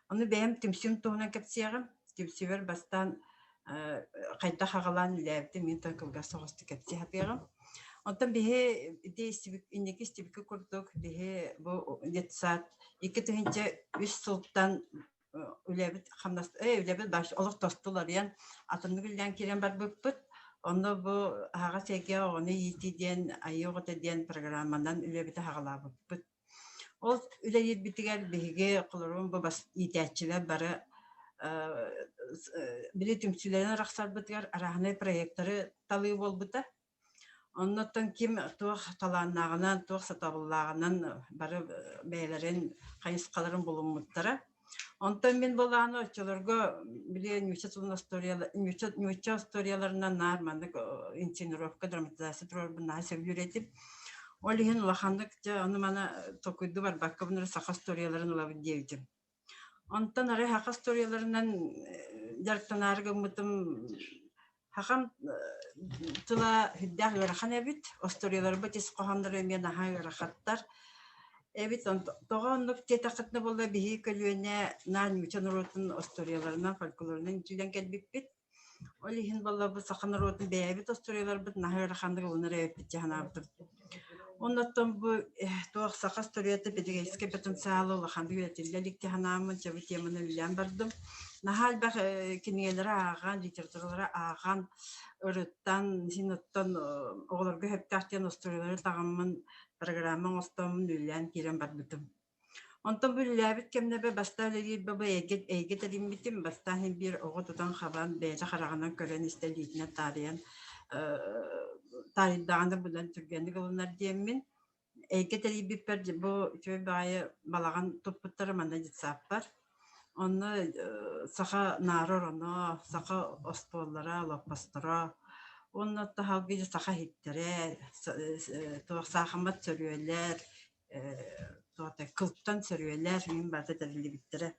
Ону бэйэм түмсүүм туһунан кэпсиэҕим. Түмсүүбэр бастаан хайдах аҕалаан үлэлээбитим мин тон кылгас соҕустук кэпсии сатыаҕым. Онтон биһи ити инники истибиккэ курдук биһи бу детсад 2003 сылтан үлэбит хамнас үлэбит олох тосту уларыйан атыннык үлэлээн киирэн барбыппыт. Онно бу аһаҕас эйгэ оҕону иитии диэн айыы оҕото диэн программанан үлэбити аҕалаабыппыт. Ол үлэлиирбитигэр биһиги холоруун бу бас иитээччилэр бары били түмсүүлэрин арахсарбытыгар арааһынай проектары талыы буолбута. Оннуттан ким туох талааннааҕынан, туох сатабыллааҕынан бары бэйэлэрин хайысхаларын булуммуттара. Онтон мин былааны оччолорго били нуучча тылын остуоруйала нуучча нуучча остуоруйаларынан наар маннык инсценировка, драматизация туруорбун наһаа сөбүлүүр этим. Ол иһин улаханнык дьэ ону-маны толкуйдуу барбакка бу саха остуоруйаларын ылабын диэбитим. Онтон арай саха остуоруйаларынан дьарыктанаары гыммытым Хахам тыла сүрдээх ыарахан эбит, остуоруйаларбыт ис хоһоонноро эмиэ наһаа ыарахаттар эбит. Тоҕо оннук диэтэххитинэ буолла биһиги көлүөнэ наар нуучча норуотун остуоруйаларынан, фольклорунан иитиллэн кэлбиппит. Ол иһин буолла бу саха норуотун бэйэбит остуоруйаларбыт наһаа ыараханнык ылынар эбиппит дии санаабытым. Оннуттан бу туох саха остуоруйата педагогическай потенциала улаханнык үөрэтиллэ илик дии санааммын, дьэ бу теманы үлэлээн бардым. Наһаа элбэх кинигэлэри ааҕан, литературалары ааҕан, ырыттан, син оттон оҕолорго сөптөөх диэн остуоруйалары таҕаммын, программа оҥостоммун үлэлээн киирэн барбытым. Онтон бу үлэлээбит кэмнэрбэр бастаан үлэлиирбэр бу эйгэ, эйгэ тэриммитим. Бастаан иһин биир оҕо тутан-хабан, бэйэтэ хараҕынан көрөн, истэ илиитинэн таарыйан, таарыйдаҕына булан түргэнник ылынар диэммин. Эйгэ тэрийбиппэр бу үчүгэй баҕайы балаҕан туппуттара манна детсадпар. Онно саха наара ороно, саха остуоллара, олоппосторо уонна таһалгы саха иһиттэрэ, туох саахымат сөрүөлэр, кылтан сөрүөлэр мин барыта тэриллибиттэрэ.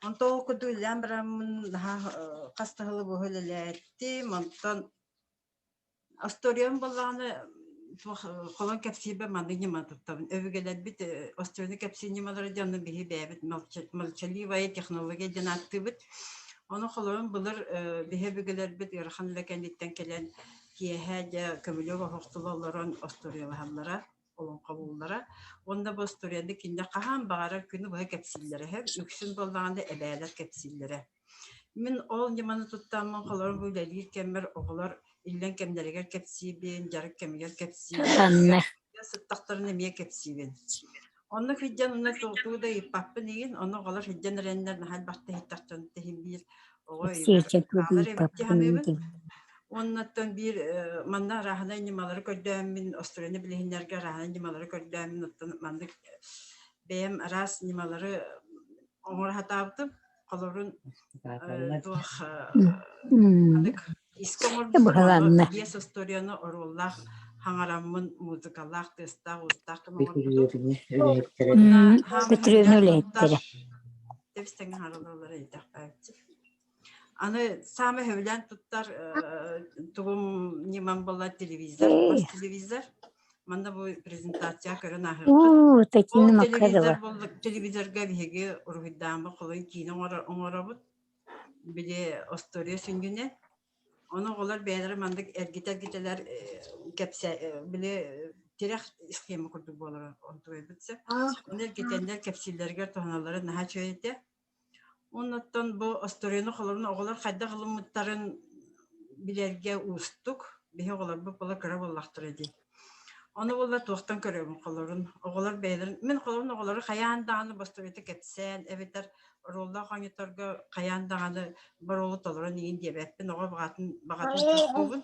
Онтон ол курдук үлэлээн бараммын наһаа хас да сылы быһа үлэлээттим. Онтон остуоруйам буоллаҕына туох холон кэпсиирбэр маннык ньыма туттабын. Өбүгэлэрбит остуоруйаны кэпсиир ньымалара дьэ онно биһи бэйэбит молчаливая технология диэн ааттыыбыт. Ону холорун былыр биһи өбүгэлэрбит ыарахан үлэ кэнниттэн кэлэн киэһэ дьэ көмүлүөк оһох тула олорон остуоруйалаһаллара. олоҥхолууллара уонна бу остуоруйаны кинилэр хаһан баҕарар күнү быһа кэпсииллэрэ үһү, үксүн буоллаҕына эбээлэр кэпсииллэрэ. Мин ол ньыманы туттаммын холобур бу үлэлиир кэммэр оҕолор иллэҥ кэмнэригэр кэпсиибин, дьарык кэмигэр кэпсиибин, сыттахтарына эмиэ кэпсиибин. Онно сылдьан онно тугу да ыйыппаппын игин, онно оҕолор сылдьан эрэннэр наһаа элбэхтэ иһиттэхтэринэ иһин биир оҕо өйүгэр хаалар эбит дии саныыбын. Уоннаттан биир манна арааһынай ньымалары көрдөөммүн, остуоруйаны билиһиннэргэ арааһынай ньымалары көрдөөммүн, оттон маннык бэйэм араас ньымалары оҥоро сатаабытым. Холобурун туох маннык искэ оҥорбутум, онно биэс остуоруйаны оруоллаах хаҥараммын, музыкалаах, тыастаах-уустаах гына оҥорбутум. Уонна хааман Бөтүрүөнү үлэһиттэрэ. тэбис-тэҥҥэ харалаллара ыйдахпааччы. Аны саамай сөбүлээн туттар тугум ньымам буолла телевизор, мас телевизор. Манна бу презентация көрөн ааһыаххыт. Уу, Ол Татьяна телевизор Макарова. буолла телевизорга биһиги уруһуйдааммыт холуй киинэ оҥоробут. Били остуоруйа сүнньүнэн. Ону оҕолор бэйэлэрэ маннык эргитэ-эргитэлэр кэпсэ били тирэх схема курдук буолара онтугайбыт сөп. Ону эргитэннэр кэпсииллэригэр туһаналлара наһаа үчүгэй этэ. Оннуттан бу остуоруйаны холобурун оҕолор хайдах ылыммыттарын билэргэ уустук. Биһи оҕолорбут буола кыра буоллахтара дии. Ону буолла туохтан көрөбүн холорун. Оҕолор бэйэлэрин мин холорун оҕолору хайаан даҕаны бостуруйта кэпсээн эбэтэр оруоллаах оонньоторго хайаан даҕаны боруолу толорон иин диэбэппин. Оҕо баҕатын баҕатын чугуйбун.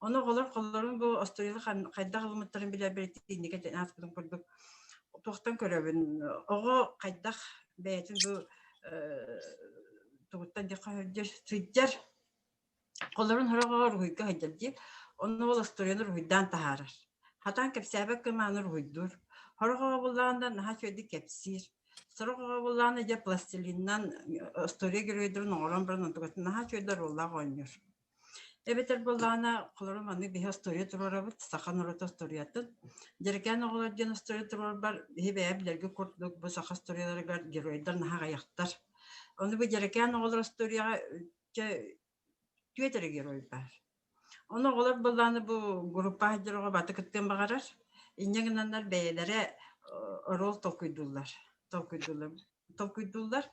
Ону оҕолор холорун бу остуоруйаны хайдах ылыммыттарын билэрбэр итинник этэн ааспытым курдук туохтан көрөбүн. Оҕо хайдах бэйэтин бу тугуттан диэххэ сылдьар Холорун сороҕор уруһуйга сылдьар дии. Онно ол остуоруйаны уруһуйдаан таһаарар. Хатаан кэпсээбэт кымааны уруһуйдуур. Сорох оҕо буллаҕына наһаа үчүгэйдик кэпсиир. Сорох оҕо буллаҕына дьэ пластилинынан остуоруйа геройдарын оҥорон баран онтукатын наһаа үчүгэйдик оруоллаах оонньуур. Эбэтэр буоллаҕына, холору маннык биһи остуоруйа туруорабыт, саха норуота остуоруйатын. Дьэрэкээн оҕолор диэн остуоруйа туруорбар биһи бэйэ билэргэ курдук бу саха остуоруйаларыгар геройдар наһаа аҕыйахтар. Ону бу дьэрэкээн оҕолор остуоруйаҕа чэ түөрт эрэ герой баар. Ону оҕолор былааны бу группа сылдьар оҕо баты кыттыан баҕарар. Инньэ гынаннар бэйэлэрэ оруол толкуйдууллар. Толкуйдууллар. Толкуйдууллар.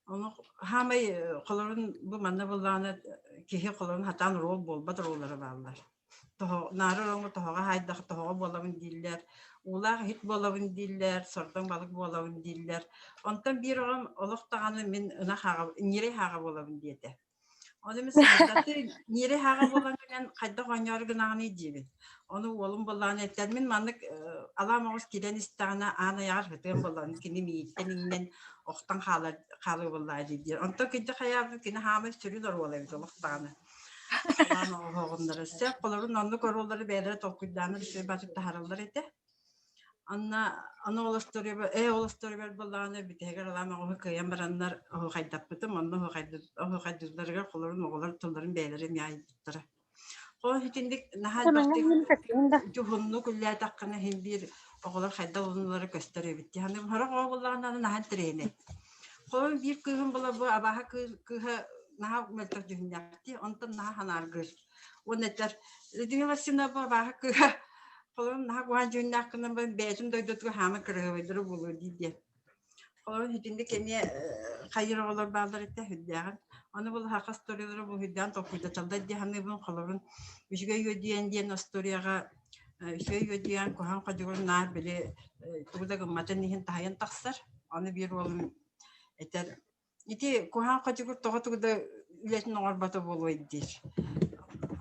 Ону хаамай холорун бу манна былааны киһи холорун хатаан оруол буолбат оруоллара бааллар. Тоһо наара ороҥҥо тоһоҕо хаайдах тоһоҕо буолабын дииллэр, уулаах иһит буолабын дииллэр, сордоҥ балык буолабын дииллэр. Онтон биир оҕом олох даҕаны мин ынах ааҕа ньирэй ааҕа буолабын диэтэ. Ону мин саҥардаты ньирэй ааҕа буолан гынан хайдах оонньоору гынаҕыный диибин. Ону уолум буоллаҕына этэр мин маннык алаа моҕус киирэн истэҕинэ аан айаҕар сытыам буоллаҕына кини миигиттэн иҥнэн охтон хаалар хаалыы буоллаҕа дии диир. Онтон кырдьа хайаабыт кини хаамай сүрүн оруола эбит олох даҕаны. Алаан оһоҕуннара сөп холорун оннук оруоллары бэйэлэрэ толкуйдааннар үчүгэй баҕайытык таһаараллар этэ. Анна аны ол остуоруйабар ээ ол остуоруйабар буоллаҕына бүтэһигэр алаан оҕуһу кыайан бараннар оһуохайдаппытым онно оһуохайдыылларыгар холорун оҕолор тылларын бэйэлэрэ эмиэ айбыттара. Холор итинник наһаа элбэхтик дьуһуннук үллээтэххинэ иһин биир оҕолор хайдах ылыналлара көстөр эбит дии саныыбын. Сорох оҕо буоллаҕына наһаа интэриэһинэй. Холор биир кыыһым була бу абааһы кыыһа наһаа мөлтөх дьүһүннээх дии, онтон наһаа санааргыыр. Уонна этэр, Людмила Васильевна бу абааһы кыыһа холорун наһаа куһаҕан дьүһүннээх гынан баран бэйэтин дойдутугар хаама кыраһыабайдара буолуо дии диэн. Холорун итинник эмиэ хайыр оҕолор бааллар этэ сүрдээҕин. Ону бұл саха историялара бу сүрдээн толкуйдаталлар дии саныыбын. Холорун үчүгэй үөдүйэн диэн остуоруйаҕа үчүгэй үөдүйэн куһаҕан ходьугур наар били тугу да гымматын иһин таһыйан тахсар. Аны биир уолум этэр Ити куһаҕан хотугур тоҕо тугу да үлэтин оҥорбото буолуой диир.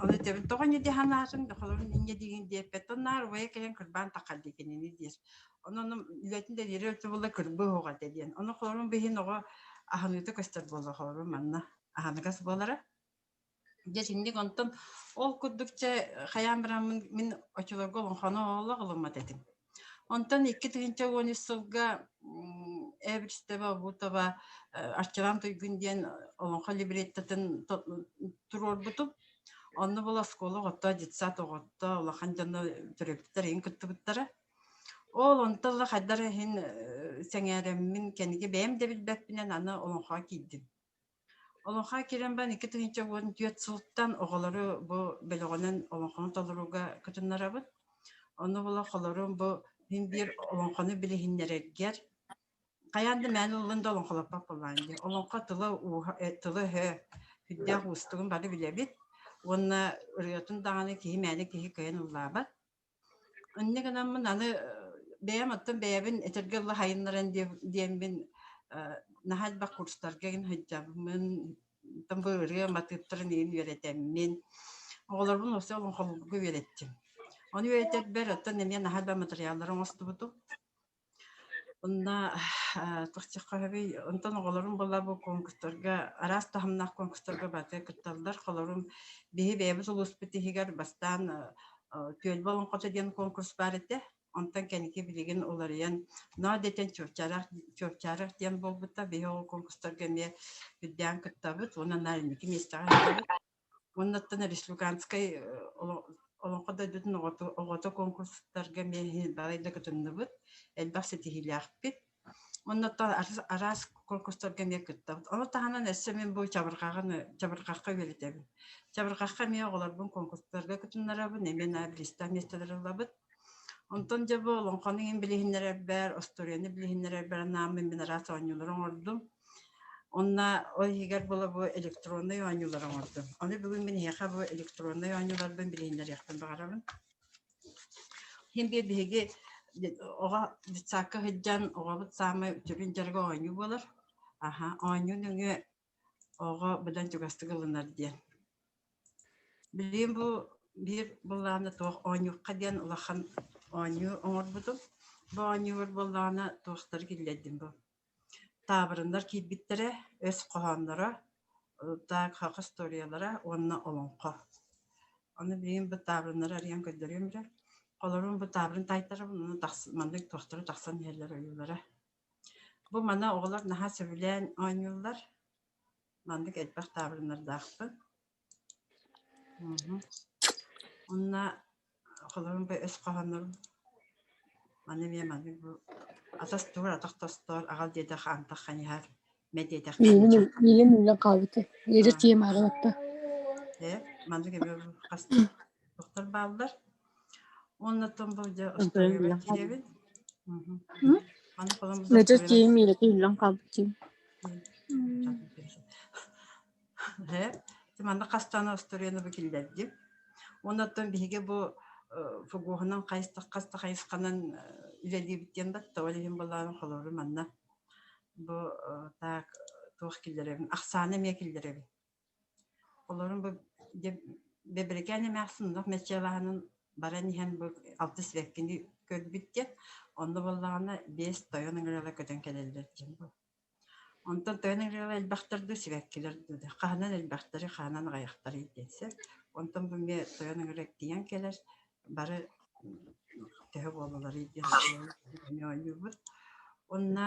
Ону этэбин, тоҕо инньэ дии санаатыҥ, холобур инньэ диигин диэппэт, наар убайа кэлэн кырбаан таххар дии кинини диир. Онон үлэтин да диэри өттө буолла кырбыы оһох этэ диэн. Ону холобурун биһин оҕо аһыныыта көстөр буолла холобур манна аһыныгас буолара. Дьэ итинник онтон ол курдук чэ хайаан бараммын мин оччолорго олоҥхону олох ылыммат этим. Онтон 2013 сылга Эбристева Обутова Арчылаан Туйгун диэн олоҥхо либреттатын туруорбутум. Онно был оскуола оҕото, детсад оҕото, улахан дьоно төрөппүттэр иһин кыттыбыттара. Ол онтон ыла хайдах иһин сэҥээрэммин кэнники бэйэм да билбэппинэн аны олоҥхоҕо киирдим. Олоҥхо киирэн баран 2014 сылтан оҕолору бу бөлөҕүнэн олоҥхону толорууга кытыннарабыт. Ону була холорум бу мин биир олоҥхону билиһиннэрэргэр хайаан да мээнэ ыллын да олоҥхолоппот буоллаҕыҥ дии. Олоҥхо тыла ууһа тыла-өһө сүрдээх уустугун бары билэбит уонна ырыатын даҕаны киһи мээнэ киһи кыайан ыллаабат. Инньэ гынаммын аны бэйэм оттон бэйэбин этэргэ дылы хайыннаран диэммин наһаа элбэх курстарга игин сылдьабын, оттон бу ырыа матыыптарын игин үөрэтэммин, оҕолорбун өссө олоҥхолуурга үөрэттим. Ону үөрэтэрбэр оттон эмиэ наһаа элбэх матырыйааллары оҥостубутум. Онно туох онтон оҕолорум буолла бу конкурстарга араас таһымнаах конкурстарга барыта кытталлар. Холорум биһи бэйэбит улууспут иһигэр бастаан Түөлбэ олоҥхото диэн конкурс баар этэ. Онтон кэнники билигин уларыйан Ноо дэтэн Чуопчаарах Чуопчаарах диэн буолбута. Биһи ол конкурстарга эмиэ үрдээн кыттабыт уонна наар инники миэстэҕэ сылдьабыт. Уоннаттан республиканскай Олоҥхо дойдутун оҕото, оҕото конкурстарга эмиэ балай да кытынныбыт, элбэх ситиһиилээхпит. Оннуттан араас конкурстарга эмиэ кыттабыт. Ону таһынан өссө мин бу чабырҕаҕын чабырҕахха үөрэтэбин. Чабырҕахха эмиэ оҕолорбун конкурстарга кытыннарабын, эмиэ наар бириистээх миэстэлэри ылабыт. Онтон дьэ бу олоҥхону иҥин билиһиннэрэрбэр, остуоруйаны билиһиннэрэрбэр анааммын мин араас оонньуулары оҥордум. Онно ол иһигэр буола бу электроннай оонньуулары оҥордум. Ону бүгүн мин эһиэхэ бу электроннай оонньууларбын билиһиннэриэхпин баҕарабын. Иһин биир биһиги оҕо детсадка сылдьан оҕобут саамай сүрүн дьарыга оонньуу буолар. Аха, оонньуу нөҥүө оҕо быдан чугастык ылынар диэн. Билигин бу биир былаана туох оонньуохха диэн улахан оонньуу оҥорбутум. Бу оонньуубар буоллаҕына туохтары киллэрдим бу. Таабырыннар киирбиттэрэ, өс хоһоонноро, так саха историялара уонна олоҥхо. Ону билигин бу таабырыннары арыйан көрдөрүөм эрэ. Холобурун бу таабырын таайтарабын, ону маннык туохтара тахсан иһэллэр ойуулара. Бу маны оҕолор наһаа сөбүлээн оонньууллар. Маннык элбэх таабырыннардаахпын. Онно холобурун бу өс хоһооннорум маны эмиэ маннык бу атас тугур атах тостоор аҕал диэтэх антах хайыһар мэ диэтэх Иилин үллэн хаалбыта. Иэдэ тиэмэҕэ батта. Ээ, маннык эмиэ хас тохтор бааллар. Уонна оттон бу дьэ остуоруйабар киирэбин. Маны холом Нэдьэ тиэм иилэтэ үллэн хаалбыт тиэм. Ээ, манна хас даҕаны остуоруйаны бу киллэрдим. Уонна оттон биһиги бу фугуһунан хас да хайысханан үлэлиибит диэн батта. Ол иһин былаан холобур манна бу так туох киллэрэбин, ахсааны эмиэ киллэрэбин. Олорун бу Бэбэрикээн эмээхсин оннук мэччиалаһанын баран иһэн бу алтыс бэккини көрбүт диэн, онно буоллаҕына биэс тойон ыҥырыала көтөн кэлэллэр диэн бу. Онтон тойон ыҥырыала элбэхтэр дуу, сибэккилэр дуу, хаһынан элбэхтэри, хаһынан аҕыйахтарый диэн сөп. Онтон бу эмиэ тойон ыҥырыа тиийэн кэлэр, бары төһө буолалларый диэн эмиэ оонньуубут. Уонна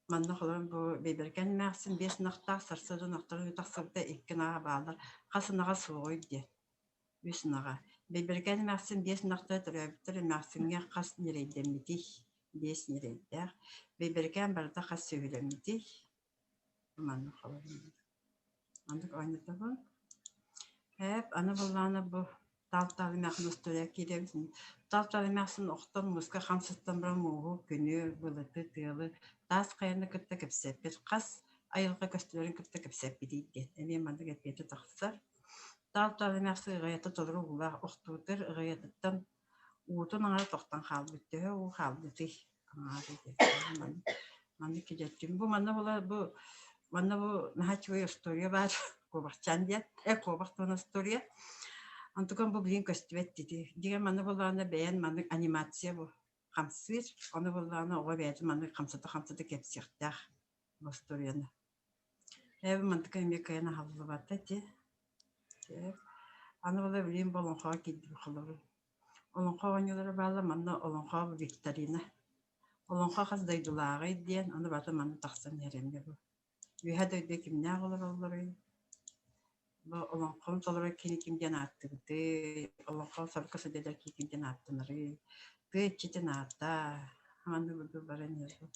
Манна холобур бу Бэйбэрикээн эмээхсин биэс ынахтаах сарсыарда ынахтарын тахсыбыта икки ынаҕа бааллар, хас ынаҕа суоҕуй диэн. Үс ынаҕа. Бэйбэрикээн эмээхсин биэс ынахтара төрөөбүттэр эмээхсиҥҥэ хас ньирэйдэммитий? Биэс ньирэйдээх. Бэйбэрикээн барыта хас сүөһүлэммитий? Маннык холобур. Маннык оонньотобун. Ээп, аны былаана бу Таал-таал эмээхсин устуоруйа киирэбит. Таал-таал эмээхсин охтон мууска хам сыстан баран мууһу, күнү, былыты, тыалы, таас хайаны кытта кэпсэппит. Хас айылҕа көстүүлэрин кытта кэпсэппитий диэн. Эмиэ маннык эппиэтэ тахсар. Таал-таал эмээхсин ыҕыйата толору уулаах охтуутугар ыҕыйатыттан уутун аҥара тохтон хаалбыт. Төһө уу хаалбытый? Маннык кидьэттим. Бу манна була бу манна бу наһаа үчүгэй остуоруйа баар куобахчаан диэн. Э куобах туһунан остуоруйа. Онтукан бу билигин көстүбэт дии. Дьиҥэр манна буоллаҕына бэйэн маннык анимация бу хамсыыр. Ону буоллаҕына оҕо бэйэтин маннык хамсата-хамсата кэпсиэхтээх бу остуоруйаны. Ээ бу мантыка эмиэ кыайан аһыллыбата ити. Аны була билигин бу олоҥхоҕо киирдим холобур. Олоҥхо оонньуулара бааллар, манна олоҥхо викторина. Олоҥхо хас дойдулааҕый диэн, ону барыта манна тахсан иһэр эмиэ бу. Үөһэ дойду кимнээх олороллоруй? Бу олоҥхону толорор киһини ким диэн ааттыыбытый? Олоҥхо сорукка сылдьар киһи ким диэн ааттанарый? Тыа иччитин аата, маннык курдук баран иһэр бу.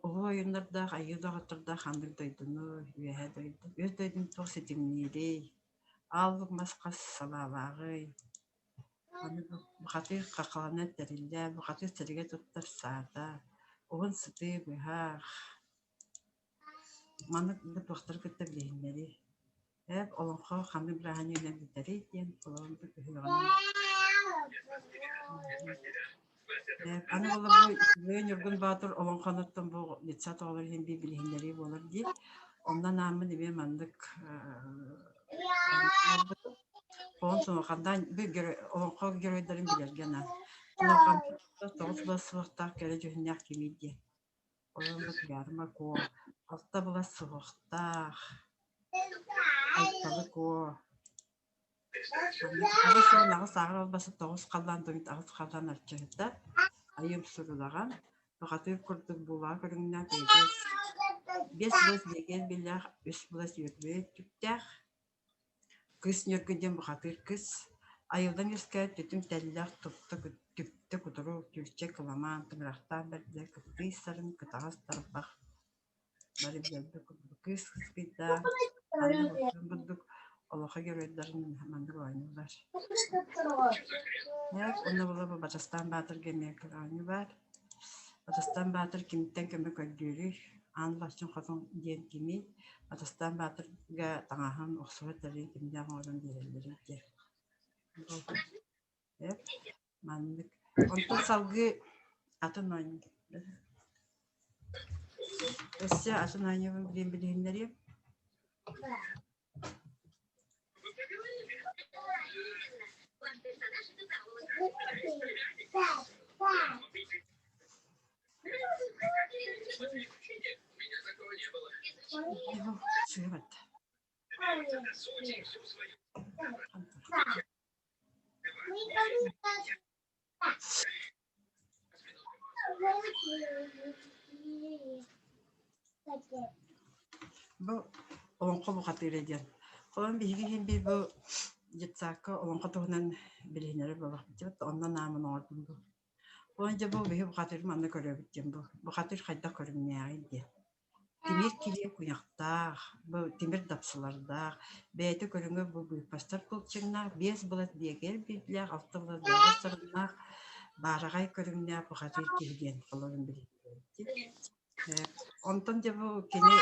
Улуу ойууннардаах, айыы доҕоттордоох ханнык дойдуну, үөһэ дойду, үс дойдуну туох ситимниирий? Ааллык мас хас салаалааҕый? Аны бухатыыр хахалана тэриллэ, бухатыыр сиригэ туттар саата, уһун сытыы быһах. Маннык бу туохтары кытта билиһиннэрий? Ээп олоҥхо ханнык бырааһынньыгынан бүтэрий диэн олорон ыһыаҕынан Аны буолла бу Үчүгэй Ньургун Боотур олоҥхонуттан бу детсад оҕолор иһин биир билиһиннэрии буолар дии. Онно анааммын эмиэ маннык Оҕон Сонохандаан бу олоҥхо геройдарын билэргэ анаан. Сонохандаан тоҕус былас суохтаах кэрэ дьүһүннээх кимий диэн. Онон бу Туйаарыма Куо алта былас суһуохтаах Айталы Куо. 88 ааҕар албасы тоҕус халлаан тоҥут аҕыс халлаан арчыһыта айым сурулаҕан бухатыыр курдук буулаҕа көрүҥнээх биэс биэс былас биэгиэр биллээх үс былас үөрбүт түптээх Кыыс Ньургун диэн бухатыыр кыыс айылдан үөскээбит түтүм тэллэх тупта түптэ кутуру түүрчэ кыламаан тыҥырахтаах бэрдэ кыптыый сарын кытаҕас тарбах бары билэрбит курдук кыыс кыскыйдаах анны курдук олохо геройдарын маннык оонньуулар. Онно була бу Батастаан Баатырга эмиэ оонньуу баар. Батастаан Баатыр кимтэн көмө көрдүүрүй? Аан Лаччын Хотун диэн кимий? Батастаан Баатырга таҥаһын охсуһар тэрилин кимнээх оҥорон биэрэллэрий диэн. Маннык. Онтон салгыы атын оонньуу. Өссө атын оонньуубун билин билиһиннэриэм. Сыа барда. Бу олоҥхо бухатыыра диэн. Холон биһиги иһин биир бу детсадка олоҥхо туһунан билиһиннэрэр буоллахпыт онно наамын оҥордум бу. Холон дьэ бу биһи бухатыыр манна көрөбүт диэн бу. Бухатыыр хайдах көрүҥнээҕий диэн. Тимир килиэ куйахтаах, бу тимир дапсылардаах, бэйэтэ көрүҥэ бу быыппастар кылчыҥнаах, биэс былас биэгэр биирдээх, алта былас биэгэр сарыннаах, баараҕай көрүҥнээх бухатыыр киһи диэн холорун билиһиннэрбит. Онтон дьэ бу кини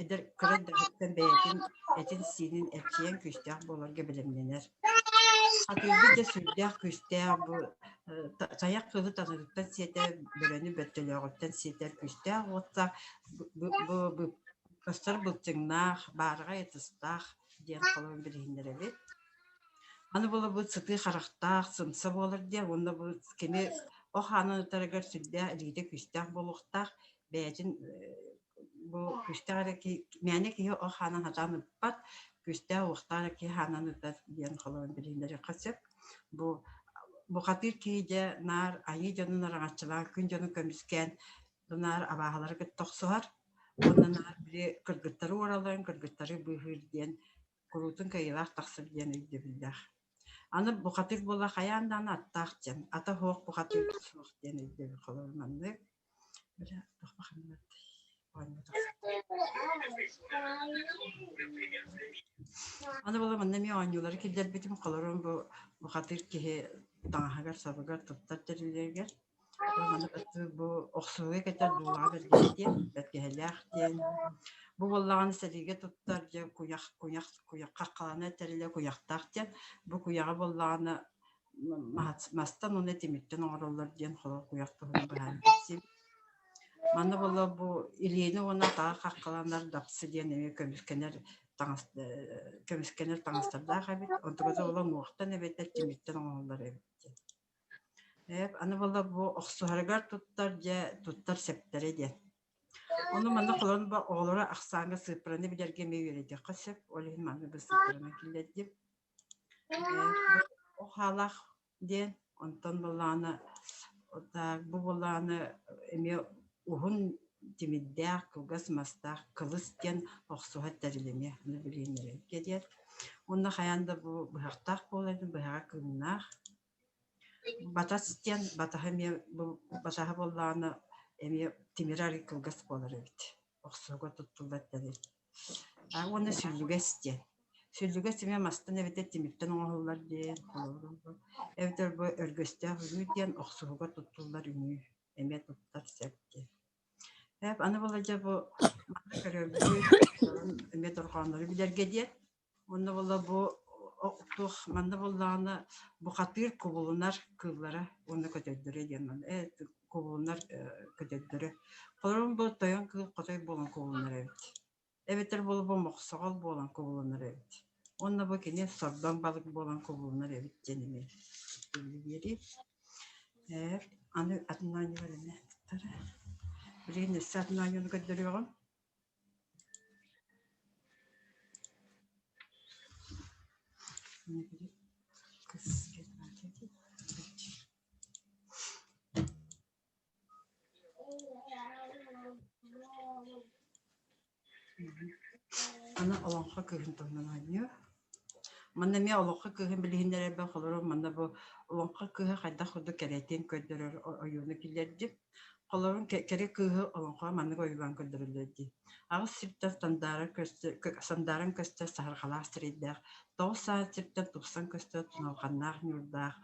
эдэр кыра эрдэҕиттэн бэйэтин этин-сиинин эрчийэн күүстээх буоларга бэлэмнэнэр. Атыырбыт дьэ сүрдээх күүстээх бу тайах кыылы таныгыттан сиэтэр, бөрөнү бөртөлөөҕүттэн сиэтэр күүстээх уоттаах бу быстар былчыҥнаах, баараҕай ытыстаах диэн холоон билиһиннэрэбит. Аны буолабыт сытыы харахтаах, сымса буолар диэн уонна бу кини ох аанын ытарыгар сүрдээх илиитэ күүстээх буолуохтаах, бэйэтин бу күүстээх эрэ киһи мээнэ киһи ох хаанан сатаан ыппат, күүстээх уохтаах эрэ киһи хаанан ытар диэн холоон билиһиннэриэххэ сөп. Бу бухатыыр киһи дьэ наар айыы дьонун араҥаччылаан, күн дьонун көмүскээн наар абааһылары кытта охсуһар уонна наар били кыргыттары уоралларын кыргыттары быыһыыр диэн куруутун кыайыылаах тахсар диэн өйдөбүллээх. Аны бухатыыр буола хайаан даҕаны аттаах диэн, ата суох бухатыыр суох диэн өйдөбүл холобур маннык. Бля, Аны була манна эмиэ оонньуулары киллэрбитим холорун бу бухатыыр киһи таҥаһыгар-сабыгар туттар тэриллэригэр Маны бу охсуһууга кэтэр дуулаҕа бэргэһэ диэн, бэргэһэлээх диэн. Бу буоллаҕына сэриигэ туттар дьэ куйах куйах куйахха халана тэрилэ куйахтаах диэн. Бу куйаҕы буоллаҕына мастан уонна тимиртэн оҥороллор диэн холор куйах туһунан быһааран кэпсиим. Манна буолла бу илиини уонна атаҕы хаххаланар дапсы диэн эмиэ көмүскэнэр таҥас көмүскэнэр таҥастардаах эбит. Онтуката буолла муохтан эбэтэр тимиртэн оҥоһуллар эбит диэн. Эп, аны буолла бу охсуһарыгар туттар дьэ туттар сэптэрэ диэн. Ону манна холонон бу оҕолоро ахсааҥҥа сыыппараны билэргэ эмиэ үөрэтиэххэ сөп. Ол иһин манна бу сыыппараны киллэрдим. Бу хаалаах диэн, онтон буоллаҕына бу буоллаҕына эмиэ уһун тимирдээх, кылгас мастаах кылыс диэн охсуһар тэрил эмиэ аны билиһиннэрэргэ диэн. Уонна хайаан да бу быһахтаах буолар, быһаҕа кыымнаах. Батас диэн батаһа эмиэ бу батаһа буоллаҕына эмиэ тимирэ арыый кылгас буолар эбит. Охсууга туттуллар тэрил. А уонна сүллүгэс диэн. Сүллүгэс эмиэ мастан эбэтэр тимиртэн оҥоһуллар диэн холобур эбэтэр бу өргөстөөх үҥүү диэн охсуһууга туттуллар үҥүү эмиэ туттар сөп диэн. Эп аны буолла дьэ бу манна көрөргүт эмиэ дорҕооннору билэргэ диэн Онно буолла бу туох манна буоллаҕына бухатыыр кубулунар кыыллара уонна көтөрдөрө диэн манна э кубулунар көтөрдөрө. Холорун бу тойон кыыл хотой буолан кубулунар эбит. Эбэтэр буола бу мохсоҕол буолан кубулунар эбит. Уонна бу кини сордоҥ балык буолан кубулунар эбит диэн эмиэ биэрии. Ээ аны атын оонньуулар эмиэ Билигин өссө атын оонньууну көрдөрүөҕүм. олоҥхо кыыһын туһунан оонньуу. Манна эмиэ олоҥхо кыыһын билиһиннэрэрбэр холобур манна бу олоҥхо кыыһа хайдах курдук кэрэтин көрдөрөр ойууну киллэрдим. Холобур кэрэ кыыһы олоҥхоҕо маннык ойуулаан көрдөрөллөр дии. Аҕыс сиртэн сандааран көстөр, сандааран көстөр саһарҕалаах сирэйдээх, 9 саат сиртэн тупсан көстөр туналҕаннаах ньуурдаах,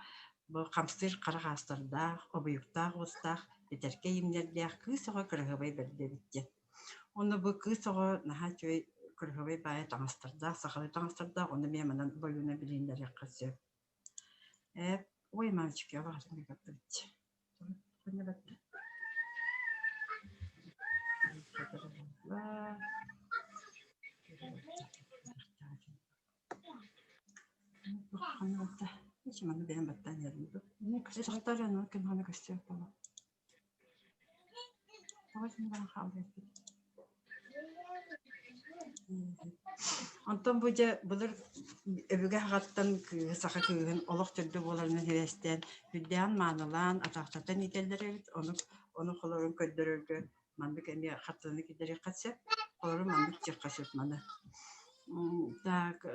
бу хамсыыр хара хаастардаах, обуйуктаах уостаах, бэтэркэй имнэрдээх кыыс оҕо кыраһыабай бэрдэ эбит диэн. Уонна бу кыыс оҕо наһаа үчүгэй кыраһыабай баайа таҥастардаах, сахалыы таҥастардаах, онно эмиэ манан бойууна билиһиннэриэххэ сөп. Э, ой, мальчики, Онтон бу дьэ былыр өбүгэ аҕаттан кыыһы саха кыыһын олох төрдө буоларынан сибээстээн үрдээн маанылаан атаахтатан иитэллэр эбит. Ону ону холорун көрдөрөргө маннык эмиэ хартыынаны киллэриэххэ сөп. Холорун маннык диэххэ сөп маны. Так,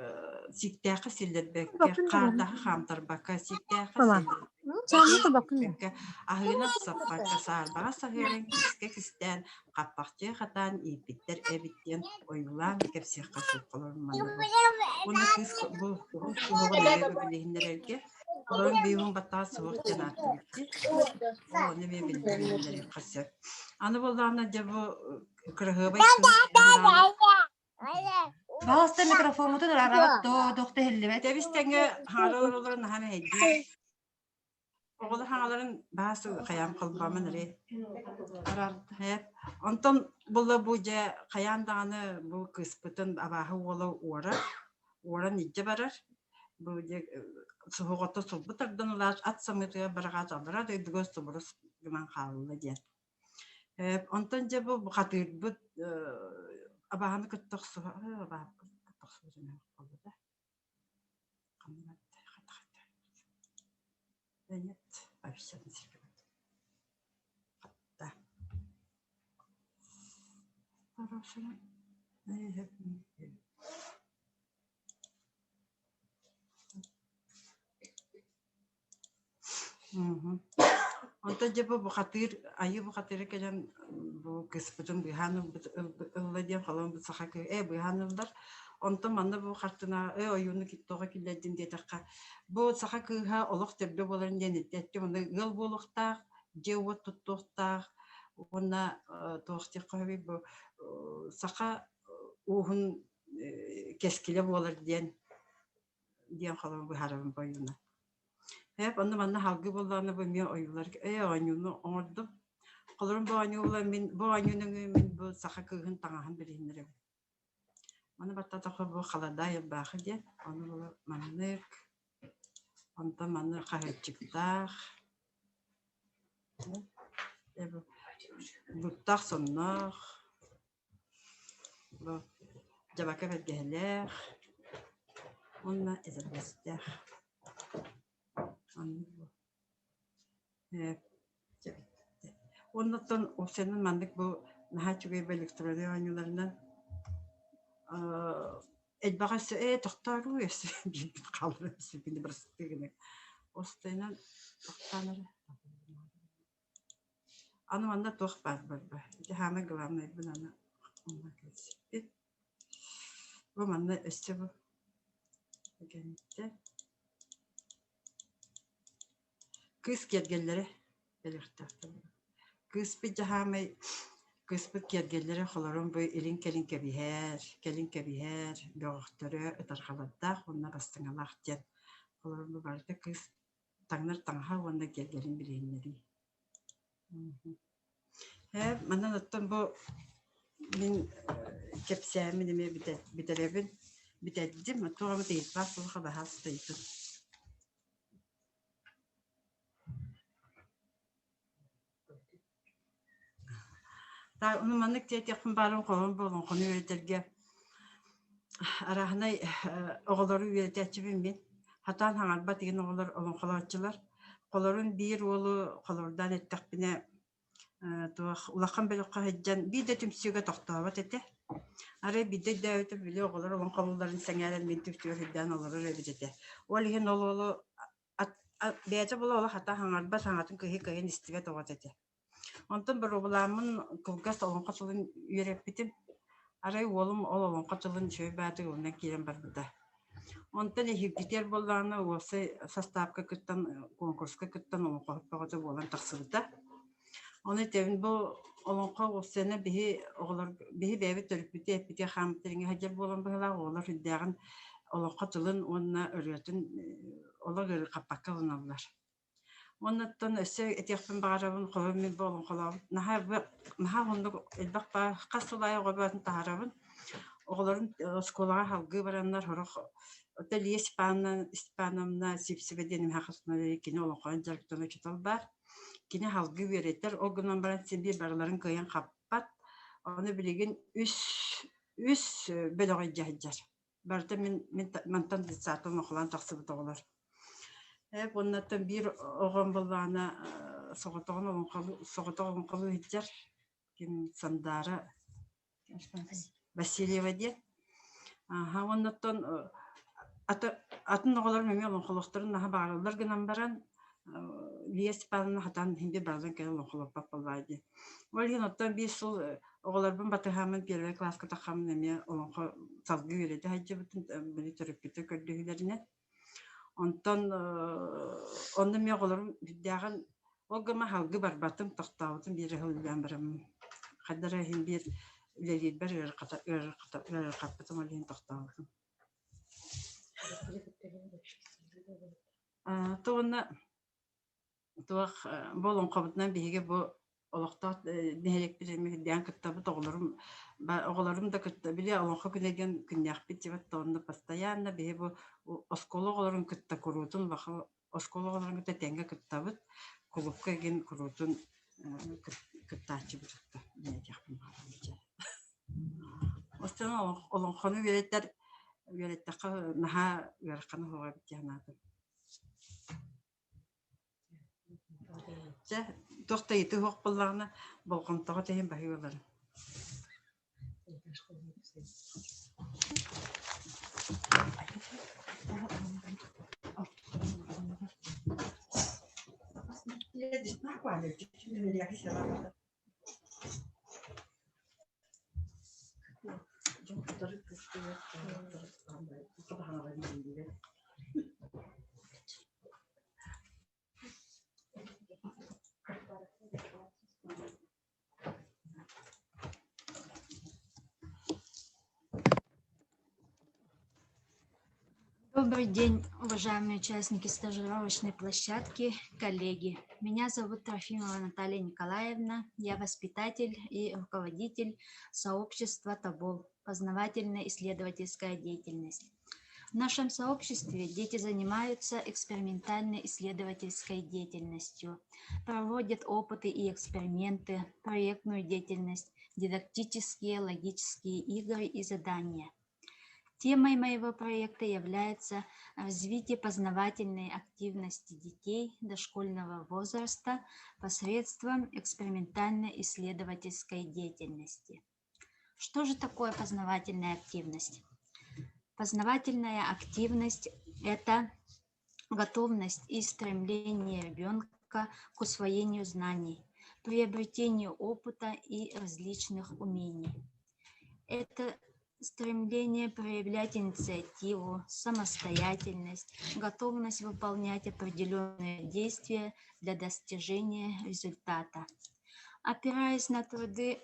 сииктээххэ силлэрбэккэ, хаардаахха хаамтарбакка, сииктээххэ силлэрбэккэ, аһыынан саппакка, саарбаҕа саһыаран, кискэ кистээн, хаппахчыга хатаан ииппиттэр эбит диэн ойуулаан кэпсиэххэ сөп холорун манна бу. Уонна кыыс бу кыыс билиһиннэрэргэ холорун быйылын баттаҕа суох диэн ааттыыбыт дии. Ол ону эмиэ билиһиннэриэххэ сөп. Аны буоллаҕына дьэ бу кыраһыабай кыыс Пожалуйста, микрофоммутун ыраабат доо, туох да иһиллибэт. Тэбис тэҥҥэ хаҥалар олорон наһаа мэһэйдиир. Оҕолор хаҥаларын баас хайаан холбоомон эрэ. Онтон була бу дьэ хайаан даҕаны бу кыыспытын абааһы уола уорар, уоран илдьэ барар. Бу дьэ суһуҕото сулбу тардан ылаат ат самыытыгар бараҕаат аллараа дойдуга субурус гынан хаалла диэн. Онтон дьэ бу бухатыырбыт абааһыны кытта охсуһа абааһы кытта охсубут буолбута. Да нет, вообще Да. Онтон дьэ бу бухатыыр, айыы бухатыыра кэлэн бу кыыспытын быыһаан ылбыт ылла диэн холоон бу саха кыыһа ээ быыһаан ыллар. Онтон манна бу хартына ээ ойууну тоҕо киллэрдин диэтэххэ, бу саха кыыһа олох төрдө буоларын диэн эттим онно ыал буолуохтаах, дьиэ-уот туттуохтаах уонна туох диэххэ сөбүй бу саха ууһун кэскилэ буолар диэн диэн холобур быһаарабын бу ойууна. Эп онно манна салгыы буоллаҕына бу эмиэ ойуулар ээ оонньууну оҥордум. Холорун бу оонньуу мин бу оонньуу нөҥүө мин бу саха кыыһын таҥаһын билиһиннэрэбин. Маны баттатахха бу халадаай ырбаахы диэн. Ону була маннык. Онтон манны хаһыаччыктаах. Буттаах сонноох. Бу дьабака бэргэһэлээх уонна этэрбэстээх. Оннук бу. Уонна оттон уопсайынан маннык бу наһаа үчүгэй бу электроннай оонньууларынан элбэх өссө ээ тохтооруй өссө биирбит хаалар өссө били бырастыы гына. Уопсайынан тохтоон эрэ. Аны манна туох баар барба. Ити саамай главнайбын аны онно кэлсиппит. Бу манна өссө бу кэнниттэн кыыс киэргэллэрэ кэлиэхтээхтэр. Кыыспыт дьаһаамай кыыспыт киэргэллэрэ холорун бу илин-кэлин кэбиһэр, кэлин кэбиһэр, бөҕөхтөрө ытарҕалардаах уонна бастыҥалаах диэн. Холорун бу барыта кыыс таҥнар таҥаһа уонна киэргэлин билиһиннэрии. Ээ, манан оттон бу мин кэпсээммин эмиэ бүтэрэбин, бүтэрдим. Туох эмит ыйытпат буоллахха баһаалыста ыйытын. Ону маннык диэтиэхпин баарын хоһоон буолан хону үөрэтэргэ арааһынай оҕолору үөрэтээччибин мин. Хатаан хаҥарбат игин оҕолор олоҥхолооччулар. Холорун биир уолу холордоон эттэхпинэ туох улахан бөлөххө сылдьан биир да түмсүүгэ тохтообот этэ. Арай биирдэ өйдөөбүтүм, били оҕолор олоҥхолуулларын сэҥээрэн мин түптүгэр үрдээн олорор эбит этэ. Ол иһин ол уолу бэйэтэ була олох хата хаҥарбат саҥатын кыһыы-кыһын истибэт оҕото этэ. Онтон боруобалааммын кылгас олоҥхо тылын үөрэппитим. Арай уолум ол олоҥхо тылын үчүгэй баатык ылынан киирэн барбыта. Онтон эһиилгитигэр буоллаҕына уопсай састаапка кыттан, куонкуруска кыттан олоҥхоһут бөҕөтө буолан тахсыбыта. Ону этэбин бу олоҥхо уопсайынан биһи оҕолор биһи бэйэбит төрүппүтү эппити хааммыт ириҥэ сылдьар буолан быһыылаах оҕолор үрдээҕин олоҥхо тылын уонна ырыатын олох ыарырҕаппакка ылыналлар. Уоннаттан өссө этиэхпин баҕарабын, холобур мин бу олоҥхолообут наһаа наһаа уһуннук элбэх баар хас сыл аайы оҕо бөҕөтүн таһаарабын. Оҕолорум оскуолаҕа салгыы бараннар сорох оттон Лия Степановна, Степановна Сивцева диэн эмиэ кини олоҥхонон дьарыктанар учуутал баар. Кини салгыы үөрэтэр, ол гынан баран син биир барыларын кыайан хаппат. Ону билигин үс үс бөлөҕү илдьэ сылдьар. Барыта мин, мин мантан детсадтан олоҥхолоон тахсыбыт оҕолор. Ээ, уоннаттан биир оҕом буоллаҕына соҕотоҕун олоҥхолуу соҕотох олоҥхолуу сылдьар. Ким Сандаара Васильева диэн. Аха уоннаттан атын оҕолорум эмиэ олоҥхолуохтарын наһаа баҕараллар гынан баран Лия Степановна хатаан иһин биир барыларын кэлэн олоҥхолоппот буоллаҕа дии. Ол иһин оттон биир сыл оҕолорбун батыһааммын первый класска таххаммын эмиэ олоҥхо салгыы үөрэтэ сылдьыбытым били төрөппүттэр көрдөһүүлэринэн. Онтон онно эмиэ оҕолорум сүрдээҕин ол гына салгыы барбатым, тохтообутум биир ыһыл үлэлээн бараммын. Хайдах эрэ иһин биир үлэлиирбэр ыарырҕаппытым ол иһин тохтообутум. То уонна туох бу олоҥхобутунан биһиги бу олохтоох нэһилиэкпит эмиэ үрдээн кыттабыт оҕолорум оҕолорум да кытта били олоҥхо күнэ диэн күннээхпит дьибэт онно постоянно биһи бу оскуола оҕолорун кытта куруутун оскуола оҕолорун кытта тэҥҥэ кыттабыт кулуупка игин куруутун кыттааччыбыт диэтиэхпин баҕарабын Остон олоҥхону үөрэтэр үөрэттэххэ наһаа ыарахана суоҕа эбит дии санаатым. Чэ, туох да ыйытыы суох буоллаҕына, болҕомтоҕо тэһин баһыы ыларым. Добрый день, уважаемые участники стажировочной площадки, коллеги. Меня зовут Трофимова Наталья Николаевна. Я воспитатель и руководитель сообщества «Тобол» познавательно-исследовательская деятельность. В нашем сообществе дети занимаются экспериментально-исследовательской деятельностью, проводят опыты и эксперименты, проектную деятельность, дидактические, логические игры и задания. Темой моего проекта является развитие познавательной активности детей дошкольного возраста посредством экспериментально-исследовательской деятельности. Что же такое познавательная активность? Познавательная активность – это готовность и стремление ребенка к усвоению знаний, приобретению опыта и различных умений. Это стремление проявлять инициативу, самостоятельность, готовность выполнять определенные действия для достижения результата. Опираясь на труды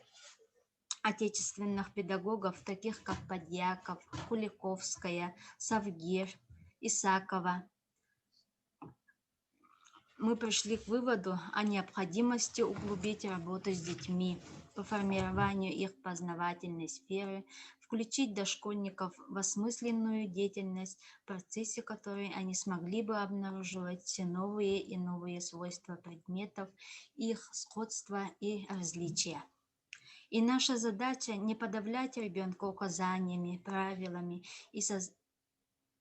отечественных педагогов, таких как Подьяков, Куликовская, Савгир, Исакова, мы пришли к выводу о необходимости углубить работу с детьми по формированию их познавательной сферы, включить дошкольников в осмысленную деятельность, в процессе которой они смогли бы обнаруживать все новые и новые свойства предметов, их сходства и различия. И наша задача не подавлять ребенка указаниями, правилами и соз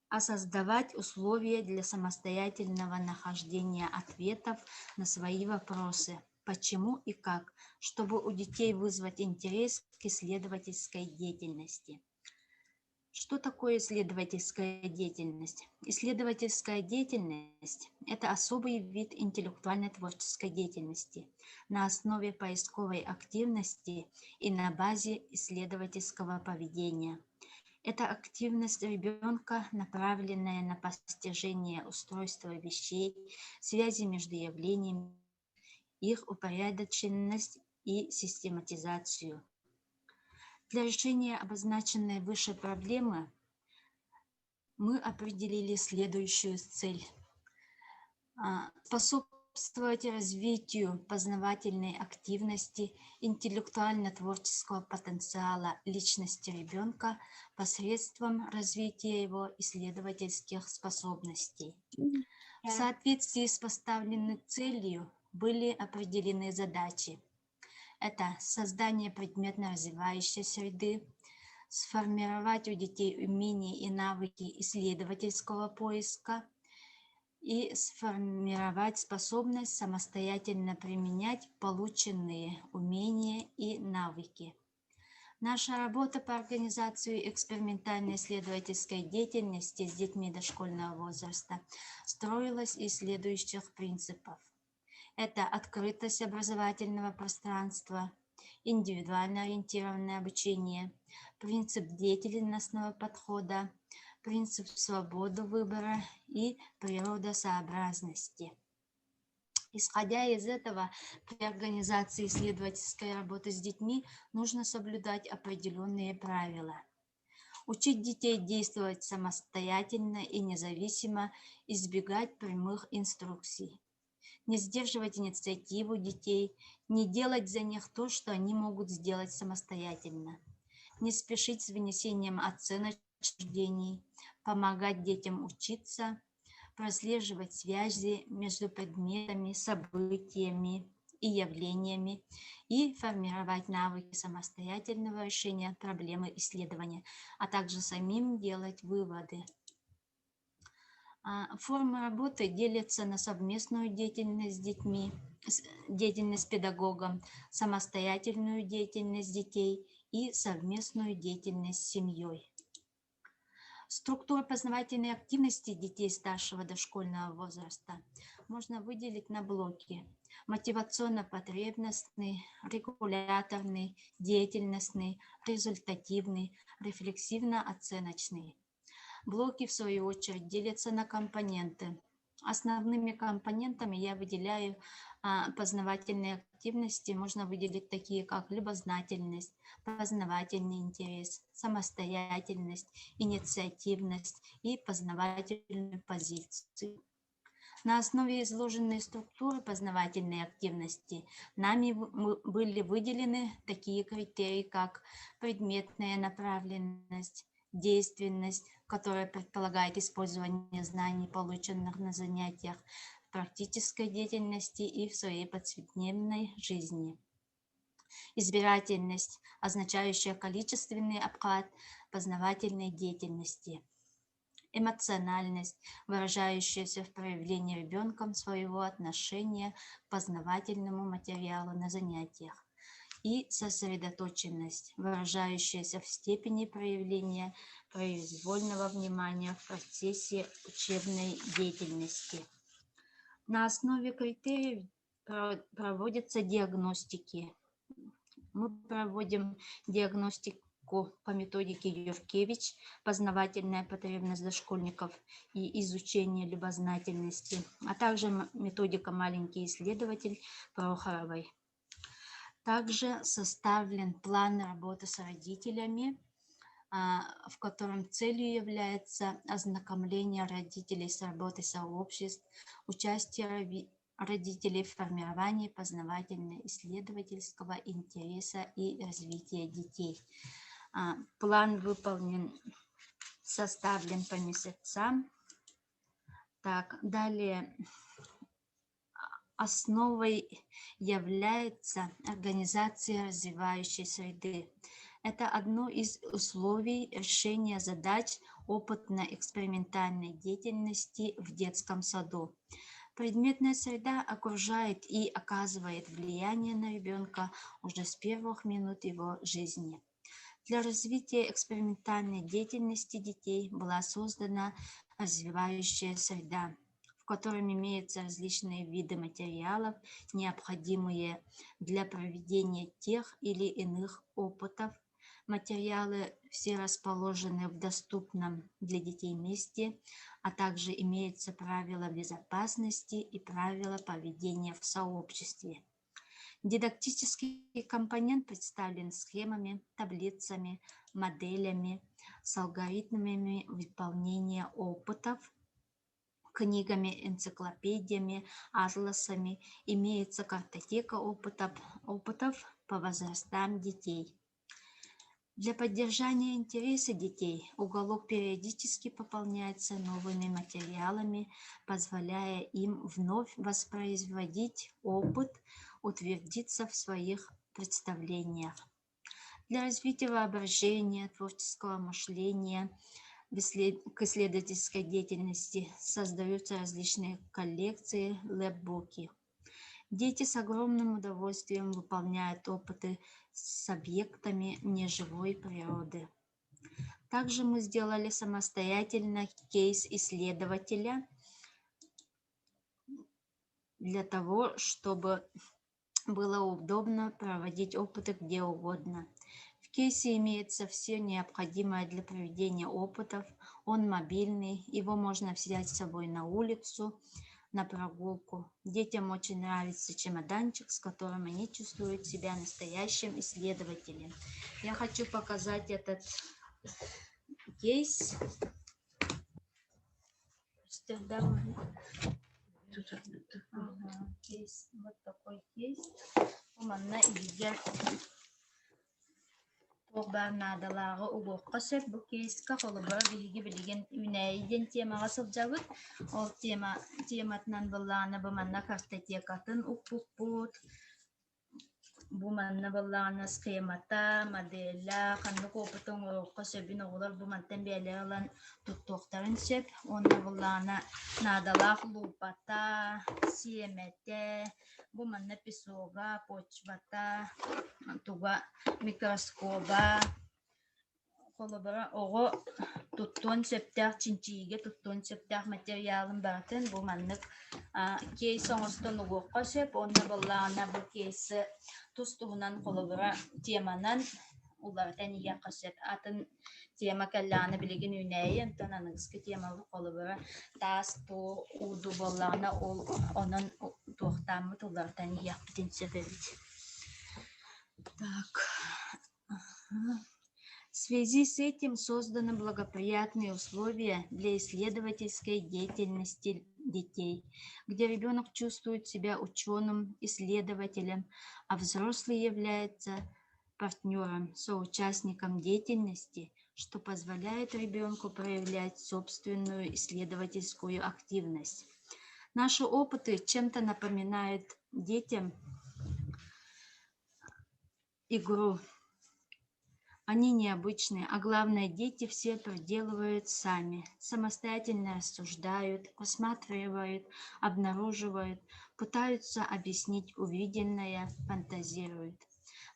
а создавать условия для самостоятельного нахождения ответов на свои вопросы. Почему и как, чтобы у детей вызвать интерес к исследовательской деятельности. Что такое исследовательская деятельность? Исследовательская деятельность – это особый вид интеллектуальной творческой деятельности на основе поисковой активности и на базе исследовательского поведения. Это активность ребенка, направленная на постижение устройства вещей, связи между явлениями, их упорядоченность и систематизацию. Для решения обозначенной выше проблемы мы определили следующую цель. Способствовать развитию познавательной активности, интеллектуально-творческого потенциала личности ребенка посредством развития его исследовательских способностей. В соответствии с поставленной целью были определены задачи. Это создание предметно развивающей среды, сформировать у детей умения и навыки исследовательского поиска и сформировать способность самостоятельно применять полученные умения и навыки. Наша работа по организации экспериментальной исследовательской деятельности с детьми дошкольного возраста строилась из следующих принципов. Это открытость образовательного пространства, индивидуально ориентированное обучение, принцип деятельностного подхода, принцип свободы выбора и природосообразности. Исходя из этого, при организации исследовательской работы с детьми нужно соблюдать определенные правила. Учить детей действовать самостоятельно и независимо, избегать прямых инструкций. Не сдерживать инициативу детей, не делать за них то, что они могут сделать самостоятельно. Не спешить с вынесением оценочных суждений, помогать детям учиться, прослеживать связи между предметами, событиями и явлениями и формировать навыки самостоятельного решения проблемы исследования, а также самим делать выводы. Формы работы делятся на совместную деятельность с детьми, деятельность с педагогом, самостоятельную деятельность детей и совместную деятельность с семьей. Структура познавательной активности детей старшего дошкольного возраста можно выделить на блоки: мотивационно-потребностный, регуляторный, деятельностный, результативный, рефлексивно-оценочный. Блоки, в свою очередь, делятся на компоненты. Основными компонентами я выделяю познавательные активности. Можно выделить такие, как любознательность, познавательный интерес, самостоятельность, инициативность и познавательную позицию. На основе изложенной структуры познавательной активности нами были выделены такие критерии, как предметная направленность, действенность, которая предполагает использование знаний, полученных на занятиях, в практической деятельности и в своей повседневной жизни. Избирательность, означающая количественный обхват познавательной деятельности. Эмоциональность, выражающаяся в проявлении ребенком своего отношения к познавательному материалу на занятиях. И сосредоточенность, выражающаяся в степени проявления произвольного внимания в процессе учебной деятельности. На основе критериев проводятся диагностики. Мы проводим диагностику по методике Юркевич, познавательная потребность дошкольников и изучение любознательности, а также методика «Маленький исследователь» Прохоровой. Также составлен план работы с родителями, в котором целью является ознакомление родителей с работой сообществ, участие родителей в формировании познавательно-исследовательского интереса и развития детей. План выполнен, составлен по месяцам. Далее. Основой является организация развивающей среды. Это одно из условий решения задач опытно-экспериментальной деятельности в детском саду. Предметная среда окружает и оказывает влияние на ребенка уже с первых минут его жизни. Для развития экспериментальной деятельности детей была создана развивающая среда, в котором имеются различные виды материалов, необходимые для проведения тех или иных опытов. Материалы все расположены в доступном для детей месте, а также имеются правила безопасности и правила поведения в сообществе. Дидактический компонент представлен схемами, таблицами, моделями с алгоритмами выполнения опытов, книгами, энциклопедиями, атласами. Имеется картотека опытов, опытов по возрастам детей. Для поддержания интереса детей уголок периодически пополняется новыми материалами, позволяя им вновь воспроизводить опыт, утвердиться в своих представлениях. Для развития воображения, творческого мышления, к исследовательской деятельности создаются различные коллекции, лэпбуки. Дети с огромным удовольствием выполняют опыты с объектами неживой природы. Также мы сделали самостоятельно кейс исследователя для того, чтобы было удобно проводить опыты где угодно. В кейсе имеется все необходимое для проведения опытов. Он мобильный, его можно взять с собой на улицу, на прогулку. Детям очень нравится чемоданчик, с которым они чувствуют себя настоящим исследователем. Я хочу показать этот кейс. Ага, кейс. Вот такой кейс. Манна иһигэр туох баар наадалааҕы угуохха сөп. Бу кейска холобура биһиги билигин үүнээйи диэн темаҕа сылдьабыт. Ол тема тематынан былаана бу манна картотекатын укпуппут. Бу манна буоллаҕына схемата, моделя, ханнык опыты оҥоруохха сөбүн оҕолор бу мантан бэйэлэрэ ылан туттуохтарын сөп. Уонна буоллаҕына наадалаах луупата, сиэмэтэ, бу манна песога, почвата, туга микроскоба, Холобура, оҕо туттуон сөптөөх, чинчийиигэ туттуон сөптөөх материалын барытын бу маннык кейс оҥостон угуохха сөп уонна буоллаҕына бу кейсы тус-туһунан холобура теманан уларытан иһиэххэ сөп. Атын тема кэллэҕинэ билигин үүнээйи, онтон аныгыскы темабыт холобура таас туу ууду буоллаҕына ол онон туохтааммыт уларытан иһиэхпитин сөп эбит. Так. В связи с этим созданы благоприятные условия для исследовательской деятельности детей, где ребенок чувствует себя ученым, исследователем, а взрослый является партнером, соучастником деятельности, что позволяет ребенку проявлять собственную исследовательскую активность. Наши опыты чем-то напоминают детям игру. Они необычные, а главное, дети все проделывают сами, самостоятельно рассуждают, рассматривают, обнаруживают, пытаются объяснить увиденное, фантазируют.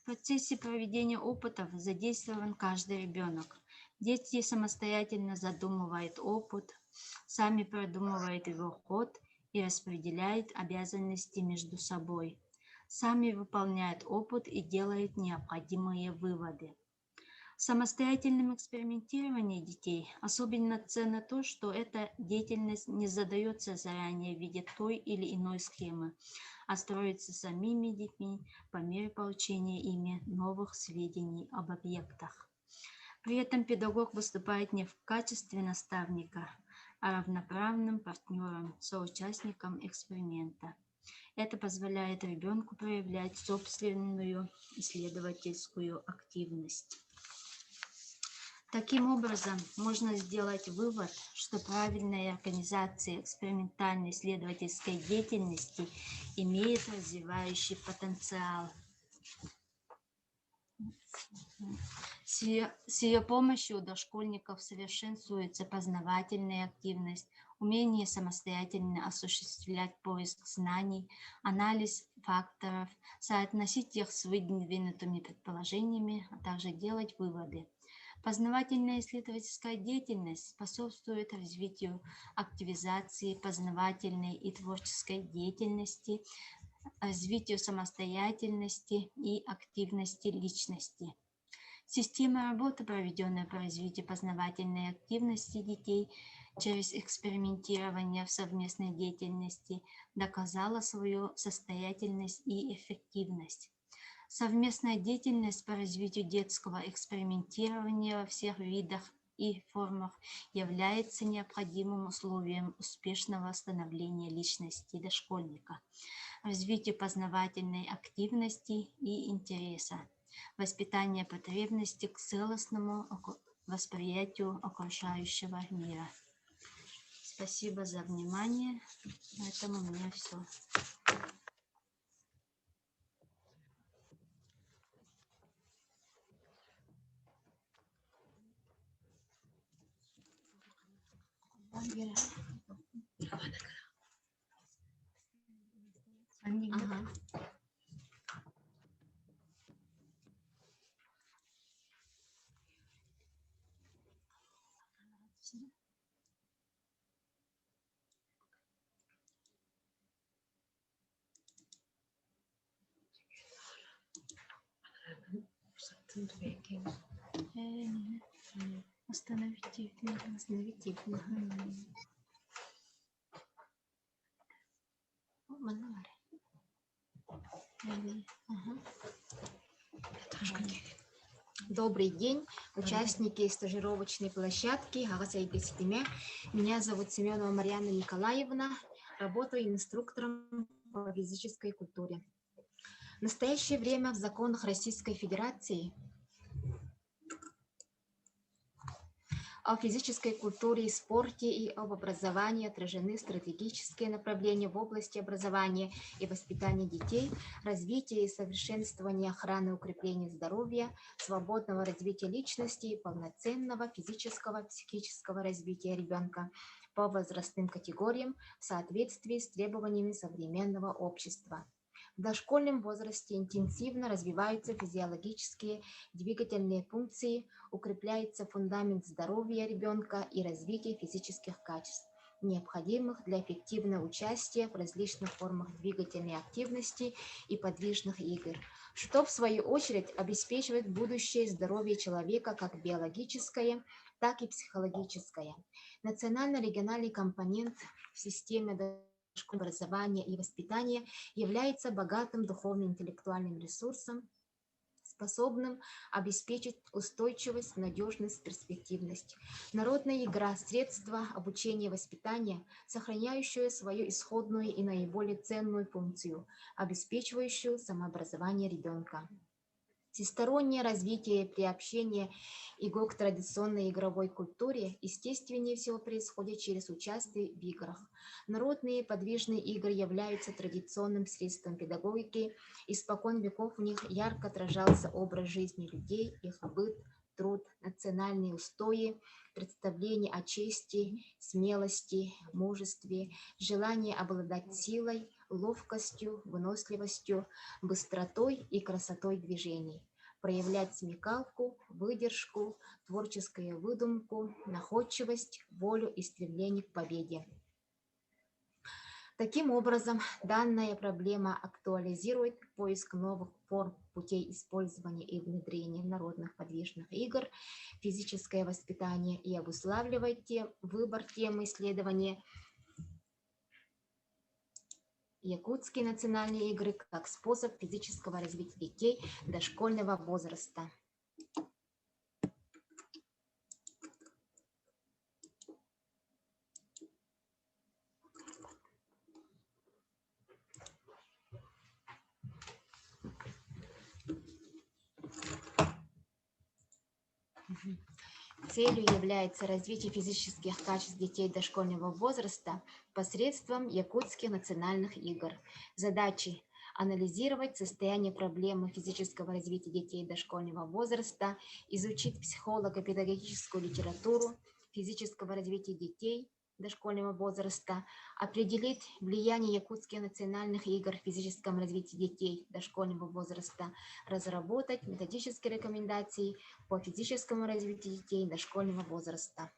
В процессе проведения опытов задействован каждый ребенок. Дети самостоятельно задумывают опыт, сами продумывают его ход и распределяют обязанности между собой. Сами выполняют опыт и делают необходимые выводы. В самостоятельном экспериментировании детей особенно ценно то, что эта деятельность не задается заранее в виде той или иной схемы, а строится самими детьми по мере получения ими новых сведений об объектах. При этом педагог выступает не в качестве наставника, а равноправным партнером, соучастником эксперимента. Это позволяет ребенку проявлять собственную исследовательскую активность. Таким образом, можно сделать вывод, что правильная организация экспериментальной исследовательской деятельности имеет развивающий потенциал. С ее помощью у дошкольников совершенствуется познавательная активность, умение самостоятельно осуществлять поиск знаний, анализ факторов, соотносить их с выдвинутыми предположениями, а также делать выводы. Познавательная исследовательская деятельность способствует развитию активизации познавательной и творческой деятельности, развитию самостоятельности и активности личности. Система работы, проведенная по развитию познавательной активности детей через экспериментирование в совместной деятельности, доказала свою состоятельность и эффективность. Совместная деятельность по развитию детского экспериментирования во всех видах и формах является необходимым условием успешного становления личности дошкольника, развитию познавательной активности и интереса, воспитания потребности к целостному восприятию окружающего мира. Спасибо за внимание. На этом у меня все. Ага. Остановите. Остановите. Добрый день, участники стажировочной площадки Меня зовут Семенова Марьяна Николаевна, работаю инструктором по физической культуре. В настоящее время в законах Российской Федерации о физической культуре и спорте и об образовании отражены стратегические направления в области образования и воспитания детей, развития и совершенствования охраны и укрепления здоровья, свободного развития личности и полноценного физического и психического развития ребенка по возрастным категориям в соответствии с требованиями современного общества. В дошкольном возрасте интенсивно развиваются физиологические двигательные функции, укрепляется фундамент здоровья ребенка и развитие физических качеств, необходимых для эффективного участия в различных формах двигательной активности и подвижных игр, что в свою очередь обеспечивает будущее здоровье человека как биологическое, так и психологическое. Национально-региональный компонент в системе образования и воспитания является богатым духовно-интеллектуальным ресурсом, способным обеспечить устойчивость, надежность, перспективность. Народная игра – средство обучения и воспитания, сохраняющее свою исходную и наиболее ценную функцию, обеспечивающую самообразование ребенка. Всестороннее развитие приобщение игрок к традиционной игровой культуре естественнее всего происходит через участие в играх. Народные подвижные игры являются традиционным средством педагогики. Испокон веков в них ярко отражался образ жизни людей, их быт, труд, национальные устои, представления о чести, смелости, мужестве, желание обладать силой, ловкостью, выносливостью, быстротой и красотой движений, проявлять смекалку, выдержку, творческую выдумку, находчивость, волю и стремление к победе. Таким образом, данная проблема актуализирует поиск новых форм путей использования и внедрения народных подвижных игр, физическое воспитание и обуславливает выбор темы исследования якутские национальные игры как способ физического развития детей дошкольного возраста. Целью является развитие физических качеств детей дошкольного возраста посредством якутских национальных игр. Задачи – Анализировать состояние проблемы физического развития детей дошкольного возраста, изучить психолого-педагогическую литературу физического развития детей дошкольного возраста, определить влияние якутских национальных игр в физическом развитии детей дошкольного возраста, разработать методические рекомендации по физическому развитию детей дошкольного возраста.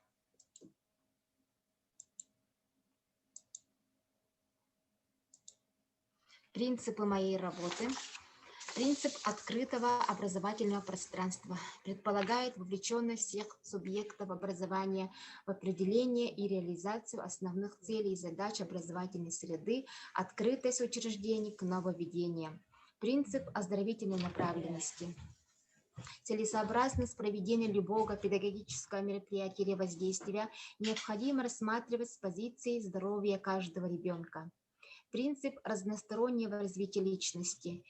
Принципы моей работы. Принцип открытого образовательного пространства предполагает вовлеченность всех субъектов образования в определение и реализацию основных целей и задач образовательной среды, открытость учреждений к нововведениям. Принцип оздоровительной направленности. Целесообразность проведения любого педагогического мероприятия или воздействия необходимо рассматривать с позиции здоровья каждого ребенка. Принцип разностороннего развития личности.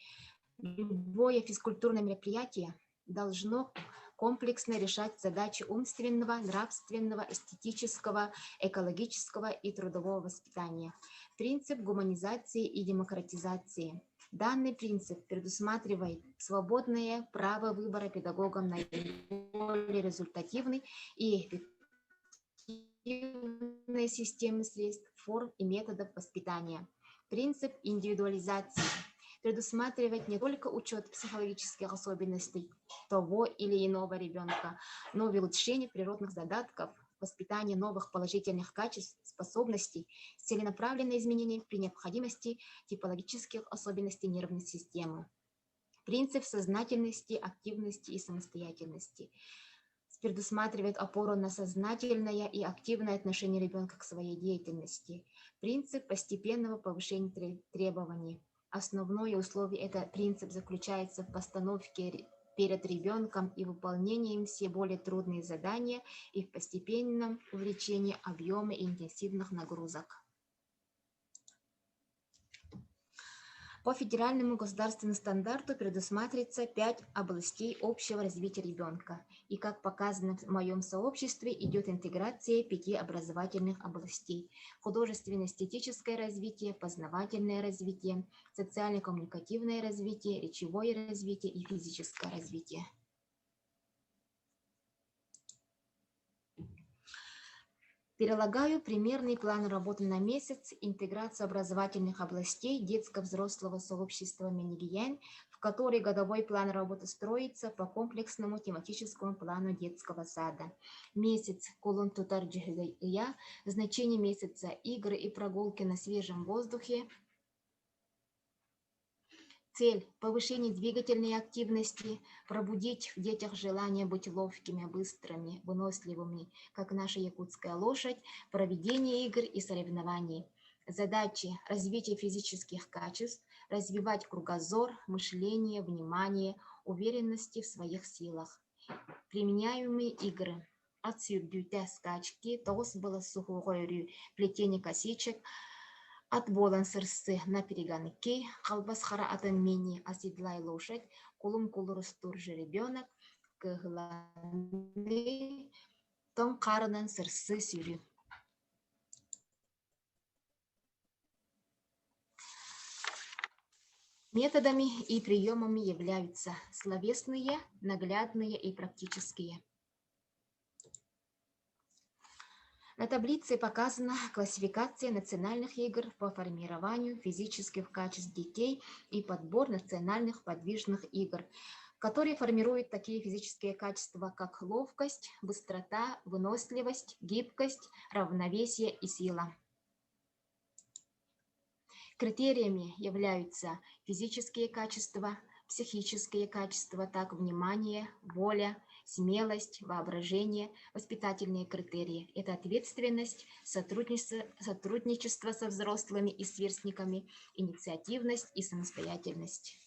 Любое физкультурное мероприятие должно комплексно решать задачи умственного, нравственного, эстетического, экологического и трудового воспитания. Принцип гуманизации и демократизации. Данный принцип предусматривает свободное право выбора педагогом наиболее результативной и эффективной системы средств, форм и методов воспитания. Принцип индивидуализации предусматривает не только учет психологических особенностей того или иного ребенка, но и улучшение природных задатков, воспитание новых положительных качеств, способностей, целенаправленное изменение при необходимости типологических особенностей нервной системы. Принцип сознательности, активности и самостоятельности предусматривает опору на сознательное и активное отношение ребенка к своей деятельности. Принцип постепенного повышения требований. Основное условие это принцип заключается в постановке перед ребенком и выполнением все более трудные задания и в постепенном увеличении объема и интенсивных нагрузок. По федеральному государственному стандарту предусматривается 5 областей общего развития ребенка. И как показано в моем сообществе, идет интеграция 5 образовательных областей. Художественно-эстетическое развитие, познавательное развитие, социально-коммуникативное развитие, речевое развитие и физическое развитие. Прилагаю примерный план работы на месяц, интеграцию образовательных областей детско-взрослого сообщества Минигиян, в которой годовой план работы строится по комплексному тематическому плану детского сада. Месяц Кулун Тутар значение месяца игры и прогулки на свежем воздухе, Цель – повышение двигательной активности, пробудить в детях желание быть ловкими, быстрыми, выносливыми, как наша якутская лошадь, проведение игр и соревнований. Задачи – развитие физических качеств, развивать кругозор, мышление, внимание, уверенности в своих силах. Применяемые игры – ат сүүрдүүтэ скачки, тоҕус былас суһуоҕу өрүү, плетение косичек, ат буолан сырсыы на перегонки, халбас хара атын мини оседлай лошадь, кулун кулурустуур жеребенок, кыһыланыы, тоҥ хаарынан сырсыы сүүрүү. Методами и приемами являются словесные, наглядные и практические. На таблице показана классификация национальных игр по формированию физических качеств детей и подбор национальных подвижных игр, которые формируют такие физические качества, как ловкость, быстрота, выносливость, гибкость, равновесие и сила. Критериями являются физические качества, психические качества, так внимание, воля, смелость, воображение, воспитательные критерии. Это ответственность, сотрудничество, сотрудничество со взрослыми и сверстниками, инициативность и самостоятельность.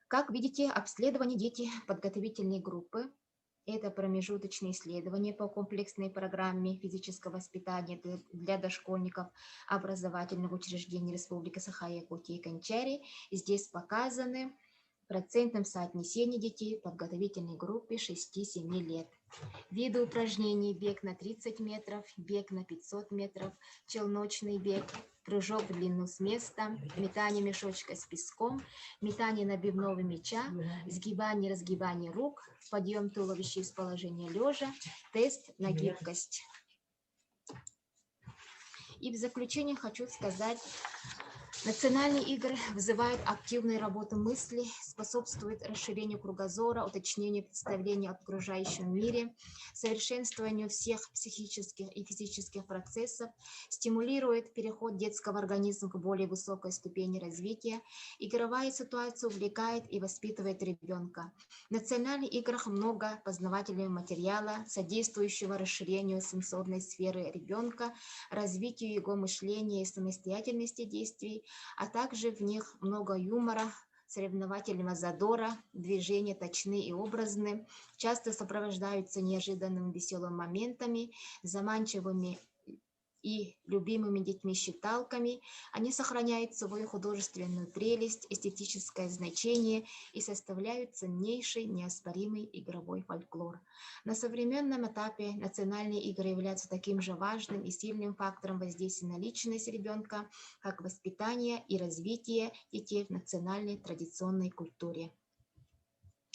Как видите, обследование дети подготовительной группы это промежуточные исследования по комплексной программе физического воспитания для дошкольников образовательных учреждений Республики Саха-Якутия и Кончари. Здесь показаны в процентном соотнесении детей в подготовительной группе 6-7 лет. Виды упражнений: бег на 30 метров, бег на 500 метров, челночный бег, прыжок в длину с места, метание мешочка с песком, метание набивного мяча, сгибание, разгибание рук, подъем туловища из положения лежа, тест на гибкость. И в заключение хочу сказать, национальные игры вызывают активную работу мысли, способствуют расширению кругозора, уточнению представления об окружающем мире, совершенствованию всех психических и физических процессов, стимулирует переход детского организма к более высокой ступени развития. Игровая ситуация увлекает и воспитывает ребенка. В национальных играх много познавательного материала, содействующего расширению сенсорной сферы ребенка, развитию его мышления и самостоятельности действий, а также в них много юмора, соревновательного задора, движения точны и образны, часто сопровождаются неожиданными веселыми моментами, заманчивыми и любимыми детьми считалками, они сохраняют свою художественную прелесть, эстетическое значение и составляют ценнейший, неоспоримый игровой фольклор. На современном этапе национальные игры являются таким же важным и сильным фактором воздействия на личность ребенка, как воспитание и развитие детей в национальной традиционной культуре.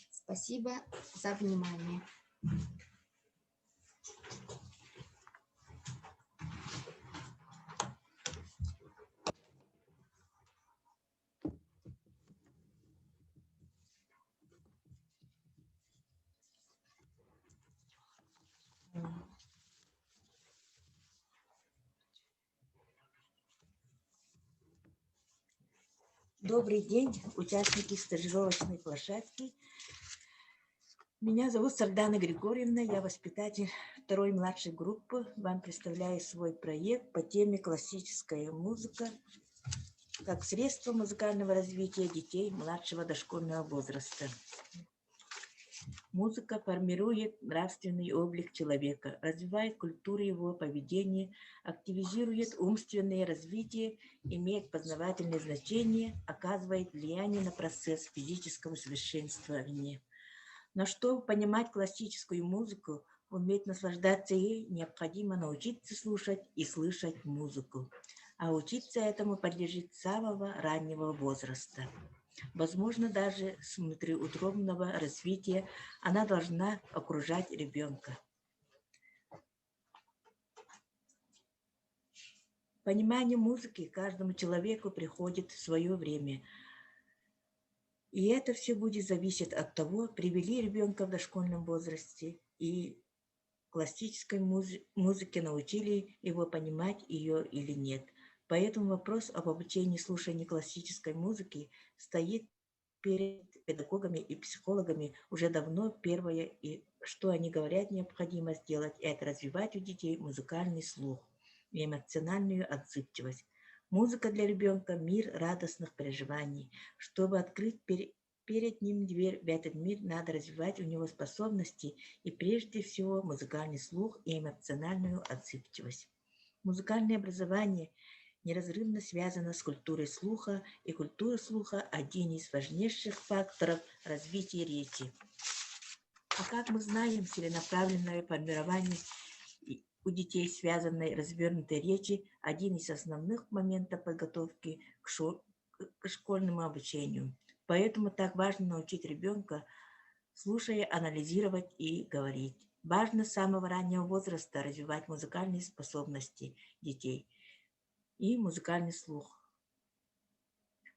Спасибо за внимание. Добрый день, участники стажировочной площадки. Меня зовут Сардана Григорьевна, я воспитатель второй младшей группы. Вам представляю свой проект по теме «Классическая музыка как средство музыкального развития детей младшего дошкольного возраста». Музыка формирует нравственный облик человека, развивает культуру его поведения, активизирует умственное развитие, имеет познавательное значение, оказывает влияние на процесс физического совершенствования. Но чтобы понимать классическую музыку, уметь наслаждаться ей, необходимо научиться слушать и слышать музыку. А учиться этому подлежит с самого раннего возраста. Возможно, даже с внутриутробного развития она должна окружать ребенка. Понимание музыки каждому человеку приходит в свое время. И это все будет зависеть от того, привели ребенка в дошкольном возрасте и классической музыке научили его понимать ее или нет. Поэтому вопрос об обучении слушанию классической музыки стоит перед педагогами и психологами уже давно. Первое, и что они говорят, необходимо сделать, это развивать у детей музыкальный слух и эмоциональную отзывчивость. Музыка для ребенка – мир радостных переживаний. Чтобы открыть перед ним дверь в этот мир, надо развивать у него способности и прежде всего музыкальный слух и эмоциональную отзывчивость. Музыкальное образование неразрывно связано с культурой слуха, и культура слуха – один из важнейших факторов развития речи. А как мы знаем, целенаправленное формирование у детей связанной развернутой речи – один из основных моментов подготовки к школьному обучению. Поэтому так важно научить ребенка, слушая, анализировать и говорить. Важно с самого раннего возраста развивать музыкальные способности детей и музыкальный слух.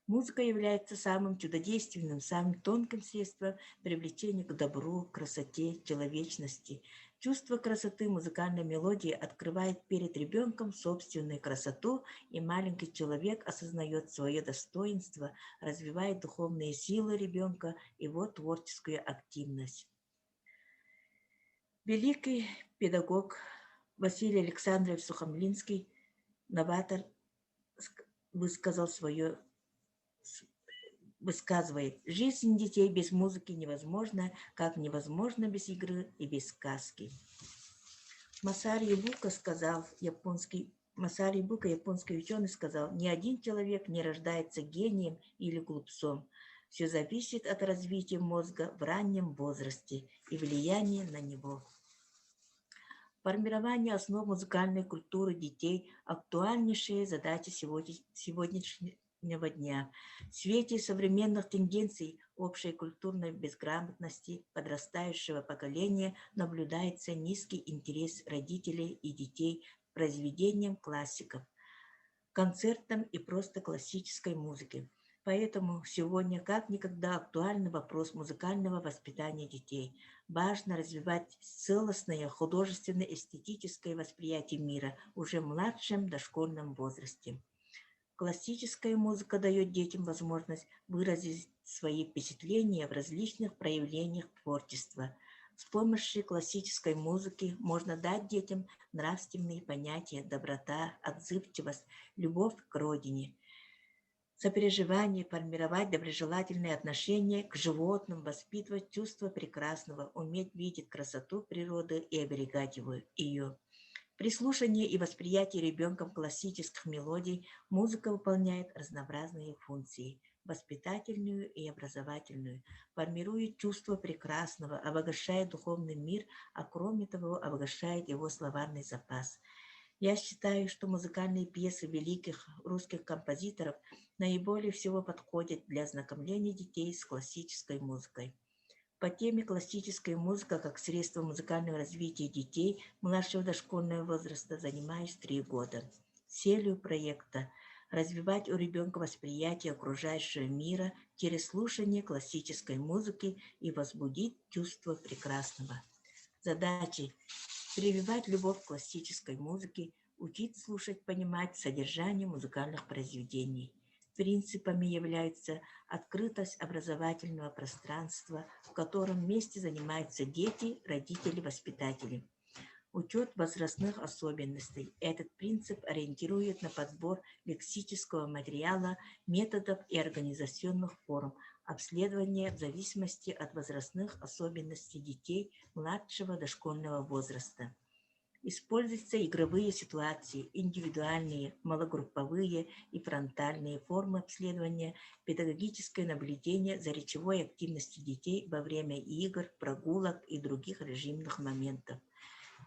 Музыка является самым чудодейственным, самым тонким средством привлечения к добру, красоте, человечности. Чувство красоты музыкальной мелодии открывает перед ребенком собственную красоту, и маленький человек осознает свое достоинство, развивает духовные силы ребенка, его творческую активность. Великий педагог Василий Александрович Сухомлинский, новатор, высказал свое высказывает, жизнь детей без музыки невозможна, как невозможно без игры и без сказки. Масари Бука сказал, японский, Масари Бука, японский ученый, сказал, ни один человек не рождается гением или глупцом. Все зависит от развития мозга в раннем возрасте и влияния на него. Формирование основ музыкальной культуры детей – актуальнейшая задача сегодняшнего дня. В свете современных тенденций общей культурной безграмотности подрастающего поколения наблюдается низкий интерес родителей и детей к произведениям классиков, концертам и просто классической музыке. Поэтому сегодня как никогда актуальный вопрос музыкального воспитания детей. Важно развивать целостное художественно-эстетическое восприятие мира уже в младшем дошкольном возрасте. Классическая музыка дает детям возможность выразить свои впечатления в различных проявлениях творчества. С помощью классической музыки можно дать детям нравственные понятия, доброта, отзывчивость, любовь к родине, сопереживание, формировать доброжелательные отношения к животным, воспитывать чувство прекрасного, уметь видеть красоту природы и оберегать его, ее. При слушании и восприятии ребенком классических мелодий музыка выполняет разнообразные функции – воспитательную и образовательную, формирует чувство прекрасного, обогащает духовный мир, а кроме того обогащает его словарный запас. Я считаю, что музыкальные пьесы великих русских композиторов наиболее всего подходят для ознакомления детей с классической музыкой. По теме «Классическая музыка как средство музыкального развития детей младшего дошкольного возраста» занимаюсь три года. Целью проекта – развивать у ребенка восприятие окружающего мира через слушание классической музыки и возбудить чувство прекрасного. Задачи – прививать любовь к классической музыке, учить слушать, понимать содержание музыкальных произведений – Принципами являются открытость образовательного пространства, в котором вместе занимаются дети, родители, воспитатели. Учет возрастных особенностей. Этот принцип ориентирует на подбор лексического материала, методов и организационных форм обследования в зависимости от возрастных особенностей детей младшего дошкольного возраста. Используются игровые ситуации, индивидуальные, малогрупповые и фронтальные формы обследования, педагогическое наблюдение за речевой активностью детей во время игр, прогулок и других режимных моментов.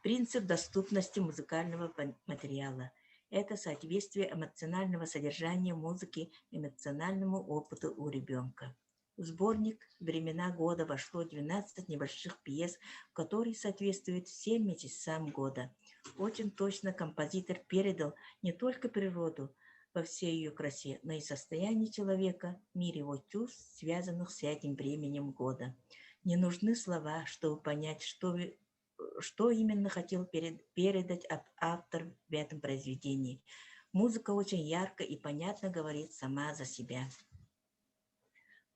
Принцип доступности музыкального материала – это соответствие эмоционального содержания музыки эмоциональному опыту у ребенка. В сборник «Времена года» вошло 12 небольших пьес, которые соответствуют всем месяцам года. Очень точно композитор передал не только природу во всей ее красе, но и состояние человека, мир его чувств, связанных с этим временем года. Не нужны слова, чтобы понять, что, что именно хотел передать автор в этом произведении. Музыка очень ярко и понятно говорит сама за себя.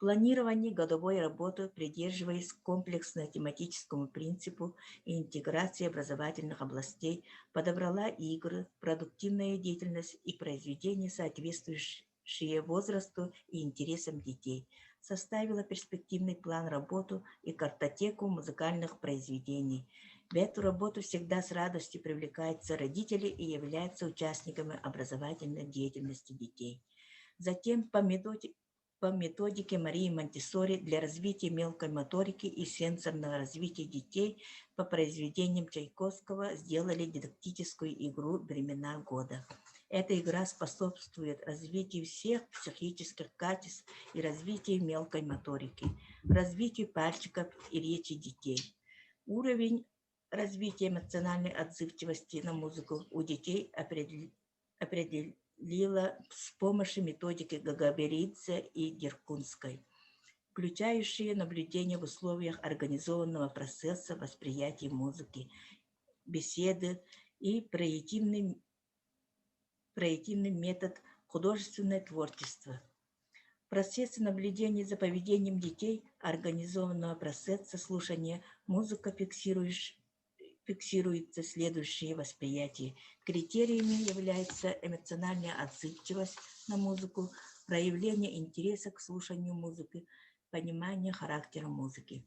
Планирование годовой работы, придерживаясь комплексно-тематическому принципу и интеграции образовательных областей, подобрала игры, продуктивная деятельность и произведения, соответствующие возрасту и интересам детей, составила перспективный план работы и картотеку музыкальных произведений. В эту работу всегда с радостью привлекаются родители и являются участниками образовательной деятельности детей. Затем по методике по методике Марии Монтессори для развития мелкой моторики и сенсорного развития детей по произведениям Чайковского сделали дидактическую игру «Времена года». Эта игра способствует развитию всех психических качеств и развитию мелкой моторики, развитию пальчиков и речи детей. Уровень развития эмоциональной отзывчивости на музыку у детей определил Лила с помощью методики Гагаберидзе и Деркунской, включающие наблюдение в условиях организованного процесса восприятия музыки, беседы и проективный, проективный метод художественное творчество. Процессы наблюдения за поведением детей, организованного процесса слушания музыка фиксируешь, фиксируется следующие восприятия. Критериями являются эмоциональная отзывчивость на музыку, проявление интереса к слушанию музыки, понимание характера музыки.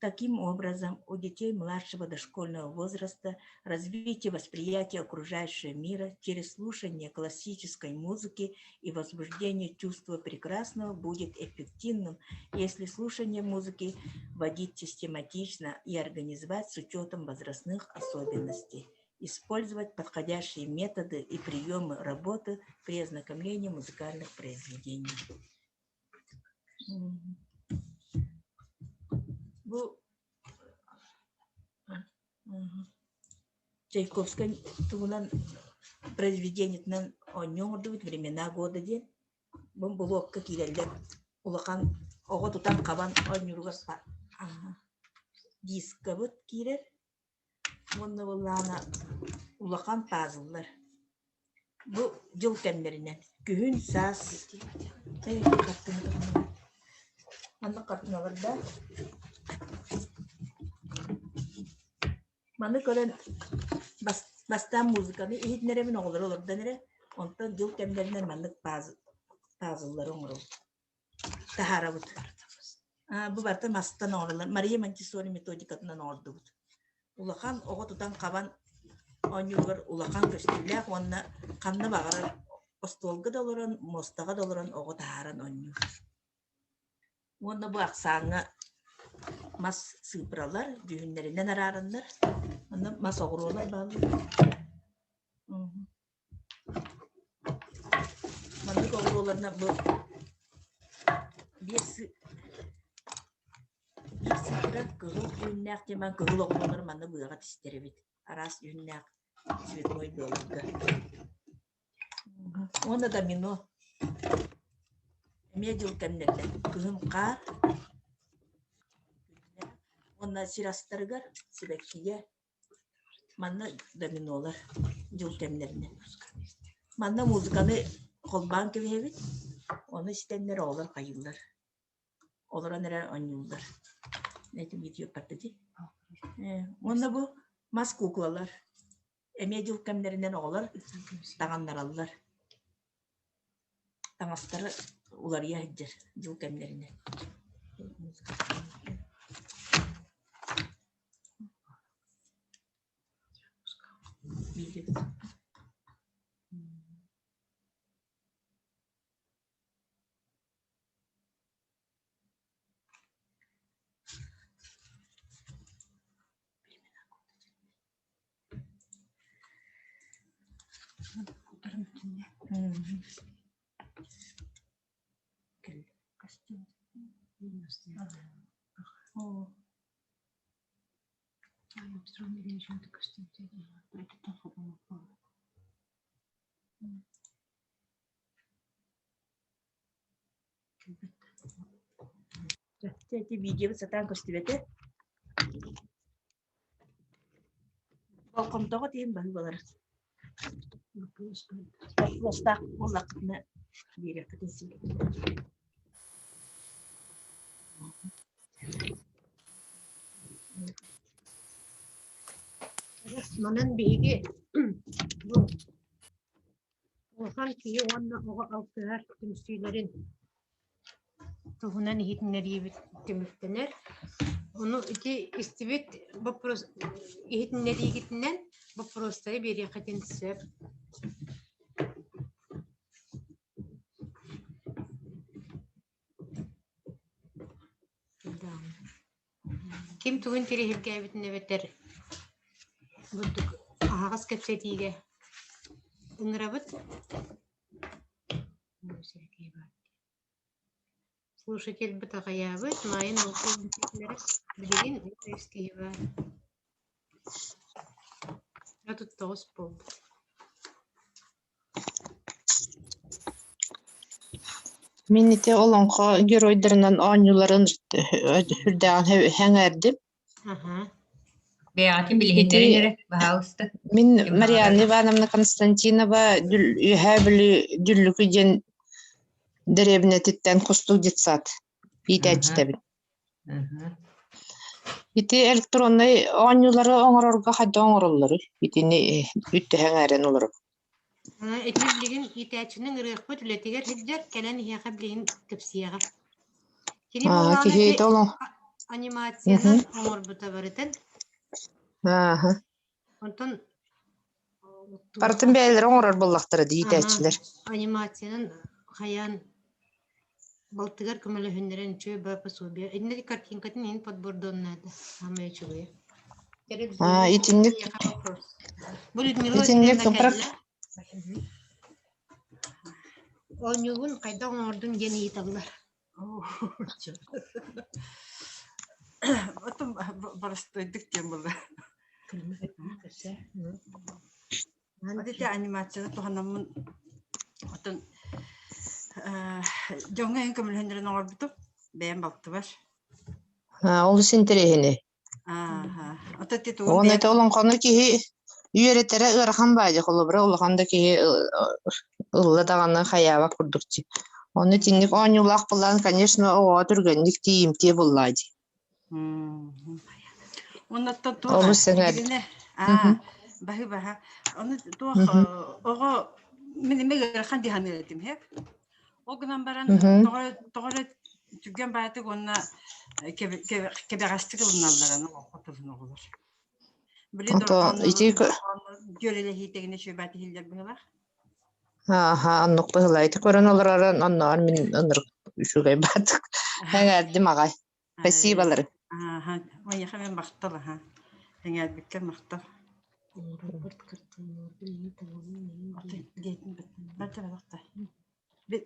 Таким образом, у детей младшего дошкольного возраста развитие восприятия окружающего мира через слушание классической музыки и возбуждение чувства прекрасного будет эффективным, если слушание музыки вводить систематично и организовать с учетом возрастных особенностей использовать подходящие методы и приемы работы при ознакомлении музыкальных произведений. Бу Чайковскай туһунан произведениетынан оонньуу оҥордубут «Времена года» диэн. Бу блокка киирэллэр. Улахан оҕо тутан-хабан оонньууругар дискабыт киирэр уонна буоллаҕына улахан пазллар. Бу дьыл кэмнэринэн күһүн, саас Маннык хартыыналар да Маны көрөн бастаан музыканы иһитинэрэбин оҕолору олордон эрэ, онтон дьыл кэмнэринэн маннык пазллары оҥоробут, таһаарабыт. Бу барыта мастан оҥоруллар. Мария Монтессори методикатынан оҥордубут. Улахан оҕо тутан-хабан оонньууругар улахан көстүүлээх уонна ханна баҕарар остуолга да олорон, муостаҕа да олорон оҕо таһааран оонньуур. Уонна бу ахсааҥҥа мас сыыпыралар дьүһүннэринэн араараннар, онно мас оҕуруолар бааллар. Маннык оҕуруоларынан бу биэс биир сыыпыра кыһыл дьүһүннээх диэн кыһыл оҕуруолары манна быаҕа тистэр эбит. Араас дьүһүннээх цветной быаларга. Уонна домино. Эмиэ дьыл кэмнэринэн кыһын хаар уонна сир астарыгар сибэккигэ Манна доминолар дьыл кэмнэринэн. Манна музыканы холбоон кэбиһэбит, ону истэннэр оҕолор хайыыллар, олорон эрэ оонньууллар. Этим видео дии. Уонна бу мас куклалар эмиэ дьыл кэмнэринэн оҕолор таҥаннараллар. Таҥастары уларыйа сылдьар дьыл кэмнэринэн. Дьэ ити видеобыт сатаан көстүбэтэ. Болҕомтоҕо тиийэн баһыы балар. Боппуруостаах буоллаххытына биэриэххитин син. Манан биһиги бу улахан киһи уонна оҕо алтыһар түмсүүлэрин туһунан иһитиннэриибит түмүктэнэр. Ону ити истибит боппуруос иһитиннэриигитинэн боппуруостары биэриэххитин сөп. Ким тугун тириһиргээбитин эбэтэр бурдук аһаҕас кэпсэтиигэ ыҥырабыт. Слушательбыт аҕыйаабыт, Майын алта билигин үс киһи баар. 39 буолбут. Мин ити олоҥхо геройдарынан оонньууларын сүрдээҕин сэҥээрдим. Бэйэҕитин Ити билиһиннэрин эрэ, баһаалыста. мин Ким Марианна баҕарар. Ивановна Константинова Үөһээ Бүлүү Дүллүкү диэн дэриэбинэтиттэн Кустук детсад иитээччитэбин. Ити электроннай оонньуулары оҥорорго хайдах оҥороллоруй? Итини үттэһэҥ эрэн олорор. Ити билигин иитээччини ырыахпыт үлэтигэр сылдьар, кэлэн иһиэхэ билигин кэпсиэҕэ. Кини Аа, буоллаҕына киһи ити ити олоҥ. Анимациянан оҥорбута барытын. Ааһа. Онтон Барытын бэйэлэрэ оҥорор буоллахтара дии иитээччилэр. Анимациянан хайаан балтыгар көмөлөһүннэрэн үчүгэй ба пособие. Инники картинкатын иһин подбордуон наада. Самое үчүгэйэ. Аа, итинник Бу Людмила итинник Васильевна кэллэ. Оонньуугун хайдах оҥордуҥ диэн ыйыталлар. Отон боростуойдук диэн буолла. Вот ити анимацияны туһанаммын отон дьоҥҥо эҥин көмөлөһүннэрэн оҥорбутум бэйэм балтыбар. Олус интэриэһинэй. Ото ити тугун Уонна бэйэм ити олоҥхону киһи үөрэтэрэ ыарахан баайы холобура улахан да киһи ылла даҕаны хайаабат курдук дии. Ону итинник оонньуулаах буоллаан, конечно, оҕоҕо түргэнник тиийимтиэ буоллаа дии. Оннуттан туох Олус сэҥээрдим. билигинэ аа баһы баһа ону туох оҕо мин эмиэ ыарахан дии саныыр этим һэ Ол гынан баран тоҕо эрэ түргэн баайытык уонна кэбэҕэстик ылыналлар аны олоххо тылын оҕолор. Били Ото ити дьүөрэлэһии тэгинэ үчүгэй иһиллэр быһыылаах. Ааха, оннук быһыылаах. Ити көрөн олоророн оннооҕор мин ынырык үчүгэй баатык. Эҥээрдим аҕай. Спасиболары. Ааха, Майяха мен махтал аха. Эҥээрбиккэ махтал.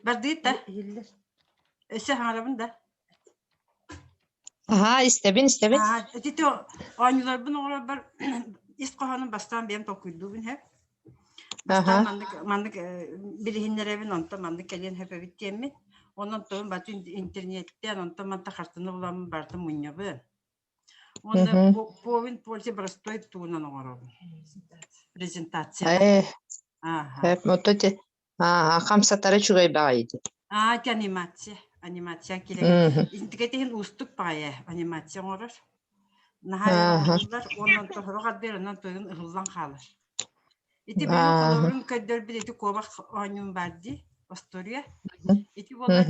Бардыыт да? Өссө хаҥарабын да? Аһаа, истэбин, истэбин. Ити оонньууларбын оҥорорбор ис хоһоонун бастаан бэйэм толкуйдуубун һэ. Бастаан маннык маннык билиһиннэрэбин, онтон маннык кэлиэн сөп эбит диэммин. Онон тугун баты интернеттэн, онтон манта хартыына буламмын барытын мунньабын. Уонна повин пользе простой тугунан оҥоробун. Презентация. Э, хамсатара үчүгэй баҕайы дии. Аа, ити анимация. Анимация килэгин. Интикэтиһин уустук баҕайы анимация оҥорор. Наһаа өр оҥоһуллар уонна онтон сорох ардыгар онон тойон ыһыллан хаалар. Ити били холобурун көрдөрбүт ити куобах оонньуум баар дии, остуоруйа. Ити буолла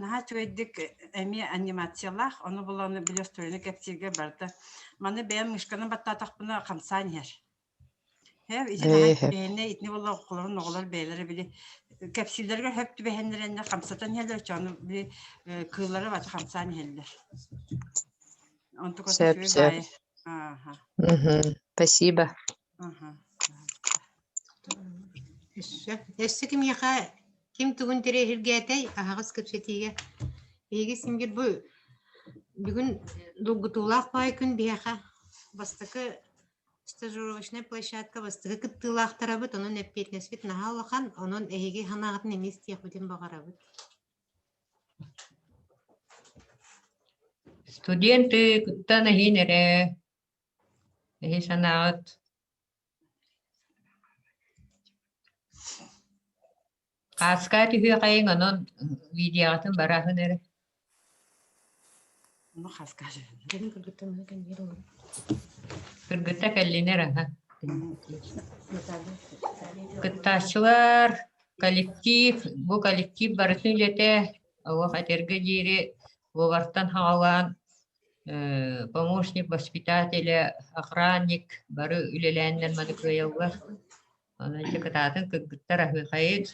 наһаа үчүгэйдик эмиэ анимациялаах, ону булан били остуоруйаны кэпсииргэ барыта. Маны бэйэм мышканан баттаатахпына хамсаан иһэр. Һэ, ити наһаа үчүгэйинэ итини буолла оҕолорун оҕолор бэйэлэрэ били кэпсииллэригэр хөп түбэһэннэрэннэр хамсатан иһэллэр, оччоҕуна били кыыллара бачча хамсаан иһэллэр. Онтуката Сөп, үчүгэй сөп. баайы. Ааха. Спасибо. Аха. Өссө, өссө кимиэхэ ким тугун интэриэһиргээтэй аһаҕас кэпсэтиигэ. Биһиги сингир бу бүгүн долгутуулаах баай күн биһиэхэ бастакы стажировочнай площадка бастакы кыттыылаахтарабыт, онон эппиэтинэспит наһаа улахан, онон эһиги санааҕытын эмиэ истиэхпитин баҕарабыт. Студенты кыттан эһиин эрэ, эһи санааҕыт Хааскаа түһүөхэйиҥ, онон видеоҕытын бараһын эрэ. Ну, хаска Кыргытта кэллинэр аха. Кыттааччылар, коллектив, бу коллектив барытын үлэтэ, олох этэргэ диэри повартан хаҕалаан помощник воспитателя, охранник бары үлэлээннэр маны кыайаллар. Онон ити кытаатын кыргыттар аһыахайын,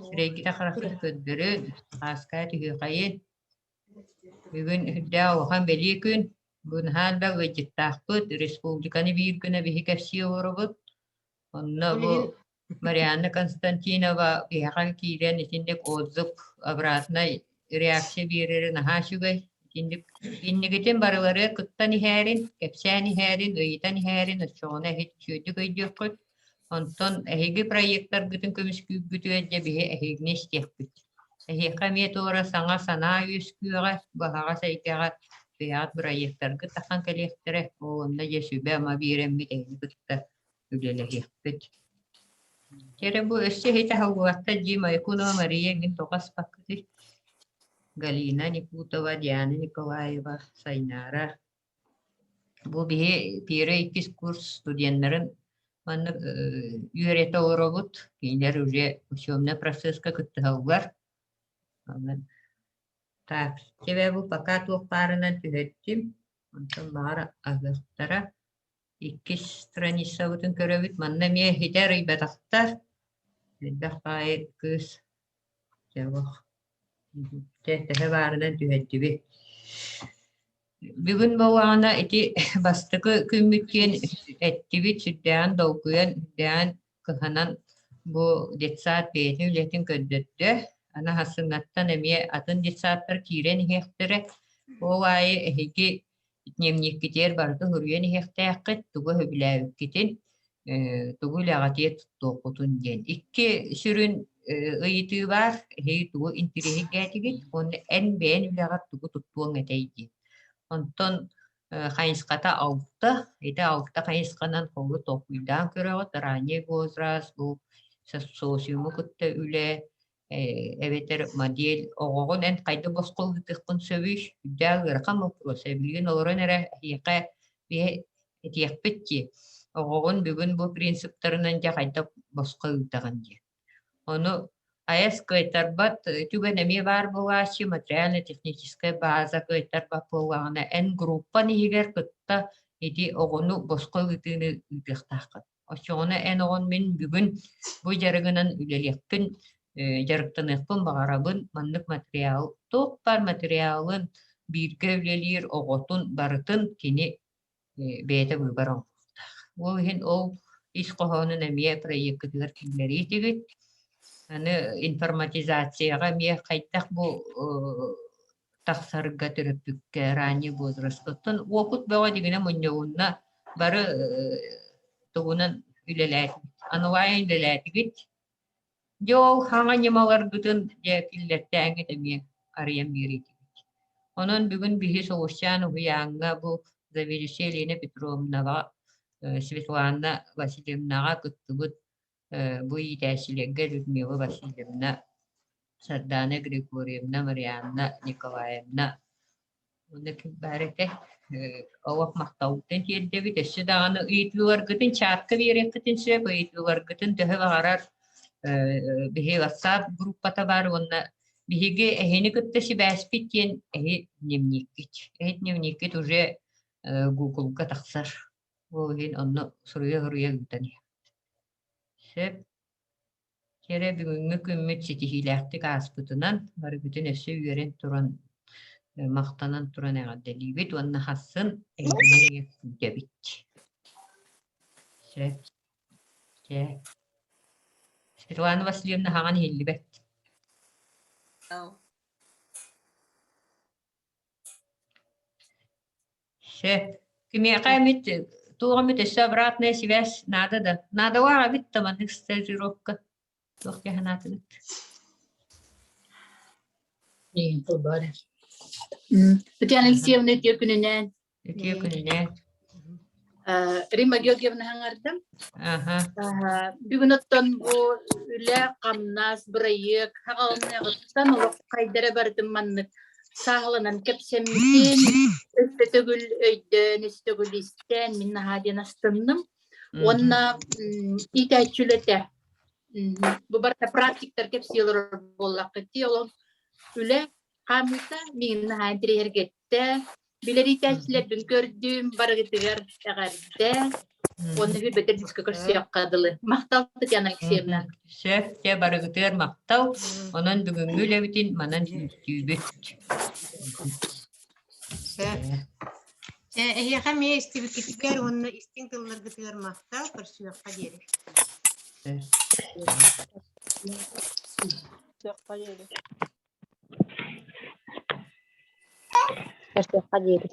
сирэйгитэ-хараххыта көрдөрүн, хааскаа түһүөхайын. Бүгүн үрдээх улахан бэлиэ күн. Бу наһаа элбэх ыалдьыттаахпыт, республиканы биир гына биһи кэпсии олоробут. Онно бу Марианна Константинова биһиэхэ киирэн итинник отзыв, обратнай реакция биэрэрэ наһаа үчүгэй. Итинник иннигитин барылары кыттан иһээрин, кэпсээн иһээрин, ыйытан иһээрин, оччоҕуна эһит үчүгэйдик өйдүөххүт. Онтон эһиги проектаргытын көмүскүүргүтүгэр дьэ биһи эһигини истиэхпит. Эһиэхэ эмиэ туора саҥа санаа үөскүөҕэ, баһаҕас эйгэҕэ бэйэҕит бырайыактаргыт тахсан кэлиэхтэрэ, ол онно дьэ сүбэ-ама биэрэммит эһигини кытта үлэлэһиэхпит. Эрэ бу өссө иһит аһыллыбаттар дии Майкунова Мария мин тоҕо аспаккытый? Галина Никутова, Диана Николаева, Сайнаара Бу биһи первый иккис курс студеннарын маннык үөрэтэ олоробут. Кинилэр уже учебный процесска кыттыһаллар. Онон так, тебе бу пока туох баарынан түһэттим. Онтон баҕар аһыахтара. Иккис страницабытын көрөбүт. Манна эмиэ итэ арыйбатахтар. Элбэх баайы кыыс дьэ Дьэ, төһө баарынан түһэрдибит. Бүгүн буоллаҕына ити бастакы күммүт диэн эттибит, сүрдээҕин долгуйан, сүрдээҕин кыһанан бу детсад бэйэтин үлэтин көрдөрдө. Аны сарсыҥҥаттан эмиэ атын детсадтар киирэн иһиэхтэрэ. Ол аайы эһиги дневниккитигэр барыта суруйан иһиэхтээххит, тугу сөбүлээбиккитин, тугу үлэҕитигэр туттуоххутун диэн. Икки сүрүн ыйытыы баар, эһиги тугу интириэһиргээтигит уонна эн бэйэн үлэҕэр тугу туттуоҥ этэй диэн. Онтон хайысхата алта, ити алта хайысханан холу толкуйдаан көрөҕүт, ранний возраст, бу социуму кытта үлэ, эбэтэр модель оҕоҕун эн хайда босхо ыытыаххын сөбүй? Үрдээх ыарахан боппуруос. Билигин олорон эрэ эһиэхэ биһи этиэхпит дии. Оҕоҕун бүгүн бу принциптарынан дьэ хайдах босхо ыытаҕын диэн. Ону АЭС кыайтарбат түгэн эмиэ баар буолааччы, материально-техническай база кыайтарбат буоллаҕына, эн группан иһигэр кытта ити оҕону босхо ыытыыны ыытыахтааххын. Оччоҕуна эн оҕон мин бүгүн бу дьарыгынан үлэлиэхпин, дьарыктаныахпын баҕарабын, маннык материал, туох баар материалын бииргэ үлэлиир оҕотун барытын кини бэйэтэ быыбар оҥоруохтаах. Ол иһин ол ис хоһоонун эмиэ проеккытыгар киллэриитигит. Аны информатизацияҕа эмиэ хайдах бу тахсарга төрөппүккэ ранний возраст. Оттон уопут бөҕө дигинэ мунньулунна бары тугунан үлэлээтибит, онлайн үлэлээтигит. Дьэ ол хаҥа ньымаларгытын дьэ киллэртээҥҥит эмиэ арыйан биэриитигит. Онон бүгүн биһи Сулусчаан уһуйааҥҥа бу заведующая Елена Петровнаҕа, Светлана Васильевнаҕа кыттыбыт бу иитээччилэргэ Людмила Васильевна, Сардаана Григорьевна, Марианна Николаевна уонна ким баар этэ олох махталбытын тиэрдэбит. Өссө даҕаны ыйытыыларгытын чатка биэриэххитин сөп, ыйытыыларгытын төһө баҕарар биһи WhatsApp группата баар уонна биһиги эһини кытта сибээспит диэн эһи дневниккит. Эһи дневниккит уже Google-га тахсар. Ол иһин онно суруйа-суруйа ыытан иһэр. Сөп. Кэрэ бүгүҥҥү күммүт ситиһиилээхтик ааспытынан барыгытын өссө үөрэн туран, махтанан туран эҕэрдэлиибит уонна хассын эһигини күүтэбит. Сөп. Чэ. Светлана Васильевна хаҥан иһиллибэт. Сөп. Кимиэхэ эмит туох эмит өссө обратная связь наада да? Наадалаах эбит да маннык стажировка. Туох дии санаатыгыт? Татьяна Алексеевна үтүө күнүнэн. Үтүө күнүнэн. Римма Георгиевна хаҥардым. Бүгүн оттон бу үлэ, хамнас, бырайыак хаҕалыныаҕыттан олох хайдара барытын маннык сааһыланан кэпсэммитин, өссө төгүл өйдөөн, өссө төгүл истэн мин наһаа диэн астынным. Уонна иитээччи үлэтэ. Бу барыта практиктар кэпсии олорор буоллаххыт дии, ол үлэ хаамыыта миигин наһаа интэриэһиргэттэ. Билэр иитээччилэрбин көрдүм, барыгытыгар эҕэрдэ. Уонна хүрбэтэр диско көрсүөххэ дылы. Махтал, Татьяна Алексеевна. Сөп, дьэ барыгытыгар махтал. Онон бүгүҥҥү үлэбитин манан түмүктүүбүт. Сөп. Эһиэхэ эмиэ истибиккитигэр уонна истиҥ тылларгытыгар махтал, көрсүөххэ диэри. Көрсүөххэ диэри. Көрсүөххэ диэри.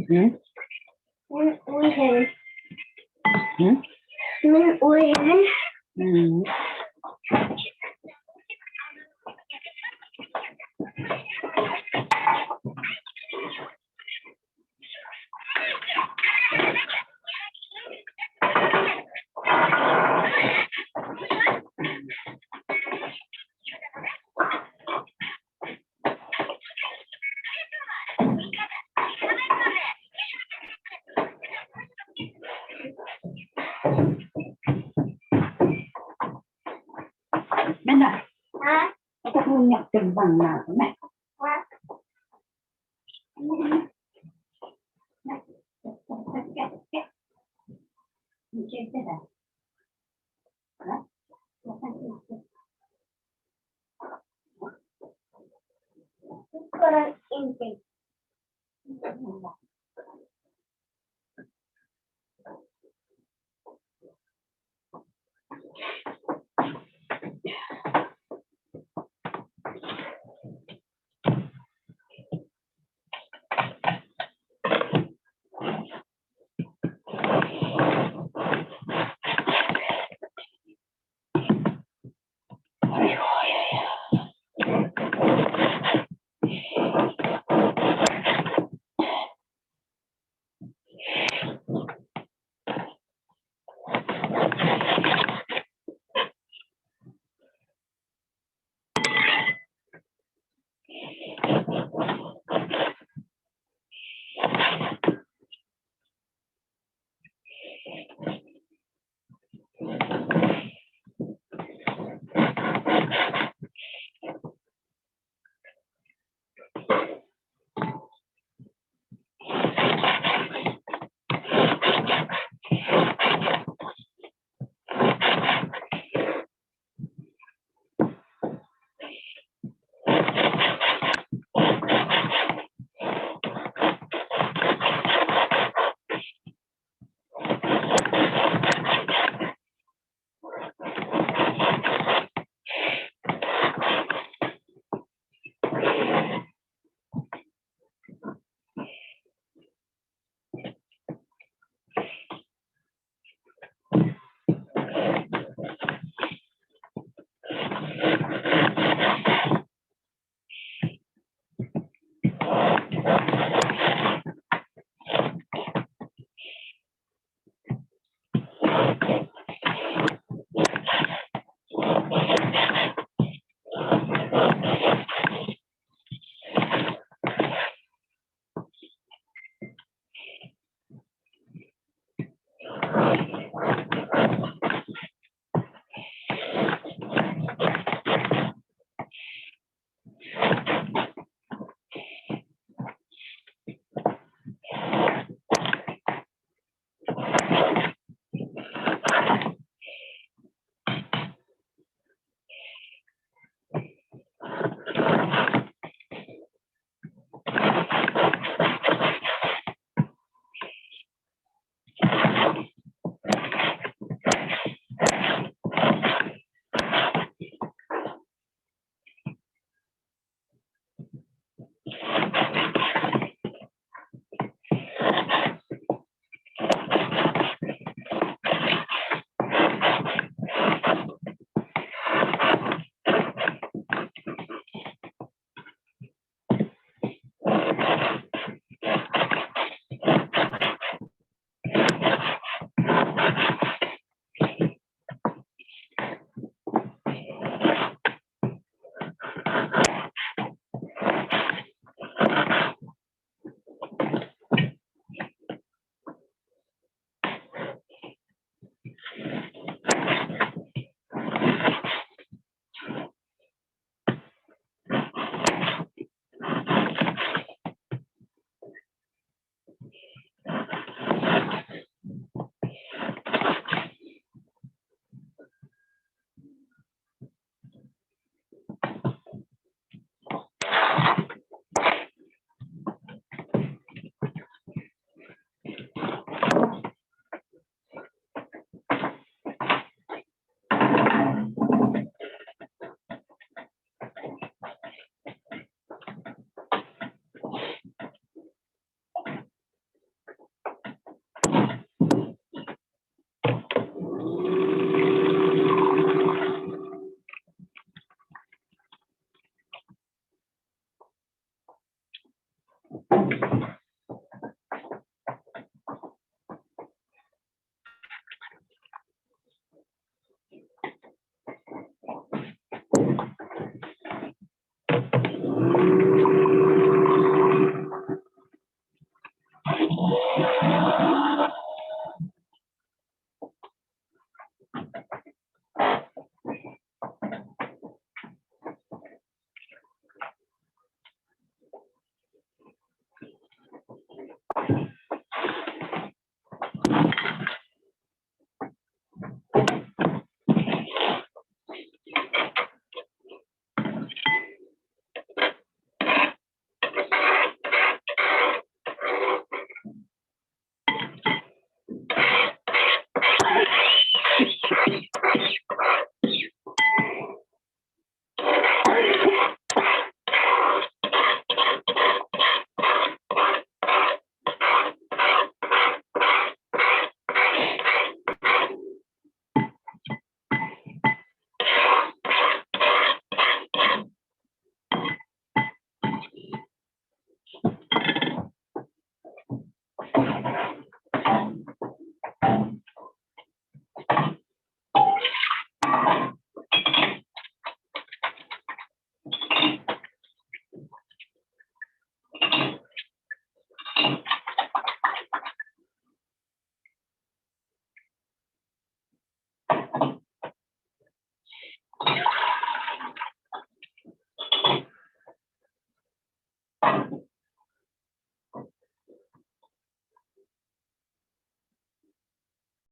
Мин уйһэбин. Мин уйһэбин.